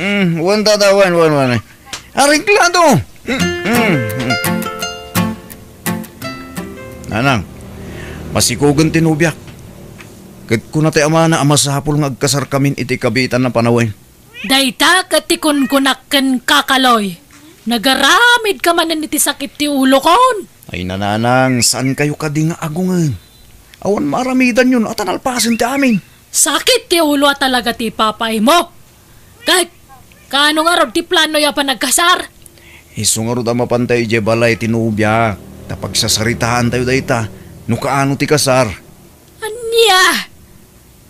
Mm, wen, tata, wen, wen, wen. Areglado. Mm, mm. Nanang, masikugen ti nobiak. Ket kuna ti amana a masapul nga agkasarkamin iti kabiitan a panawen. Dayta ket ti kunkunak kenka, Kaloy. Nagaramidka manen iti sakit ti ulokon. Ay, nanang, saan kayo kadi nga agungen? Awan maaramidanyo no ata nalpasen ti amin. Sakit ti ulo a talaga ti ipapaaymo. Ket, kaano ngarud ti planoyo a panagkasar? Isu ngarud a mapantay idiay balay ti nobia, ta pagsasaritaantayo dayta, no kaano ti kasar. Ania?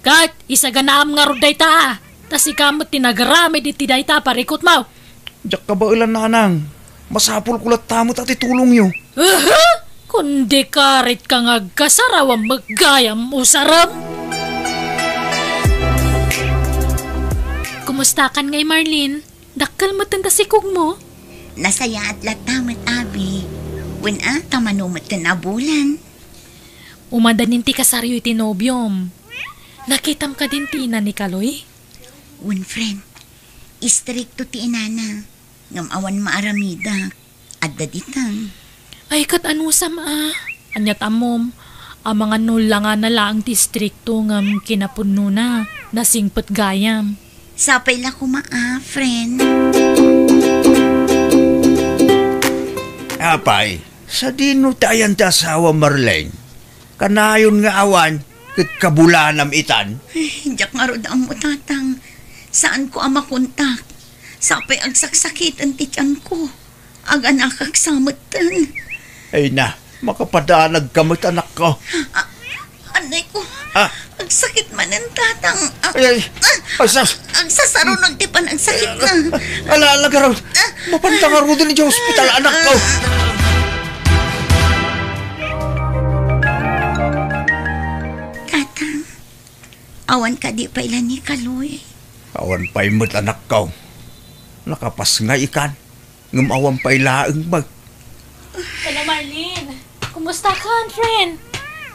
Ket isaganaam ngarud dayta, ta sika met ti nagaramid iti dayta a parikutmo. Diak kabaelan, nanang. Masapulko latta met a ti tulongyo. Aha! Kundi karit ka nga agkasar, awan met gayam usarem. Kumustakan ngay, Marlene? Dakkel met ti sikogmo? Nasayaat latta met, abi. Wen a, ta mano met ti nabulan. Umadanin ti kasaryo iti nobiom. Nakitam kadin ti ina ni Kaloy? Wen, friend. Istrikto ti inana. Ngem awan maaramidak. Adda ditan. Ay, ket anusam a? Aniat ammom, amangan no langana laeng ti istrikto ngem kinapudnona, nasingpet gayam. Sapay la koma a, friend. Apay, sadino ti ayan ti asawa, Marlene? Kanayon nga awan, ket kabulanam itan? Ay, diak ngarud ammo, Tatang. Saanko a makontak. Sapay agsaksakiten ti tianko. Aganakak sa metten. Ay na, makapadanag ka met, anakko. Ah, anay ko. Ah. Agsakit manen, Tatang. Ah, Ay, ay. ah, Ay, sus. Agsasarunod ti panagsakit na. Ala, ala, garud. Mapanta ngaruden idiay hospital, anakko. Tatang, awan kadi pay la ni Kaloy? Awan pay met, anakko. Nakapas nga ikan. Ngem awan pay laeng met. Hello, Marlene. Kumusta ka, friend?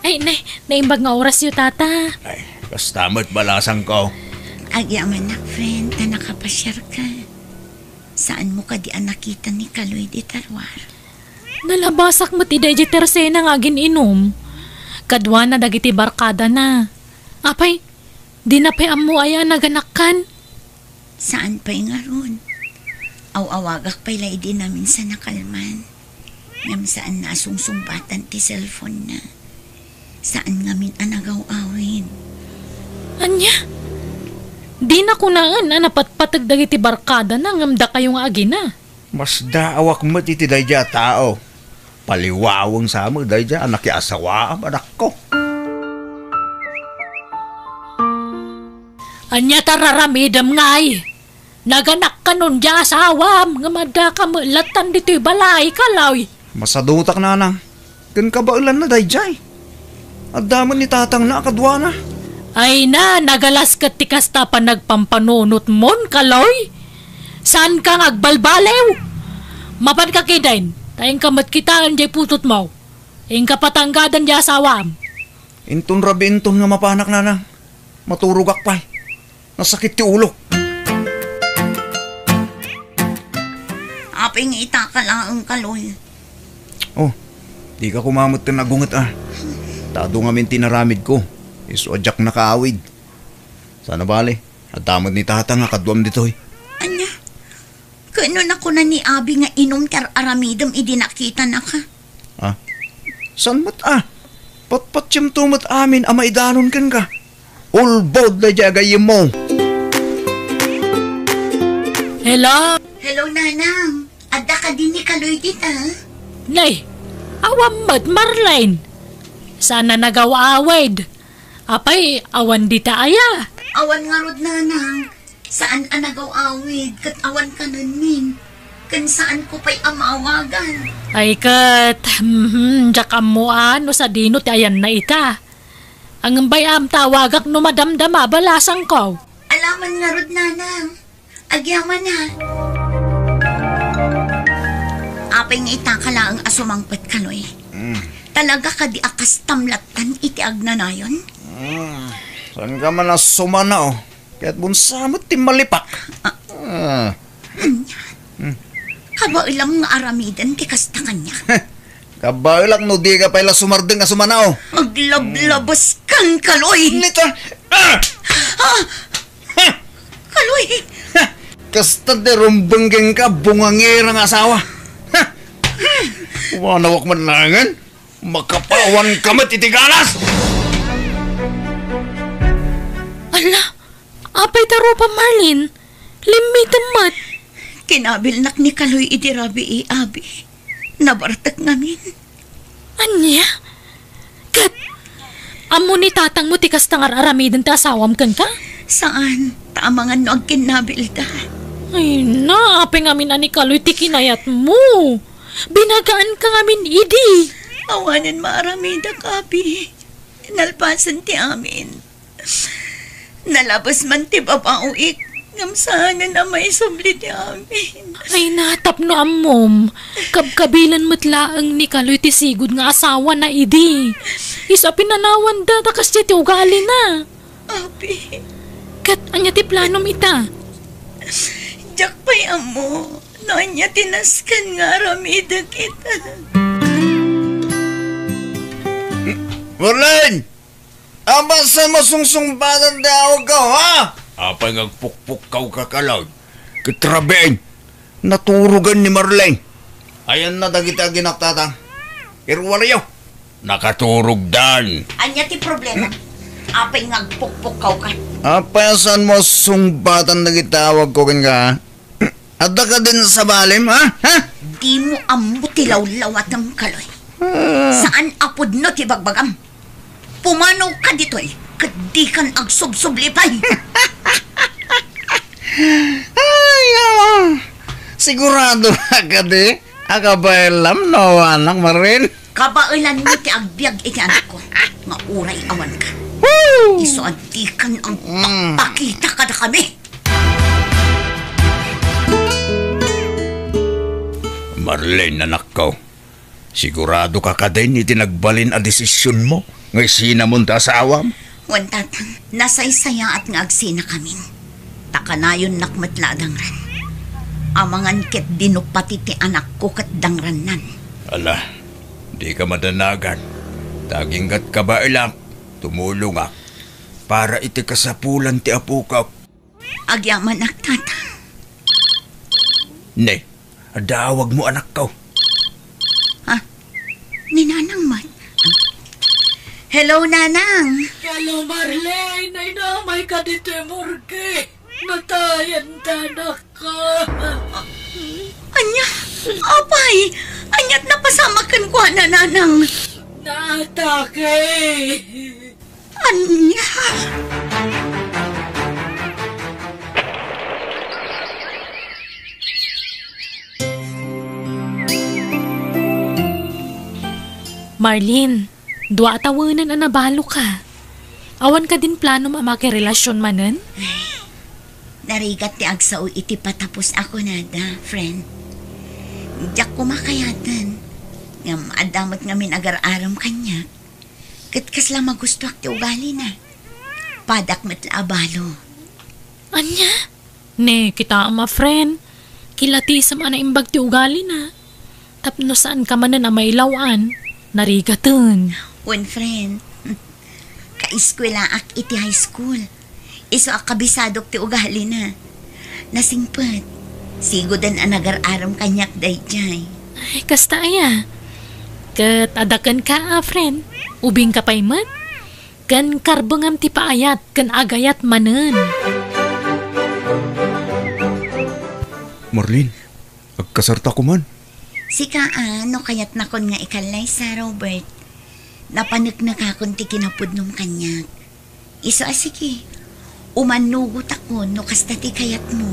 Ay, nay, naimbag nga orasyo, tata. Ay, kasta met balasangko. Agyamanak, friend, ta nakapasiarka. Saanmo kadi a nakita ni Kaloy dita ruar? Nalabasak met idiay tersena nga agin-inum. Kaduana dagiti barkadana. Apay, dina pay ammo aya a naganakkan? Saan pay ngarud? Aw-awagak pay la idi naminsan a kalman. Ngem saan na a sungsungbatan ti cellphone na. Saan ngamin a nagaw-awid. Ania? Dina kunaen a napatpateg dagiti barkadana ngem dakayo nga agina. Masdaawak met iti daydiay a tao. Paliwaweng sa met daydiay a nakiasawaam, anakko. Ania ta raramidem ngay? Naganak kanon diay asawam, ngem addaka met lattan ditoy balay, Kaloy. Masadutak, nanang. Ken kabaelanna daydiay. Adda met ni tatangna a kaduana. Ay na, nagalas ket ti kasta a panagpampanunotmon, Kaloy. Saanka nga agbalbaliw. Mapanka ketdin, ta inka met kitaen diay putotmo. Inka patanggadan diay asawam. Inton rabii inton nga mapanak, nanang. Maturogak pay. Nasakit ti ulok. Apay nga itaka laeng, Kaloy? Oh, dika koma met ken agunget a. Ta adu ngamin ti inaramidko. Isu a diak nakaawid. Sana bale, adda met ni tatang a kaduam ditoy. Ania? Ket no nakuna ni Abi nga inum ti ar-aramidem idi nakitanaka? Ah? Saan met a? Patpatiemto met amin a maidanon kenka. Ulbod daydiay a gayyemmo. Hello? Hello, Nanang. Adda kadi ni Kaloy dita? Nay, awan met, Marlene. Saan a nagaw-awid? Apay, awan dita aya? Awan ngarud, Nanang. Saan a nagaw-awid ket awan kanenmin. Ken saanko pay a maawagan. Ay ket, mhm, diak ammoan no sadino ti ayanna ita. Ngem bay-am ta awagak no madamdama a balasangko. Alaman ngarud, Nanang. Agyaman a. Apay nga itaka laeng a sumangpet, Kaloy? Mm. Talaga kadi a kastam lattan iti agnanayon? Mm. Saanka man a sumana, oh. Ket bunsa met ti malipak. Ah. Ah. Ania? Hmm. Kabaelam nga aramiden ti kasta kaniak. Kabaelak no dika pay la sumardeng a sumana, oh. Aglablabas kan, Kaloy. Nita. Ah! Ah! Ha! Kaloy. Ha! Kasta ti rumbeng kenka, bungangera nga asawa. Ha! Wanawak man laengen. Makapawan ka met iti galas! Ala, apay ta rupa, Marlene? Limmitem met. Kinabilnak ni Kaloy idi rabii, Abi. Nabartek ngamin. Ania? Ket, ammo ni tatangmo ti kasta nga ar-aramiden ti asawam kenka? Saan, ta amangan no agkinnabilda. Ay na, apay ngamin a ni Kaloy ti kinayatmo. Binagaanka ngamin idi. Awanen maaramidak, Abi. Nalpasen ti amin. Nalabes man ti babaoik, ngem saanen a maisubli ti amin. Ay na, tapno ammom, kabkabilan met laeng ni Kaloy ti sigud nga asawana idi. Isu a pinanawanda ta kasdiay ti ugalina. Abi. Ket ania ti planom ita? Diak pay ammo no ania ti nasken nga aramidek ita. Marlene! Apay sa masungsungbatan ti awagko, ha? Apay nga agpukpukkaw ka, Kaloy? Ket rabiin, naturogen ni Marlene. Ayanna dagiti aginak, Tatang. Iruaryo. Nakaturogdan. Ania ti problema? Apay nga agpukpukkaw ka? Apay a saanmo a sungbatan dagiti awagko kenka, ha? Adda kadin sabalem, ha? Ha? Dimo ammo ti lawlawatem, Kaloy. Ah. Saan a pudno ti bagbagam. Pumanaw ka ditoy, ket dikan agsubsubli pay. Ay, awa. Sigurado ka kadi a kabaelam no awanak, Marlene? Kabaelanmi ti agbiag iti anakko, nga uray awanka. Woo! Isu a dikan agpakpakita kadakami. Marlene, anakko, sigurado ka kadin iti nagbalin a desisionmo nga isinamon ti asawam? Wen, Tatang, nasaysayaat nga agsinakamin. Ta kanayonnak met la a dangran. Amangan ketdi no pati ti anakko ket dangrannan. Ala, dika madanagan. Ta aginggat kabaelak, tumulongak para iti kasapulan ti apokak. Agyamanak, Tatang. Ne, adda awagmo, anakko. Ha? Ni Nanang man. Hello, Nanang. Hello, Marlene. Ay, naamay ka ditoy morgue. Natayan ta, anakko. Ania? Apay? Ania't napasamak kenkuana, Nanang? Naatake. Ania? Arlene, dua a tawenen a nabaloka. Awan kadin planom a makirelasion manen? Narigat ti agsao iti patapos a kunada, friend. Diak koma kayaten. Ngem adda met ngamin agar-arem kaniak. Ket kasla magustoak ti ugalina. Padak met la a balo. Ania? Ne, kitaem a friend. Kilatisem a naimbag ti ugalina. Tapno saanka manen a mailaw-an, narigaten. Wen, friend. Kaeskuelaak iti high school. Isu a kabisadok ti ugalina. Nasingpet. Sigoden a nagar-arem kaniak daydiay. Ay, kasta aya. Ket adda kenka a friend. Ubingka pay met. Ken karbengam ti paayat ken agayat manen. Marlene, agkasarta koman. Sika a, no kayatnakon nga ikallaysa, Robert, napaneknekakon ti kinapudnom kaniak. Isu a sige, umannugotakon no kasta ti kayatmo.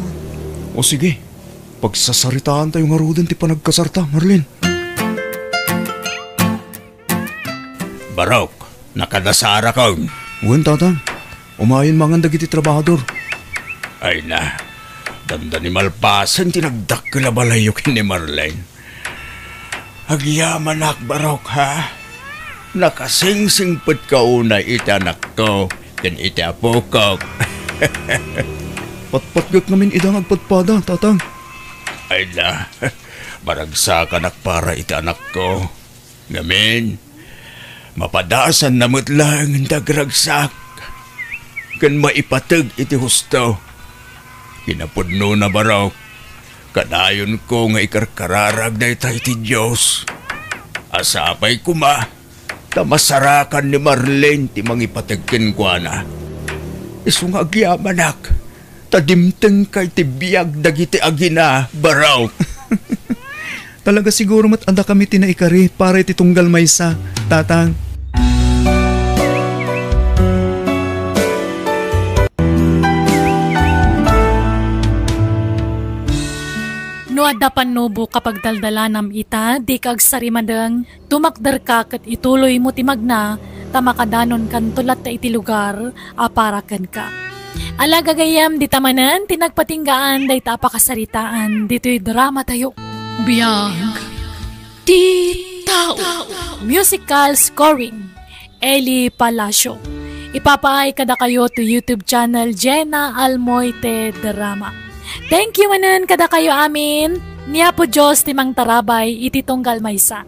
O sige, pagsasaritaantayo ngaruden ti panagkasarta, Marlene. Barok, nakadasarakon. Wen, Tatang. Umayen mangan dagiti trabahador. Ay na, danda ni malpasen ti nagdakkel a balayyo ken ni Marlene. Agyamanak, Barok, ha? Nakasingsingpetka unay iti anakko ken iti apokok. Patpatgek ngamin ida nga agpadpada, Tatang. Ay na, maragsakanak para iti anakko. Ngamin, mapadasanna met laeng ti agragsak ken maipateg iti husto. Kinapudnona, Barok, kadayonko nga ikarkararag dayta iti Dios. A sapay koma ta masarakan ni Marlene ti mangipateg kenkuana. Isu nga agyamanak, ta dimtengka iti biag dagiti agina, Barok. Talaga siguro met a dakami ti naikari para iti tunggal maysa, Tatang. No adda pannubok a pagdaldalanam ita, dika agsarimadeng, tumakderka ket ituloymo ti magna, ta makadanonkanto latta iti lugar a para kenka. Ala, gagayyem, dita manen ti nagpatinggaan dayta a pakasaritaan ditoy dramatayo. Biag ti tao. Musical scoring, Eli Palacio. Ipapaay kadakayo to YouTube channel Jenna Almoite Drama. Thank you manen kadakayo amin. Ni Apo Dios ti mangtarabay iti tunggal maysa.